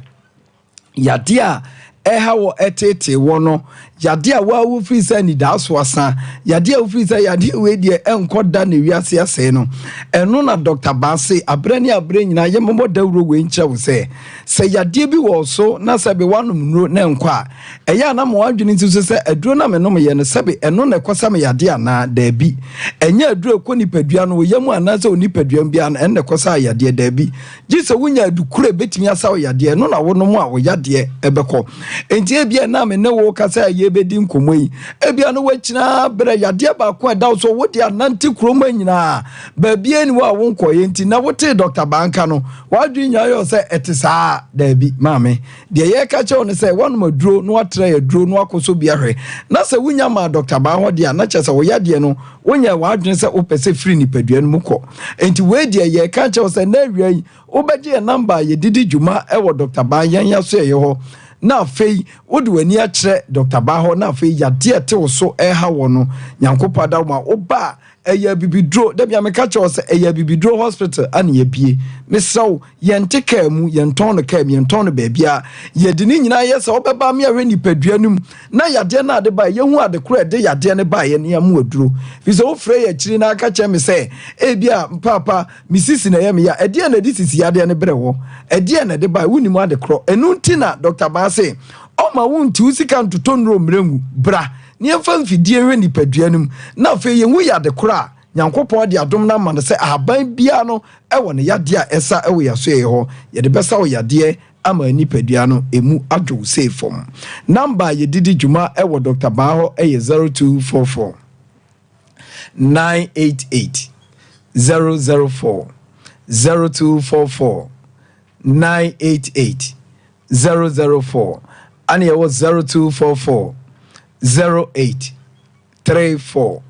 B: Yadeɛ a ɛha wɔ ɛteetee wɔ no, yadeɛ a waa wofiri sɛ anidaaso asa, yadeɛ a wofiri sɛ yadeɛ wei deɛ ɛnkɔ da na wiase asɛe no, ɛno na Dɔkta Baa se aberɛ ne aberɛ nyinaa yɛmmɔbɔ dawuro wei nkyerɛ wo sɛ, sɛ yadeɛ bi wɔ so na sɛbe woanom nnuro na ɛnkɔ a, ɛyɛ a na ma w'adwene nsi so sɛ aduro no a menomyɛ no sɛbe ɛno na ɛkɔsa me yadeɛ anaa? Daabi. Ɛnyɛ aduro a ɛkɔ nipadua no, wo yam anaasɛ wo nipadua mu biara no ɛno na ɛkɔsa yadeɛ, daabi. Gye sɛ wonya adukuro a ɛbɛtumi asa wo yadeɛ, ɛno na wonom a wo yadeɛ bɛkɔ. Enti ebia ɛna a me ne wo kasa a yɛrebɛdi nkɔmmɔ yi, ebia no woakyina berɛ yadeɛ baako a ɛda wo so, wode anante kurom ha nyinaa, baabiara ni hɔ a wonkɔeɛ nti na wotee Dɔkta Baa nka no, w'adwene nyinaa yɛ wo sɛ ɛte saa. Daabi, maame. Deɛ yɛreka kyerɛ wo ne sɛ woanom aduro na woatra aduro na woakɔsɔ bi ahwɛ, na sɛ wonya maa Dɔkta Baa hɔ deɛ a, na kyerɛ sɛ wo yadeɛ no Wonyɛɛ w'adwene sɛ wopɛ sɛ firi nipadua no mu kɔ. Enti wei deɛ yɛreka akyerɛ wo sɛ nnɛ awia yi wobɛgye yɛn namba a yɛde di dwuma wɔ Dɔkta Baa yɛn asoɛeɛ hɔ na afei wode w'ani akyerɛ Dɔkta Baa hɔ na afei yadeɛ a ɛte wo so ɛreha wɔ no Nyankopɔn adawoma woba a ɛyɛ abibiduro da bia meka kyerɛ wo sɛ ɛyɛ abibiduro hospital ana yɛbie mesrɛ wo Yɛnte kaa mu, yɛntɔn no kaa mu, yɛntɔn no baabiara. Yɛde ne nyinaa yɛ sɛ wobɛba ama yɛahwɛ nipadua no mu na yadeɛ no a ade baeɛ, yɛhu ade korɔ a ɛde yadeɛ no baeɛ na yɛama aduro. Firi sɛ wofrɛ yɛ akyiri na aka kyerɛ me sɛ, ebia paapa me sisi na ɛyɛ me ya. Ɛdeɛn na ɛde sisi yadeɛ no brɛ wɔ? Ɛdeɛn na ɛde baeɛ? Wonnim ade korɔ. Ɛno nti na Dɔkta Baa se
F: Ɔmma wonte wo sika ntotɔ nnuro mmerɛ ngu. Bra na yɛmfa mfidie nhwɛ nipadua no mu na afei yɛnhu yade korɔ a Nyankopɔn de adom no ama no sɛ ahaban biara no wɔ ne yadeɛ a ɛsa wɔ yɛasoɛeɛ hɔ. Yɛde bɛsa wo yadeɛ ama nipadua no ɛmu adwo wo sei fam. Number a yɛde di dwuma wɔ Dɔkta Baa hɔ yɛ 0244 988 004, 0244 988 004, ɛne yɛwɔ 0244 08 34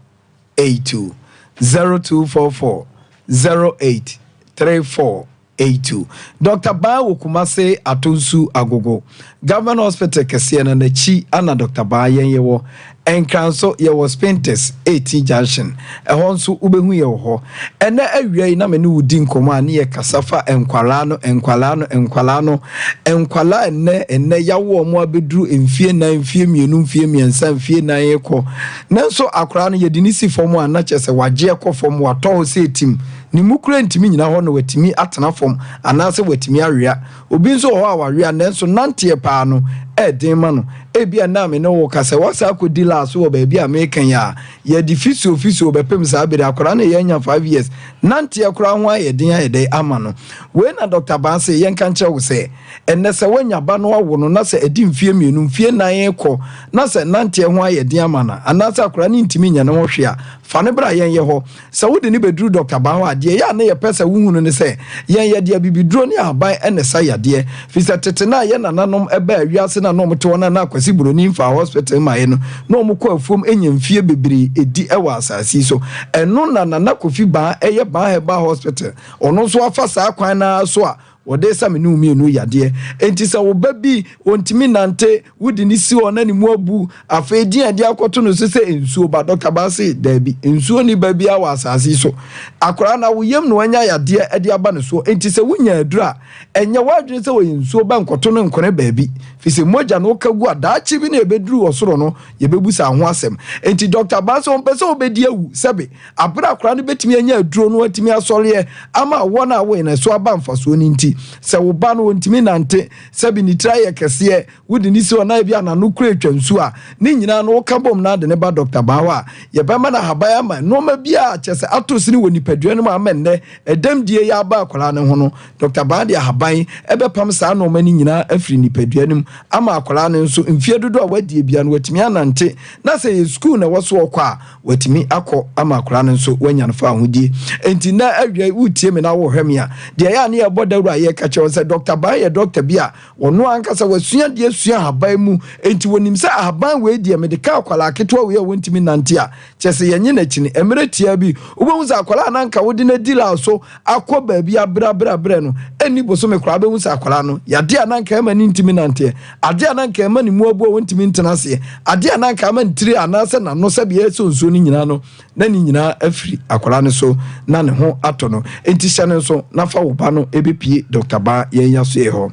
F: 82, 0244 08 34 82. Dɔkta Baa wɔ Kumase Atonsu Agogo Government Hospital kɛseɛ no n'akyi ana Dɔkta Baa yɛn yɛwɔ Nkran nso yɛwɔ Spintex 18 Junction ɛhɔ nso wobɛhu yɛ wɔ hɔ. Ɛnɛ awia yi na me ne wo di nkɔmmɔ a ne yɛ kasa fa nkwadaa no nkwadaa no nkwadaa no nkwadaa ɛnɛ ɛnɛ yawo wɔn abɛduru mfie nan mfie mmienu mfie mmiɛnsa mfie nan rekɔ nanso akwadaa no yɛde ne si fam a na kyerɛ sɛ wagye ɛkɔ fam watɔ hɔ sɛ etim Ne mu koraa ntumi nnyina hɔ na watumi atena fam anaasɛ watumi awea. Obi nso wɔ hɔ a wawea nanso nanteɛ paa no yɛ den ma no. Ebia nnɛ a me ne wo rekasa yi, woasan akɔdi laa so wɔ baabi a mereka yi a, yɛde fisio fisio bɛpem saa bere yi. Akwadaa no reyɛ anya 5 years, nanteɛ koraa ho ayɛ den ayɛ dɛn ama no. Wei na Dɔkta Baa se yɛnka nkyerɛ wo sɛ, ɛnnɛ sɛ woanya ba na woawo no na sɛ adi mfeɛ mmienu, mfeɛ nnan rekɔ na sɛ nanteɛ ho ayɛ den ama no anaasɛ akwadaa no ntumi nyɛ ne ho hwee a, fa no bra yɛnyɛ hɔ. Sɛ wode no bɛduru dɔkta baa hɔ a, deɛ ɛyɛ a na yɛpɛ sɛ wohunu ne sɛ, yɛn yɛde abibiduro ne ahaban na ɛsa yadeɛ. Firi sɛ tete no a yɛn nananom baa wiase no a na wɔte hɔ no a na Akwasi Buroni mfaa hospital mmaeɛ no, na wɔkɔ afuom nya mfeɛ bebree di wɔ asase yi so. Ɛno na Nana Kofi Baa yɛ Baa Herbal Hospital. Ɔno nso afa saa kwan no ara so a wɔde resa me ne wo mmienu yadeɛ. Enti sɛ wo ba bi, ɔntumi nnante, wode no si hɔ na ne mu abu, afei din a yɛde akɔto no so sɛ nsuo ba, Dɔkta Baa se, Daabi, nsuo nni ba biara wɔ asase yi so. Akwadaa no, awoyam na wanya yadeɛ de aba ne soɔ. Enti sɛ wonya aduro a, ɛnyɛ w'adwene sɛ ɔyɛ nsuo ba nkɔto no nkone baabi, firi sɛ mogya no woka gu a, daakye bi na ɛbɛduru ɔsoro no, yɛbɛbu saa ho asɛm. Enti Dɔkta Baa se ɔmpɛ sɛ ɔbɛdi awu, sɛbe, Bere a akwadaa no betumi anya aduro no atumi asɔreɛ ama wɔn a wɔyɛ no so aba mfasoɔ no nti, sɛ wo ba no ɔntumi nante, sɛbi ne tiri ayɛ kɛseɛ, wode no si hɔ na ebi a n'ano kura atwa nsuo a, ne nyinaa no woka bom na ade no ba dɔkta baa hɔ a, yɛbɛma no ahaban ama nnoɔma bi a kyerɛ sɛ ato sini wɔ nipadua no mu ama nnɛ ɛdɛm die yi aba akwadaa no ho no, dɔkta baa de ahaban bɛpam saa nnoɔma no nyinaa afiri nipadua no mu ama akwadaa no nso mfeɛ dodoɔ a wadie biara no watumi anante na sɛ ɛyɛ sukuu na ɛwɔ so ɔkɔ a, Watumi akɔ ama akwadaa no nso wanya no fawohodie. Enti nnɛ awia yi woretie me na worehwɛ me a, deɛ ɛyɛ a ne yɛbɔ dawuro a yɛreka kyerɛ wo sɛ Dɔkta Ban yɛ dɔkta bi a ɔno ankasa wasua adeɛ asua ahaban mu. Enti wɔnim sɛ ahaban wei deɛ mede ka akwadaa ketewa wei a wɔntumi nnante a, kyerɛ sɛ yɛnye no akyini. Mmerɛ tiaa bi, wobɛhu sɛ akwadaa a na anka wode no adi laa so akɔ baabi abrɛ abrɛ abrɛ no, ɛnni bosome koraa wobɛhu sɛ akwadaa no, yadeɛ a na anka ɛma no ntumi nanteɛ, adeɛ a na anka ɛma ne mu abu a ɔntumi ntena aseɛ, adeɛ a na anka ama ne tiri anaasɛ n'ano sɛdeɛ ɛsɔ nsuo no nyinaa no, na ne nyinaa afiri akwadaa no so na ne ho atɔ no. Enti hyɛ no nso na fa wo ba no bɛpue Dɔkta Baa yɛn yasoɛ hɔ.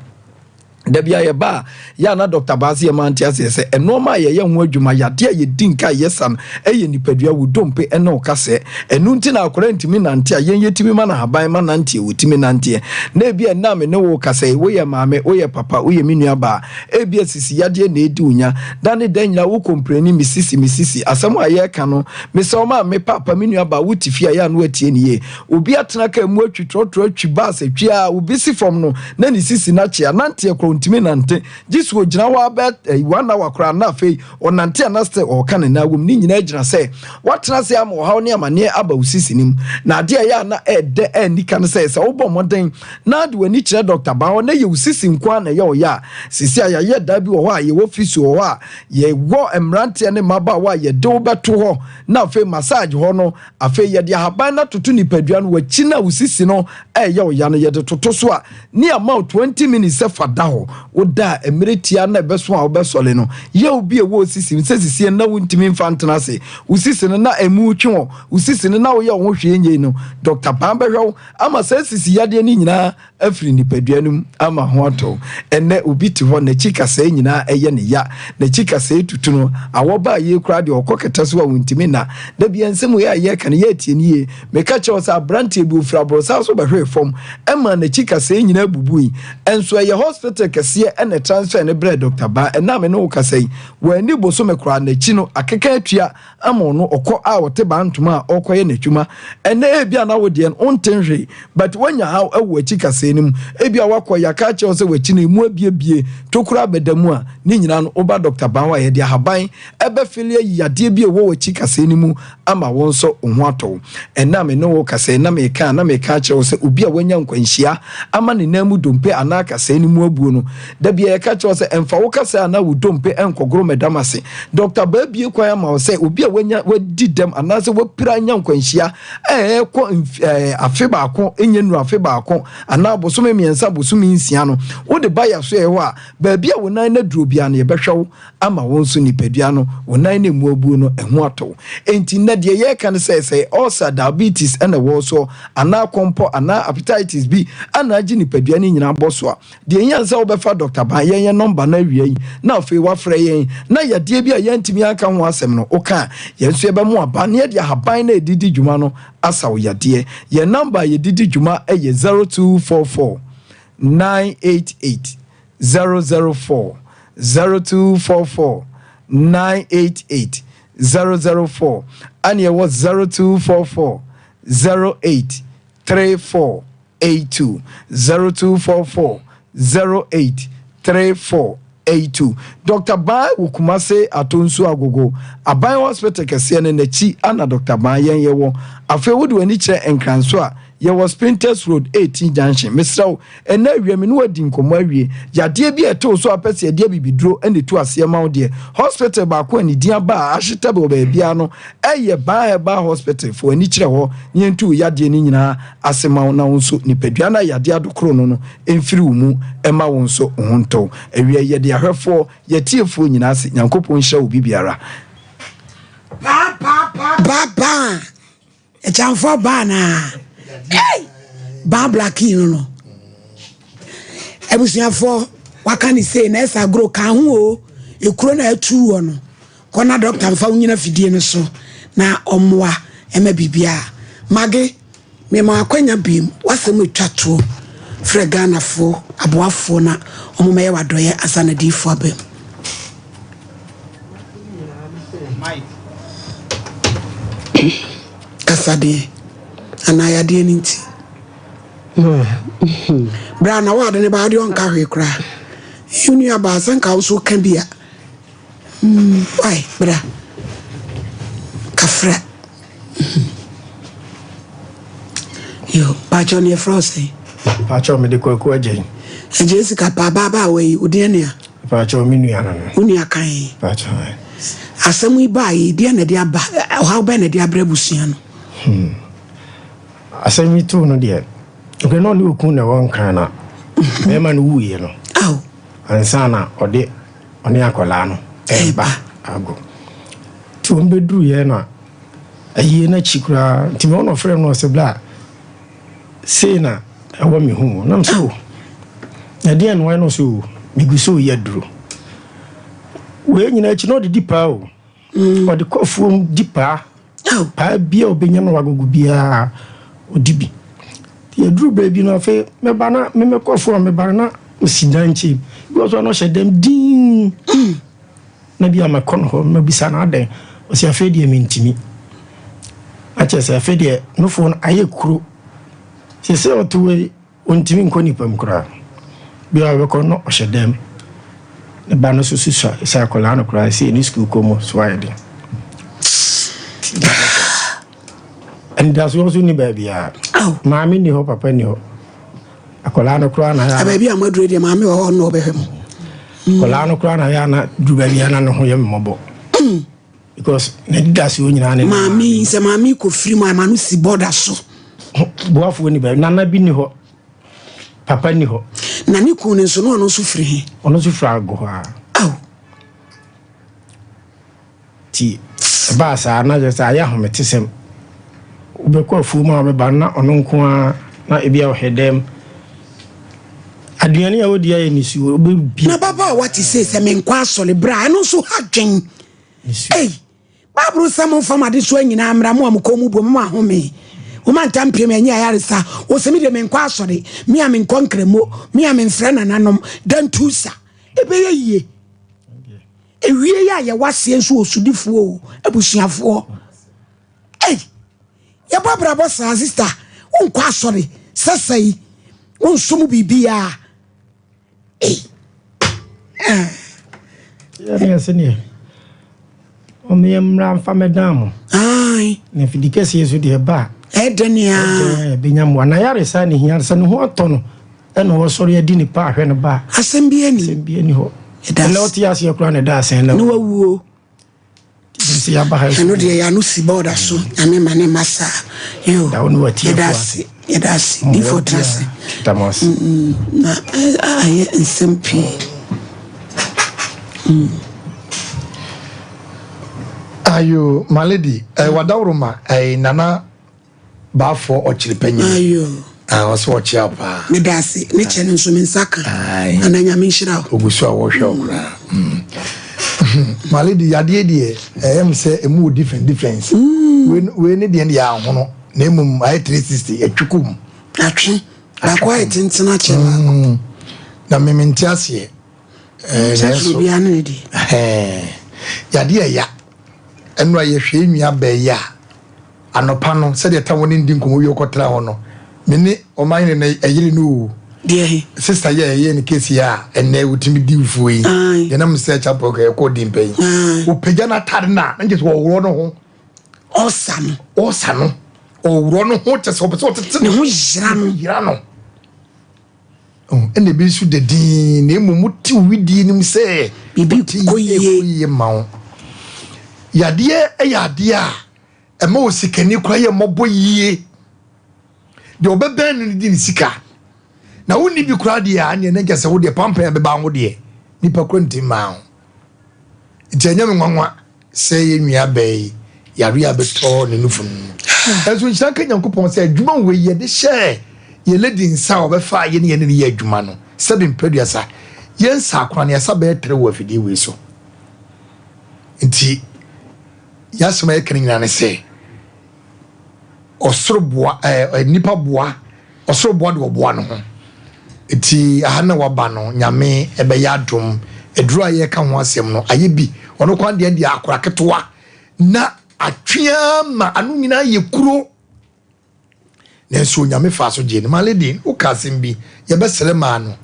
F: Da bi a yɛba a, yɛ a na Dɔkta Baa se yɛma nte aseɛ sɛ nnoɔma a yɛyɛ ho adwuma, yadeɛ a yɛdi nka a yɛsa no yɛ nipadua, wo dompe ne wo kasɛɛ. Ɛno nti na akwadaa ntumi nante a yɛn yɛtumi ma no ahaban ma nanteɛ, ɔtumi nanteɛ. Na ebia ɛnnɛ a me ne wo rekasa yi, woyɛ maame, woyɛ papa, woyɛ me nua baa, ebia sisi yadeɛ na ɛredi wo nya. Da ne da nyinaa wo kompleni, me sisi, me sisi. Asɛm a yɛreka no, mesrɛ wo maame, papa, me nua baa, wote fie a, yɛ a na woatie no yie. Obi atena kaa mu atwi trɔtrɔ atwi bus atwi a obi si fam no na ne sisi no akyea nanteɛ koraa ɔntumi nante gye sɛ ɔgyina hɔ ara bɛyɛ eh, one hour koraa na afei ɔnante a na still ɔreka ne nan wom ne nyinaa gyina sɛ watena ase ama ɔhaw ne amaneɛ aba wo sisi no mu na adeɛ a ɛyɛ a na ɛɛdɛ ɛnni ka no sɛ sɛ wobɔ mmɔden na de w'ani kyerɛ dɔkta baa hɔ na ɛyɛ wo sisi nko ara na ɛyɛ ɔyɛ a sisi a yɛayɛ da bi wɔ hɔ a yɛwɔ fisio wɔ hɔ a yɛwɔ mmeranteɛ ne mmabaawa a yɛde wo bɛto hɔ na afei massage hɔ no Afei yɛde ahaban no atoto nipadua no, w'akyi no a wo sisi no ɛreyɛ wo ya no, yɛde toto so a, ne ama wo 20 minutes sɛ fa da hɔ. Woda a, mmerɛ tiaa no a ɛbɛso a wobɛsɔre no, yaw bi a ɛwɔ wo sisi mu, sɛ sisie no na wontumi mfa ntena ase, wo sisi no na ɛmu retwe wɔ, wo sisi no na woyɛ wo ho hwee nyei no, Dɔkta Paa bɛhwɛ wo ama saa sisi yadeɛ no nyinaa afiri nipadua no mu ama ho atɔ wo. Ɛnnɛ obi te hɔ, n'akyi kasɛɛ nyinaa ɛyɛ no ya, n'akyi kasɛɛ tutu no, awɔ baa yie koraa deɛ ɔkɔ kɛtɛ so a ɔntumi nna. Da biara nsɛm wei a yɛreka no yɛretie no yie. Meka kyerɛ wo sɛ aberanteɛ bi ɔfiri aborɔsan so bɛhwee fam, ɛmaa n'akyi kasɛɛ nyinaa bubui. Nso ɛyɛ hospital. kɛseɛ na ɛtransfer no brɛɛ Dɔkta Baa. Ɛnnɛ a me ne wo kasa yi, wanni bosome koraa, n'akyi no, akeka atua ama ɔno, ɔkɔ a ɔte baa ntoma a ɔrekɔyɛ n'adwuma. Ɛnnɛ ebia na wo deɛ no, wonte hwee, but woanya haw wɔ w'akyi kasɛɛ no mu. Ebia woakɔ, yɛaka akyerɛ wo sɛ w'akyi no, emu abiebie, tokuro abɛda mu a, ne nyinaa no, woba Dɔkta Baa hɔ a, yɛde ahaban ɛbɛfele ayi yadeɛ bi a ɛwɔ w'akyi kasɛɛ no mu ama wo nso wo ho atɔ wo. Ɛnnɛ a me ne wo rekasa yi, na mereka a, na mereka akyerɛ wo sɛ obi a wanya nkwanhyia ama ne nan mu dompe anaa kasɛɛ no mu abuo no, da biara yɛka kyerɛ wo sɛ mfa wo kasɛɛ anaa wo dompe nkɔgoro mmɛdam ase. Dɔkta Baa abue kwan ama wo sɛ obi a wanya, wadi dɛm anaasɛ wapira anya nkwanhyia a ɛrekɔ mf, ɛɛ, afe baako, ɛnyɛ nnuru afe baako, anaa bosome mmiɛnsa, bosome nsia no, wode ba yɛn asoɛeɛ hɔ a, baabi a wo nan no aduro biara no, yɛbɛhwɛ wo ama wo nso nipadua no, wo nan no emu abuo no, ɛho atɔ wo. Enti nnɛ deɛ yɛreka ne sɛ, sɛ ulcer, diabetes na ɛwɔ wo soɔ, anaa kɔmpɔ, anaa hepatitis bi na agye nipadua no nyinaa bɔ so a, deɛ ɛhia ne sɛ wobɛfa Dɔkta Ban yɛn yɛn nɔmba no awia yi, na afei woafrɛ yɛn, na yadeɛ bi a yɛantumi anka ho asɛm no, woka a, yɛn nso yɛbɛmo aba na yɛde ahaban no a yɛde di dwuma no asa wo yadeɛ. Yɛn nɔmba a yɛde di dwuma yɛ 0244 988 004 0244 988 004 ɛne ɛwɔ 0244 08 34 82 0244 08 34 82 Dr. Ban wɔ Kumase Atonsu Agogo Aban Hospital kɛseɛ no n'akyi ana Dr. Ban yɛn yɛwɔ. Afei wode w'ani kyerɛ Nkranso a Yɛwɔ Spintex Road, 18 Junction. Mesrɛ wo, ɛnnɛ awia me ne wo adi nkɔmmɔ awie. Yadeɛ bi a ɛte wo so a wopɛ sɛ yɛde abibiduro na ɛtu aseɛ ma wo deɛ, hospital baako a ne din aba a ahyeta wɔ baabiara no yɛ Baa Herbal Hospital. Fa w'ani kyerɛ hɔ na yɛntu wo yadeɛ no nyinaa ase ma wo na wo nso nipadua no a yadeɛ adokoro no no mfiri wo mu mma wo nso wo ho ntɔ wo. Awia yi yɛde ahwɛfoɔ, yɛatiefoɔ nyinaa ase. Nyankopɔn nhyira obi biara.
A: Paa paa paa paa paa. Akyamfoɔ baa naa. Hey! Baa blackie no no. Abusuafoɔ waka ne sei na ɛsɛ agorɔ ka ho o. Ekuro na atu wɔ no. Kɔ na dɔkta mfa wo nyina fidie no so na ɔmmoa ɛma biribiara. Mage, mema akwanya biem wasɛm etwa toɔ frɛ Ghanafoɔ aboafoɔ na ɔmo mɛyɛ wadɔyɛ ansa na diifoɔ aba mu. Kasadeɛ anaa yadeɛ no nti. Berɛ a na wo ade ne ba adeɛ ɔnka hwee koraa. Wo nua baa sɛ nka wo nso ka bi a. Wai bra. Kafra. Yo, pakyɛ ne yɛfrɛ wo sɛn?
H: Pakyɛ mede Kwaku Agyei.
A: Agyei sika pa ababaawa yi, wo deɛ nea?
H: Pakyɛ me nua no no.
A: Wo nua kan.
H: Pakyɛ.
A: Asɛm yi baa yi, deɛ na ɛde aba, ɔhaw bɛn na ɛde abrɛ abusua no?
H: Hmm. Asɛm yi too no deɛ, nkɛ na ɔne okun na ɛwɔ nkran na bɛrima no wuiɛ no.
A: Aw.
H: Ansa na ɔde ɔne akwadaa no ɛreba ago. Nti wɔn bɛduruiɛ na ayie no akyi koraa nti me ɔna ɔfrɛ no ɔsɛ bla sei na ɛwɔ me ho mu nam sɛ o na deɛ no no sɛ o megu so yɛ aduro wei nyina akyi na ɔde di paa o mm. ɔde kɔ afuom di paa paa bia ɔbɛnya no wagogo biara ɔdi bi yɛduru baabi no afei mɛba na memɛkɔ afuom mɛba no na ɔsi dan nkyɛn bi wɔ so a na ɔhyɛ dɛm din mm. Na bi a mɛkɔ no hɔ mɛbisa no adɛn, ɔse afei deɛ mentumi. Na kyerɛ sɛ afei deɛ nofoɔ no ayɛ kuro. Seesei ɔte hɔ yi, ɔntumi nkɔ nipa mu koraa. Bi a ɔbɛkɔ no ɔhyɛ dɛm. Ne ba no nso susua sɛ akwadaa no koraa sɛ ne sukuu kɔ mu so ayɛ den. Anidasoɔ nso nni baabiara. Maame nni hɔ, papa nni hɔ. Akwadaa no koraa na yɛ.
A: Baabi a moaduru deɛ maame wɔ hɔ na ɔbɛhwɛ mo.
H: Akwadaa no koraa na yɛ ana duru baabi a na ne ho yɛ mmɔbɔ. Because n'anidasoɔ nyinaa ne.
A: Maame sɛ maame kɔ firi mu ama no si bɔda so.
H: Boafoɔ ni baabi nana bi ni hɔ papa ni hɔ.
A: Na ne kun no nso na ɔno nso firi he.
H: Ɔno nso firi ago hɔ a.
A: Aw.
H: Nti ɛbaa saa na kyerɛ sɛ ayɛ ahometesɛm. Wobɛkɔ afuom a wobɛba no na ɔno nko ara na ebi a ɔhwɛ dɛm. Aduane a ɔdi ayɛ nisuo wobɛbie.
A: Na ababaawa te sei sɛ menkɔ asɔre berɛ a ɛno nso ha dwen. Ei! Bible sɛ momfa mo adesoa nyinaa mmra mo a mo kɔn mu bu mo ahome. Woma ntam piem ɛnyɛ ayaresa. Wosɛ me deɛ menkɔ asɔre, me a menkɔ nkramo, me a memfrɛ nananom, dantu sa. Ɛbɛyɛ yie. Ewie yi a yɛwɔ aseɛ nso wɔ sodifoɔ o, abusuafoɔ. Ei, yɛbɔ abrabɔ saa sista, wonkɔ asɔre, sɛsɛe, wonsom biribiara. Ei. Ah.
H: Yɛne ɛsɛ neɛ ɔmo yɛ mmra mfa mɛdan mo.
A: Ae.
H: Na mfidi kɛseɛ so deɛ ɛba a.
A: Ɛdɛ nea.
H: Ɛdɛ ɛbɛnya mmoa. Na yaresa ne hia sɛ ne ho atɔ no ɛna ɔsɔre adi ne pa ahwɛ no ba.
A: Asɛm bi ani.
H: Asɛm bi ani hɔ. Ɛnna ɔte aseɛ koraa na ɛda asɛn na.
A: Ne wawuo.
H: Sɛ yɛaba ha
A: ɛno deɛ yɛano si bɔɔda so nyame ma ne mma saa yo yɛda ase yɛda ase difo tra ase na ayɛ nsɛm pii mm.
B: Ayo, my lady, eh, wadaworo ma eh, nana Baafoɔ ɔkyere panyin.
A: Ayo.
B: Ah, ɔsɛ ɔkyea wo paa.
A: Meda ase. Ne kyɛ no nso me nsa ka. Nana Nyame nhyira
B: wo. Ogu so a wɔhwɛ wo koraa. Mm. My lady, yadeɛ deɛ ɛyɛ m sɛ emu wɔ different difference. Mm. Wei ne deɛ deɛ ahono na mmom ayɛ 360 atwi kɔ mu.
A: Atwe. Baako ayɛ tenten akyɛ baako.
B: Mm. Na meme nte aseɛ.
A: Eh, nanso. Obiara ne ne deɛ.
B: Yadeɛ ɛya. Ɛno a yɛhwɛ nua bɛyɛ a. Anɔpa no, sɛdeɛ ta wɔne no di nkɔmmɔ wie ɔkɔtena hɔ no, me ne ɔmanhene no ɛyere no o.
A: Deɛ he?
B: Sista yi a yɛyɛɛ no case yi a ɛnnɛ ɔtumi di fufuo yi, deɛ na mesɛ chapel kɔ yɛkɔɔ di mpa yi, ɔpagya n'atade no a, na nkyɛ sɛ ɔworɔ no ho.
A: Ɔsa no.
B: Ɔsa no. Ɔworɔ no ho kyɛ sɛ ɔpɛ sɛ ɔtete
A: ne ho yera no.
B: Yera no. Ɛna ebi nso da dinn, na mmom wote wo wedeɛ no mu sɛ
A: biribi kɔ
B: yie ma wo. Yadeɛ yɛ adeɛ a ɛma osikani koraa yɛ mmɔbɔ yie. Deɛ ɔbɛbɛn no no di ne sika. Na wonni bi koraa deɛ a, ɛneɛ na nkyɛ sɛ wo deɛ pampan a ɛbɛba ho deɛ, nipa koraa ntumi mmaa ho. Nti ɛnyɛ me nwanwa sɛ yɛn nua baa yi yare a bɛtɔ ne nufu no mu. Nanso nhyira nka Nyankopɔn sɛ adwuma wei yɛde hyɛɛ yɛn lady nsa a ɔbɛfaa yɛne yɛne no yɛ adwuma no, sɛbe mprɛduasa, yɛn nsa akora no yɛasa bɛyɛ trɛ wɔ afidie wei so. Nti yɛn asɛm a yɛka no nyinaa ne sɛ, ɔsoro boa ɛɛ nipa boa ɔsoro boa de ɔboa no ho nti aha na waba no nyame ɛbɛyɛ adom aduro a yɛka ho asɛm no ayɛ bi ɔno kwan deɛ deɛ akora ketewa na atwea ma ano nyinaa yɛ kuro nanso onyame fa so gye no ma lady woka asɛm bi yɛbɛsrɛ maa no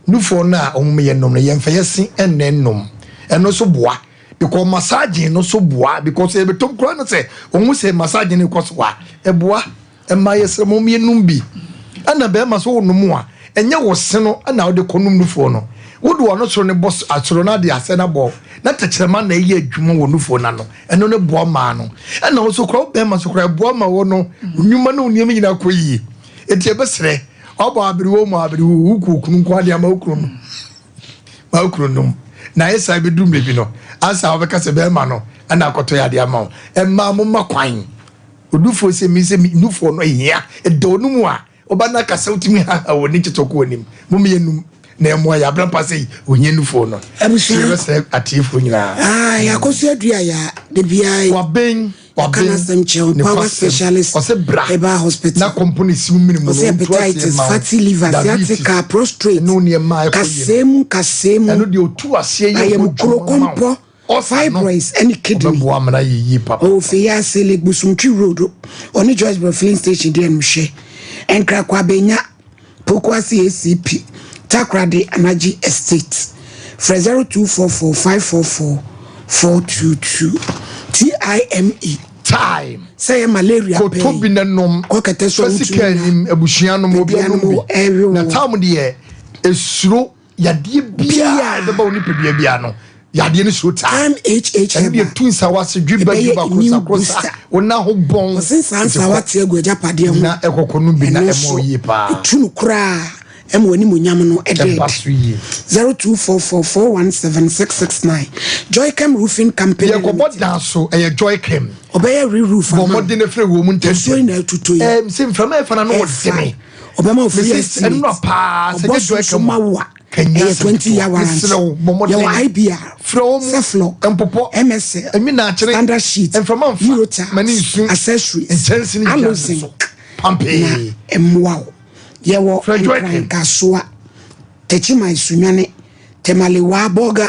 B: Nufoɔ no a wɔn yɛ nom no yɛnfa yɛse ɛnnɛ nnom ɛno nso boa because massaging no nso boa because yɛbɛtɔm koraa no sɛ wɔn sɛ massaging no kɔ so a ɛboa ɛma yɛsrɛ mo yɛnum bi ɛna bɛrima so wɔnom a ɛnyɛ wɔ se no ɛna wɔde kɔ nom nufoɔ no wode wɔn soro no bɔ asoro no ade asɛ no abɔ na tɛkyerɛma na ɛyɛ adwuma wɔ nufoɔ no ano ɛno no boa maa no ɛna wo so koraa wo bɛrima so koraa ɛboa ma wɔ no nnwuma ne wo nneɛma nyinaa kɔ yie eti ɛbɛsrɛ Ɔbɔ aberewa mu aberewa wo ku okunu nko adeɛ ama okunu no ma okunu nom na ayɛ saa bɛduru mmerɛ bi no ansa wobɛka sɛ bɛrima no ɛna akɔtɔ yɛ adeɛ ama wo ɛmaa mo ma kwan odufoɔ sɛ mi sɛ nufoɔ no ahia ɛda ɔno mu a ɔba no akasa wotumi haha wɔ ne kyetɔ kɔ anim mo mmienum na ɛmmoa yɛ abrampa sɛ ohia nufoɔ no
A: abusua
B: yɛbɛsrɛ atiefoɔ nyinaa
A: ah yɛakɔso adua yɛ de biara
B: waben
A: Ɔka n'asɛm kyerɛ wo, Power Specialist
B: Ɔse bra
A: Herbal Hospital.
B: na kɔmpo ne siw mene mu no
A: Ɔse
B: ɔntu aseɛ
A: hepatitis,
B: mma wo
A: fatty liver,
B: diabetes
A: sciatica, prostrate,
B: ɛne wo nneɛma a ɛkɔ yie
A: kasɛɛ
B: no
A: mu kasɛɛ mu,
B: ɛno deɛ ɔtu aseɛ yɛ ho
A: ayamkuro,
B: adwuma ma wo
A: kɔmpɔ,
B: ɔsa no
A: fibroids ɛne kidney.
B: ɔbɛboa amena ayɛ yie papa.
A: Ɔwɔ Feyiase, Lake Bosomtwi Road, ɔne Joyce Bro Filling Station deɛ no hwɛ. Nkrakwa Abenya. Pokuase ACP, Takoradi Anagye Estate. Frɛ 0244 544 422. TIME.
B: Time.
A: Sɛ ɛyɛ malaria pɛn.
B: Kɔtɔ bi na nom.
A: Kɔ kɛtɛ so a
B: Fa
A: wontumi
B: sika
A: nna.
B: anim abusua nom obi
A: Baabi
B: anom
A: anom
B: bi.
A: ɛrewe
B: Na
A: wo.
B: time deɛ esuro yadeɛ biara
A: Biara.
B: ɛbɛba wo nipadua biara no yadeɛ no suro taa.
A: Time HH
B: Ɛno deɛ
A: Herbal.
B: tu nsawa ase dwiba
A: Ɛbɛyɛ
B: dwiba
A: immune
B: krosa krosa
A: booster.
B: wo nan ho bɔn.
A: Ɔse nsaa
B: Nti
A: nsawa
B: kɔ
A: te agu agyapadeɛ ho.
B: na ɛkɔkɔ nom bi na
A: Ɛno
B: ɛma
A: nso
B: wo yie paa.
A: ɛtu no koraa ɛma w'animuonyam no ɛda
B: Ɛba
A: adi.
B: so yie.
A: 0244 417 669 Joycam Roofing Company
B: Yɛkɔbɔ
A: Limited.
B: dan so ɛyɛ Joycam.
A: Ɔbɛyɛ re-roof
B: Bɔ
A: ama wo.
B: mmɔden na frɛ wɔ mu
A: Nsuo
B: ntɛmntɛm.
A: yi na ɛtotɔ yi.
B: Ɛɛm sɛ mframa ɛfa na no wɔ
A: Ɛfa.
B: dene.
A: Ɔbɛma wo free
B: Mese
A: estimate.
B: ɛnora paa sɛ
A: Ɔbɔ
B: nyɛ
A: so nso
B: Joycam
A: ma
B: a.
A: wo a,
B: Kanya
A: ɛyɛ
B: asɛm
A: 20 year
B: ketewa.
A: warranty.
B: Mesrɛ wo bɔ mmɔden.
A: Yɛwɔ IBR,
B: Frɛ wɔn mu.
A: Ceflock,
B: Mpopɔ.
A: MSL,
B: Ɛnwi na akyere.
A: Standard Sheet,
B: Mframa mfa.
A: Eurotiles,
B: Ma ne nsu.
A: Accessories,
B: Nkyɛnse ne dua no so.
A: Alozinc. Na ɛmmoa wo. Yɛwɔ Nkran Kasoa, Techiman Sunyani, Tamale Waa Bolga,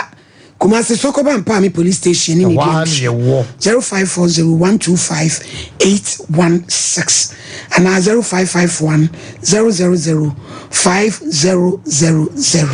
A: Kumasi Sokoba Mpaame Police Station ne ne
B: Ɛhɔ ara na yɛwɔ.
A: 0540 125 816 anaa 0551 000 5000.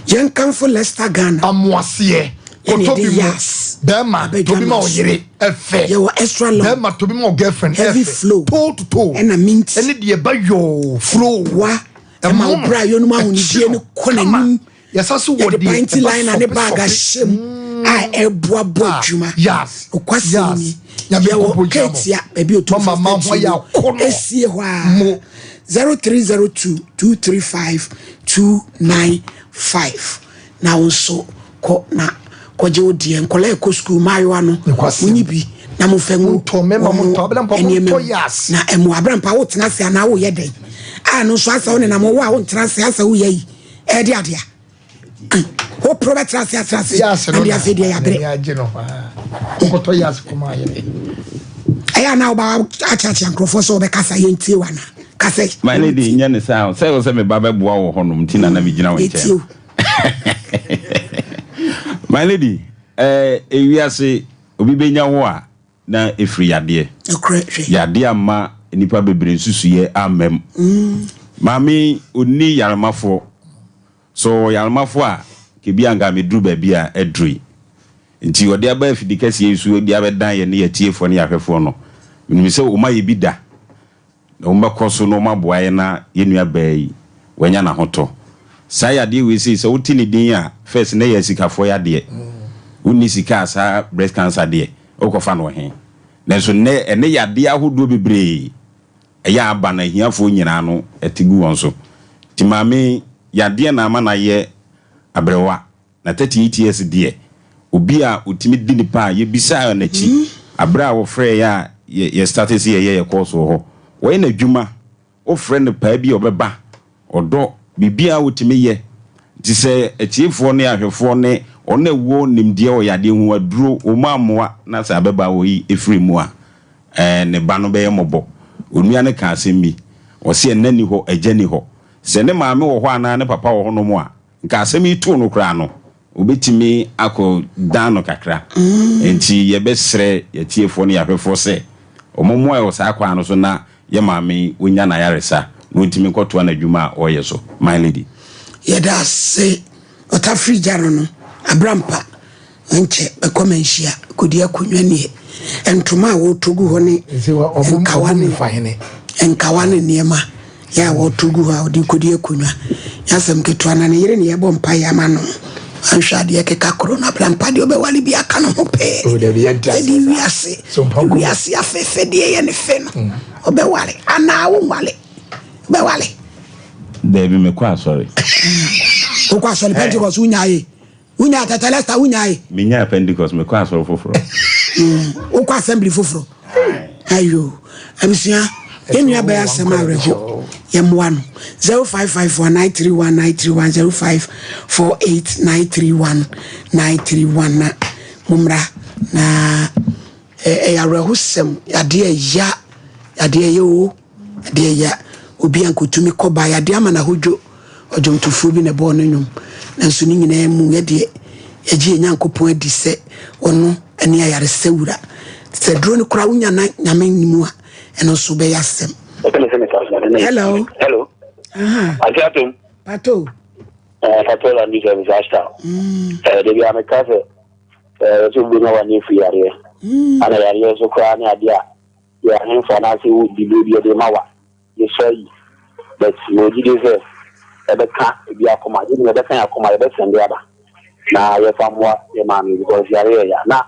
A: Yɛnkamfo Leicester Ghana.
B: Amoaseɛ.
A: Yɛne
B: Kɔtɔ
A: yɛde
B: bi mu.
A: Yas
B: Bɛrima
A: abɛdwa
B: tɔ bi ma
A: ma so.
B: ɔyere ɛfɛ.
A: Yɛwɔ extra long.
B: Bɛrima tɔ bi ma girlfriend
A: Heavy
B: ɛfɛ.
A: flow.
B: Toe to toe.
A: Ɛna mint.
B: Ɛne deɛ ɛba yoo flow.
A: Wa ɛma wo bra yɛ no mu ahonidie no kɔ n'anim.
B: Yɛsa so wɔ
A: Yɛde
B: deɛ
A: panty
B: ɛba
A: liner ne
B: sɔpe
A: bag
B: sɔpe.
A: ahyɛ mu a ɛboaboa adwuma.
B: Yes.
A: Nokwasɛm ni.
B: Nyame
A: Yɛwɔ
B: nkupo nhyira mo.
A: Ketia baabi a otumfoɔ
B: Mama, ma ho
A: statue
B: ayɛ
A: no
B: akɔnɔ.
A: esie hɔ a. 0302 235 295 na wo nso kɔ na kɔgye wo deɛ. Nkɔla ɛkɔ sukuu mmaayewa no monyi bi na momfa ngu wɔn nneɛma mu na ɛmo abrampa wotena ase anaa woyɛ dɛn a no nso asɛ wo nenam wo a wontena ase asɛ woyɛ yi ɛde adeɛ woporo bɛtena ase atena ase ɛde afei deɛ yɛabrɛ ɛyɛ anaa woba akyeakyea nkurɔfoɔ sɛ wɔbɛkasa yɛntie wo anaa kasa yi
S: My lady, nyɛ ne saa sɛ wo sɛ me ba bɛboa wɔ hɔnom nti na na megyina wo nkyɛn. My lady, eh, ewiase obi bɛnya wo a na ɛfiri yadeɛ. Yadeɛ amma nnipa bebree nsusuiɛ amma mu. Maame ɔnni yaremafoɔ. So ɔwɔ yaremafoɔ a, kɛbi anka meduru baabi a aduru yi. Nti ɔde aba afidi kɛseɛ yi so de abɛdan yɛne yɛatiefoɔ ne yɛahwɛfoɔ no. Menim sɛ wɔayɛ bi da. Na wɔbɛkɔ so na wɔaboa yɛn na yɛn nua baa yi wanya n'ahotɔ. Saa yadeɛ wei sei sɛ wote ne din a first na ɛyɛ asikafoɔ yadeɛ. Wonni sika a saa breast cancer deɛ wokɔfa no wɔ he? Nanso nnɛ ɛne yadeɛ ahodoɔ bebree ɛyɛ a aba no ahiafoɔ nyinaa no ɛte gu wɔn so. Nti maame yi yadeɛ na ama no ayɛ aberewa. Na 38 years deɛ, obi a ɔtumi di nipa a yɛbisaa n'akyi aberɛ a wɔfrɛɛ yɛ a yɛ yɛ starte sɛ yɛyɛ yɛ course wɔ hɔ. Wɔyɛ n'adwuma, wofrɛ no paa bi a ɔbɛba, ɔdɔ, biribiara ɔtumi yɛ. Nti sɛ atiefoɔ ne ahwɛfoɔ ne wɔn a ɛwɔ nimdeɛ wɔ yadeɛ ho aduro wɔn ammoa na sɛ abɛbaawa yi firi mu a, ɛɛ ne ba no bɛyɛ mmɔbɔ. Onua no kaa asɛm bi, ɔse ɛna nni hɔ, agya nni hɔ. Sɛ ne maame wɔ hɔ anaa ne papa wɔ hɔnom a, Nka asɛm yi too no koraa no, obetumi akɔ dan no kakra. Enti yɛbɛsrɛ yɛn atiefoɔ ne yɛn ahwɛfoɔ sɛ wɔmmoa yɛn wɔ saa kwan no so na yɛn maame yi ɔnya n'ayaresa na ɔntumi nkɔtoa n'adwuma a ɔreyɛ so. My Lady.
A: Yɛda ase ɔtafiri gya no no abrampa Nkyɛ bɛkɔ manhyia kɔdi akonnwa nie. Ntoma a wɔtɔ gu hɔ ne nkawa ne nkawa ne nneɛma yɛ a wɔtɔ gu hɔ a wɔde kɔdi akonnwa. Nyɛ asɛm ketewa na ne yere ne yɛbɔ mpaeɛ ama no. Anhwɛ adeɛ keka koro no abrampa deɛ ɔbɛwale bi aka ne ho pɛɛ. Sɛdeɛ wiase wiase afɛfɛ deɛ yɛ ne fɛ no ɔbɛwale anaa wonwale bɛwale.
S: Dabi mekɔ asɔre.
A: Wokɔ asɔre Pentecost wonyae. Wonyaa Tetelestai wonyae.
S: Menyaa Pentecost mekɔ asɔre foforɔ.
A: Wokɔ assembly foforɔ. Ayo abusua yɛn nua bɛyɛ asɛm awerɛho yɛmmoa no 0554 931 931 0548 931 931 na mommra na ɛyɛ awerɛhosɛm yadeɛ ɛya yadeɛ ɛyɛ o. Adeɛ ya obi a nka ɔtumi kɔ ba yadeɛ ama no ahodwo. Ɔdwomtofoɔ bi na ɛbɔɔ no nnwom. Nanso ne nyinaa mu yɛ deɛ yɛgye yɛn Nyankopɔn adi sɛ ɔno ne ayaresa wura. Sɛ duro no koraa wonya na Nyame nni mu a, ɛno nso bɛyɛ asɛm. Hello.
G: Hello.
A: Aha.
G: Ante atom.
A: Pato.
G: Eh, Pato la ndi service ashta. Eh, de bia me ka sɛ eh so bi na wani fi yareɛ. Ana yareɛ so koraa ne adeɛ a Yɛ ahemfo anaasɛ wo dibere bi yɛde ma wa yɛsua yi but mewɔ gyidie sɛ ɛbɛka ebi akoma yɛn nyinaa ɛbɛka yɛn akoma yɛbɛ sɛnde aba na yɛfa mmoa yɛ maame because yare yɛ ya na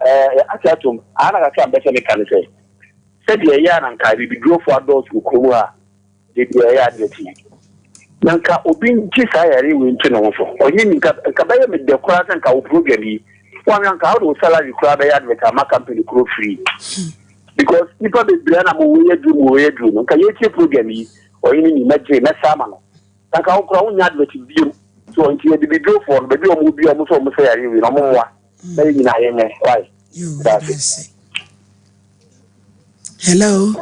G: ɛɛ ate atom aha na kakra mpɛ sɛ meka ne sɛ sɛdeɛ ɛyɛ a na nka abibidurofoɔ adɔɔso wɔ kurom ha Da biara ɛyɛ adeɛ ti. Na nka obi ngye saa yareɛ wei nto ne ho so. Ɔnyɛ ni nka nka bɛyɛ me dɛ koraa sɛ nka wo program yi woanhwɛ nka wode wo salary koraa bɛyɛ advert ama company koro free. Because nipa bebree na mo wei aduru mo wei aduru no nka yɛtie program yi ɔhene ni mɛgye mɛsa ama no. Na nka wo koraa wonya advert biom. So nti abibidurofoɔ no baabi a wɔn bi a wɔn sɛ wɔn sɛ yareɛ wei no wɔn mmoa na yɛn nyinaa yɛnyɛ why. That's it.
A: Hello.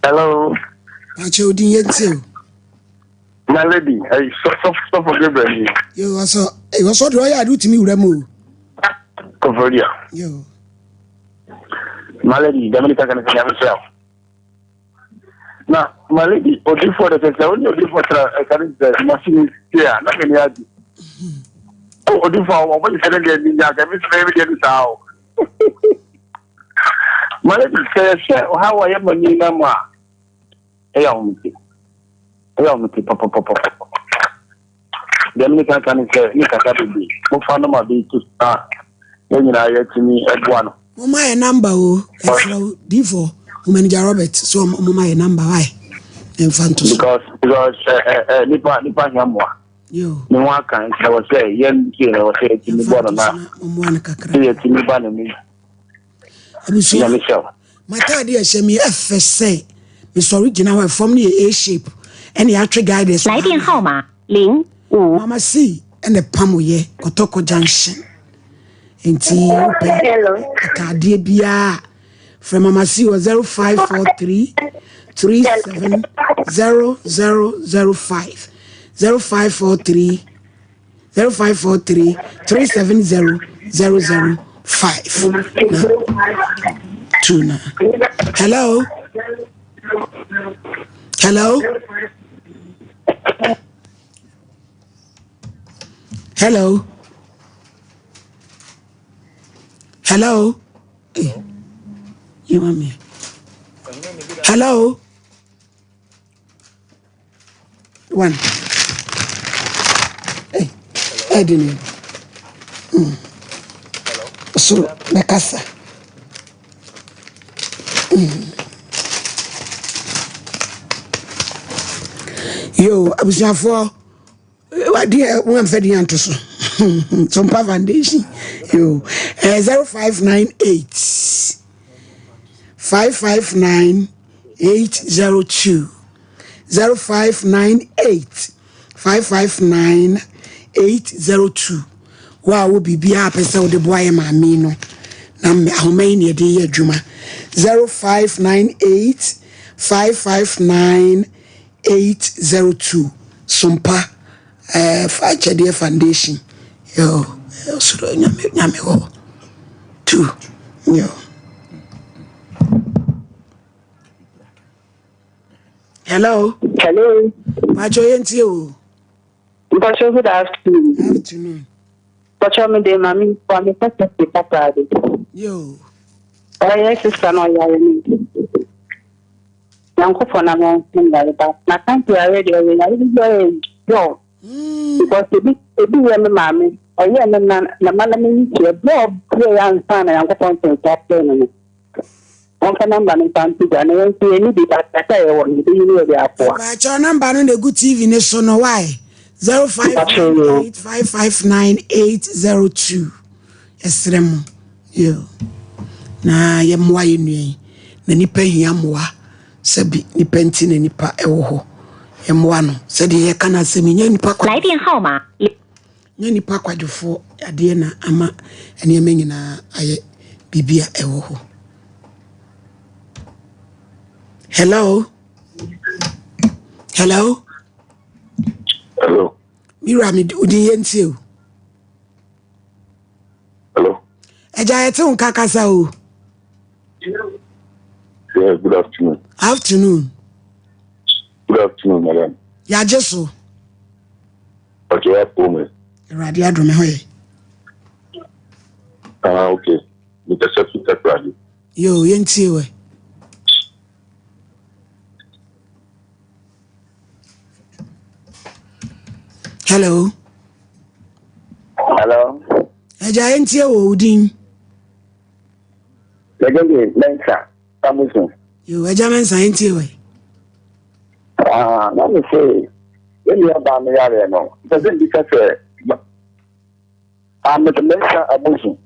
G: Hello.
A: Pakyɛ odin yɛ ntie o.
G: My lady, ɛyi sɔfo sɔfo Gabriel ni.
A: Yo ɔsɔ ɛyi ɔsɔ deɛ ɔyɛ ade wotumi wura mu o.
G: Kɔfɔdia.
A: Yo.
G: My lady, dɛm ni kankan sɛ nyame sɛ. Na my lady, odifoɔ de sɛ sɛ wone odifoɔ tra ɛka ne sɛ machine se a na m'ani agye. Oh, odifoɔ a wɔbɔ ne sɛ ne deɛ ne nya sɛ me sɛ me deɛ ne saa o. My lady, sɛ yɛhwɛ ɔhaw a yɛma ni na mu a ɛyɛ ahomete. Ɛyɛ ahomete papapapa. Deɛ me ne kanka ne sɛ ne kasa bebree. Mofa no ma bi to na yɛn nyinaa yɛatumi boa no.
A: Momma yɛ number o ɛfrɛ wo difoɔ mo manager Robert so ɔmo ma yɛ number why ɛnfa nto so.
G: Because because ɛ ɛ ɛ nipa nipa hia mmoa.
A: Yo.
G: Ne ho aka nti ɛwɔ sɛ yɛn nso ɛwɔ sɛ yɛtumi bɔ no na
A: ɔmmoa no kakra.
G: Sɛ yɛtumi ba n'anim.
A: Abusua.
G: Nyame hyɛ wo.
A: M'ataade a ɛhyɛ me ɛfɛ sɛ mesɔre gyina hɔ ɛfam no yɛ A shape ɛna yɛatwe guiders
E: 来电号码零五。
A: Mama C ɛna ɛpam yɛ Kɔtɔkɔ junction nti wopɛ ataadeɛ biara frɛ Mama C wɔ 0543 37 0005 0543 0543 370 005 na two na hello hello hello hello hey, you want me hello one hey, ɛdi ni soro bɛkasa mm. Yo abusuafoɔ wadeɛ wɔamfa din anto so Sompa Foundation yo eh, 0598 559 802 0598 559 802 wo a wo biribiara pɛ sɛ wode boa yɛ maame no na ahoma yi na yɛde yɛ adwuma 0598 559 802 Sompa eh, fa akyɛdeɛ foundation yo soro nyame nyame hɔ two yo hello
I: hello
A: mpakyɛ yɛ ntie o
I: mpakyɛ good afternoon
A: afternoon
I: mpakyɛ me de maame wa me kasa fi kakra de
A: yo
I: ɔyɛ sista na ɔyare no Nyankopɔn na mo nko yare ba na kanti yare deɛ ɔyɛ yare bi ɔyɛ yɔ because ebi ebi yɛ me maame ɔyɛ me na na ma na me yi kyerɛ bɔɔ bere yɛ ansa na Nyankopɔn sɛ nsa frɛ no no wɔmfa namba no mfa nto gya na yɛn nso yɛn ni bi ba kasa yɛ wɔ no ebi yi ne yɛ de akoa.
A: Baakyɛw namba no na egu TV ne so no why 0598 559 802 ɛsrɛ mo. Yo. Na yɛmmoa yɛn nua yi. Na nipa hia mmoa. Sɛbi nipa nti na nipa ɛwɔ hɔ. Yɛmmoa no. Sɛdeɛ yɛka no asɛm yi, nyɛ nipa kwa. Nyɛ nipa kwadwofoɔ adeɛ na ama nneɛma nyinaa ayɛ biribi a ɛwɔ hɔ. Hello? Hello?
J: Hello.
A: Mira, me odin yɛ ntie o.
J: Hello.
A: Ẹja yẹ ti nka kasa o.
J: Yeah, good afternoon.
A: Afternoon.
J: Good afternoon, madam.
A: Yagye so.
J: Okay, what for me?
A: Awurade adom ho yɛ.
J: Ah, okay. Mr. Sefu Takrady.
A: Yo, yɛntie wɛ. Hello.
G: Hello.
A: Ẹja yẹn tie wɔ odin.
G: Ẹja de Mẹ́nsa Samusu.
A: Yo, ẹja Mẹ́nsa yẹn tie wɔ.
G: Ah, na mi sè, yẹn nua baa mi yare no, mpɛ sɛ mbisa sɛ, ah, mede Mẹ́nsa Amusu.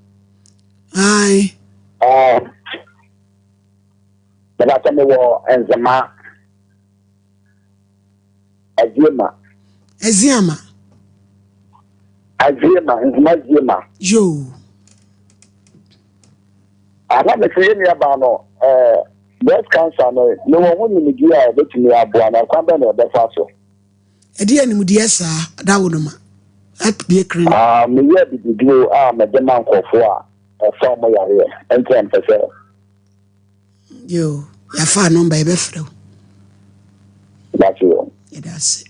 A: Ayi.
G: Ah, bɛbɛ sɛ mewɔ nzema. Aziema.
A: Aziama.
G: Aziema, Nzema Aziema.
A: Yoo.
G: Ana me sɛ yɛn nua baa no ɛɛ. Breast cancer no, mewɔ ho nimdeɛ a ɛbɛtumi aboa na kwan bɛn na ɛbɛfa so?
A: Ɛdeɛn nimdeɛ saa Dawonoma? Abie kren.
G: Ah, meyɛ abibiduro a mede ma nkurɔfoɔ a ɛfa wɔn yareɛ, ɛnti na mepɛ sɛ.
A: Yo, yɛafa nɔmba yɛbɛfrɛ wo.
G: Dase o.
A: Yɛda ase.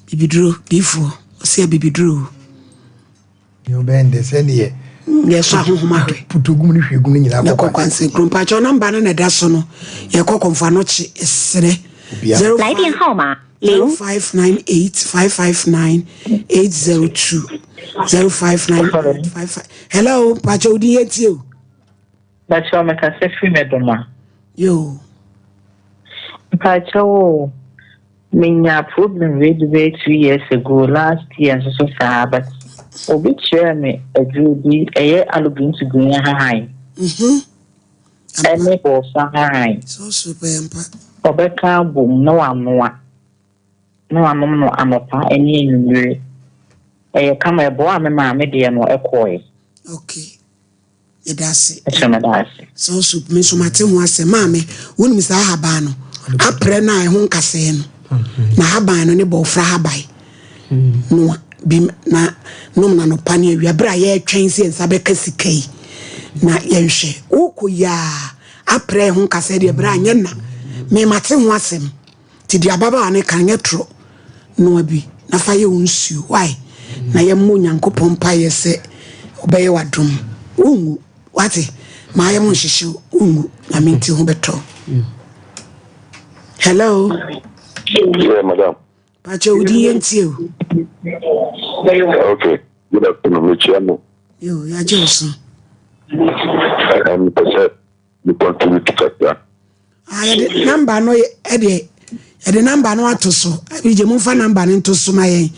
A: Bibiduro, diifoɔ, ɔsɛ bibiduro o.
B: Deɛ ɔbɛn dɛ sɛ neɛ.
A: Yɛsɔ ahohom ahwɛ.
B: Putogum ne hwiegum ne nyinaa
A: kɔ kwanse. Kuro mpakyɛw namba no na ɛda so no yɛkɔ kɔnfa no kye ɛsrɛ. 0598 559 802 0598 55. Hello mpakyɛw odin yɛ tie o.
K: Mpakyɛw mekasa firi Medoma.
A: Yoo.
K: Mpakyɛw o, menya problem wei bi bɛyɛ 2 years ago, last year nso so saa, but obi kyerɛɛ me aduro bi, ɛyɛ alogintugun ahahan ɛne bɔɔso ahahan. Ɔbɛka abom na wanoa na wanom no anɔpa ɛne anwummere. Ɛyɛ kama, ɛboa me maame deɛ no ɛkɔɛ.
A: Okay. Yɛda ase.
K: Ɛkyɛ meda ase.
A: Sɛ soup me nso mate ho asɛm. Maame, wonim saa ahaban no? Aprɛ no a ɛho nkasɛɛ no. Na ahaban no ne bɔɔfra haban. Noa bi na nom na nɔpa ne awia berɛ a yɛretwɛn sɛ yɛn nsa bɛka sika yi. Na yɛnhwɛ. Wokɔ yi a aprɛ ɛho nkasɛɛ deɛ berɛ a nyɛ na. Me mate ho asɛm. Nti deɛ ababaawa no ka no nyɛ torɔ. Noa bi na fa yɛ wo nsuo. Why? Na yɛmmɔ Onyankopɔn mpaeɛ sɛ ɔbɛyɛ w'adom. Wonwu. Wate? Ma ayɛ mo nhyehye wo. Wonwu. Nyame nti ho bɛtɔ. Hello.
J: Yeah, madam.
A: Pakyɛ wo din yɛntie o.
J: Okay. Good afternoon. Mekyia mo.
A: Yo, yɛagye wo so.
J: Mepɛ sɛ me contribute kakra.
A: Ah, yɛde namba no ɛdeɛ yɛde namba no ato so. Abigye momfa namba no nto so ma yɛn.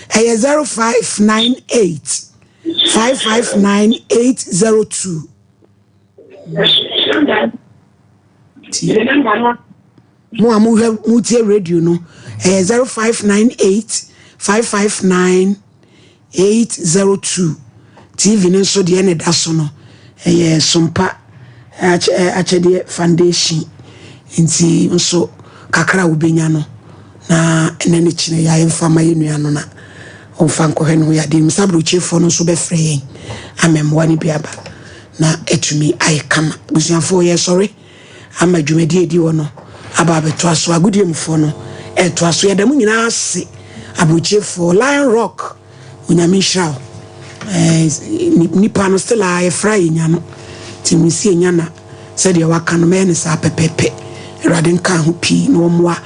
A: Ɛyɛ 0598 559 802. Ti mo a mohwɛ motie radio no ɛyɛ 0598 559 802. TV no nso deɛ na ɛda so no ɛyɛ Sompa Akyɛdeɛ Foundation nti nso kakra a wobɛnya no na ɛnɛ ne kyerɛ yɛ a yɛmfa ma yɛn nua no na ɔmfa nkɔhwɛ ne ho yadeɛ mu. Saa aburokyefoɔ no nso bɛfrɛ yɛn ama mmoa no bi aba na atumi ayɛ kama. Abusuafoɔ yɛsɔre ama dwumadie a ɛdi hɔ no aba abɛtoa so. Agodie mufoɔ no ɛtoa so. Yɛda mo nyinaa ase aburokyefoɔ. Lion Rock, Onyame nhyira wo. Eh, nipa no still a yɛfra yɛnya no. Nti mesi yɛnya na sɛdeɛ waka no mɛyɛ no saa pɛpɛpɛ. Awurade nka ho pii na ɔmmoa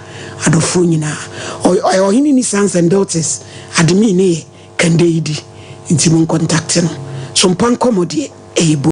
A: adɔfoɔ nyinaa. Ɔyɛ ɔhene ni sons and daughters admin ne yɛ kɛndɛ yi di. Nti mo nkontakte no. So mpa nkɔmmɔ deɛ ɛyɛ bo.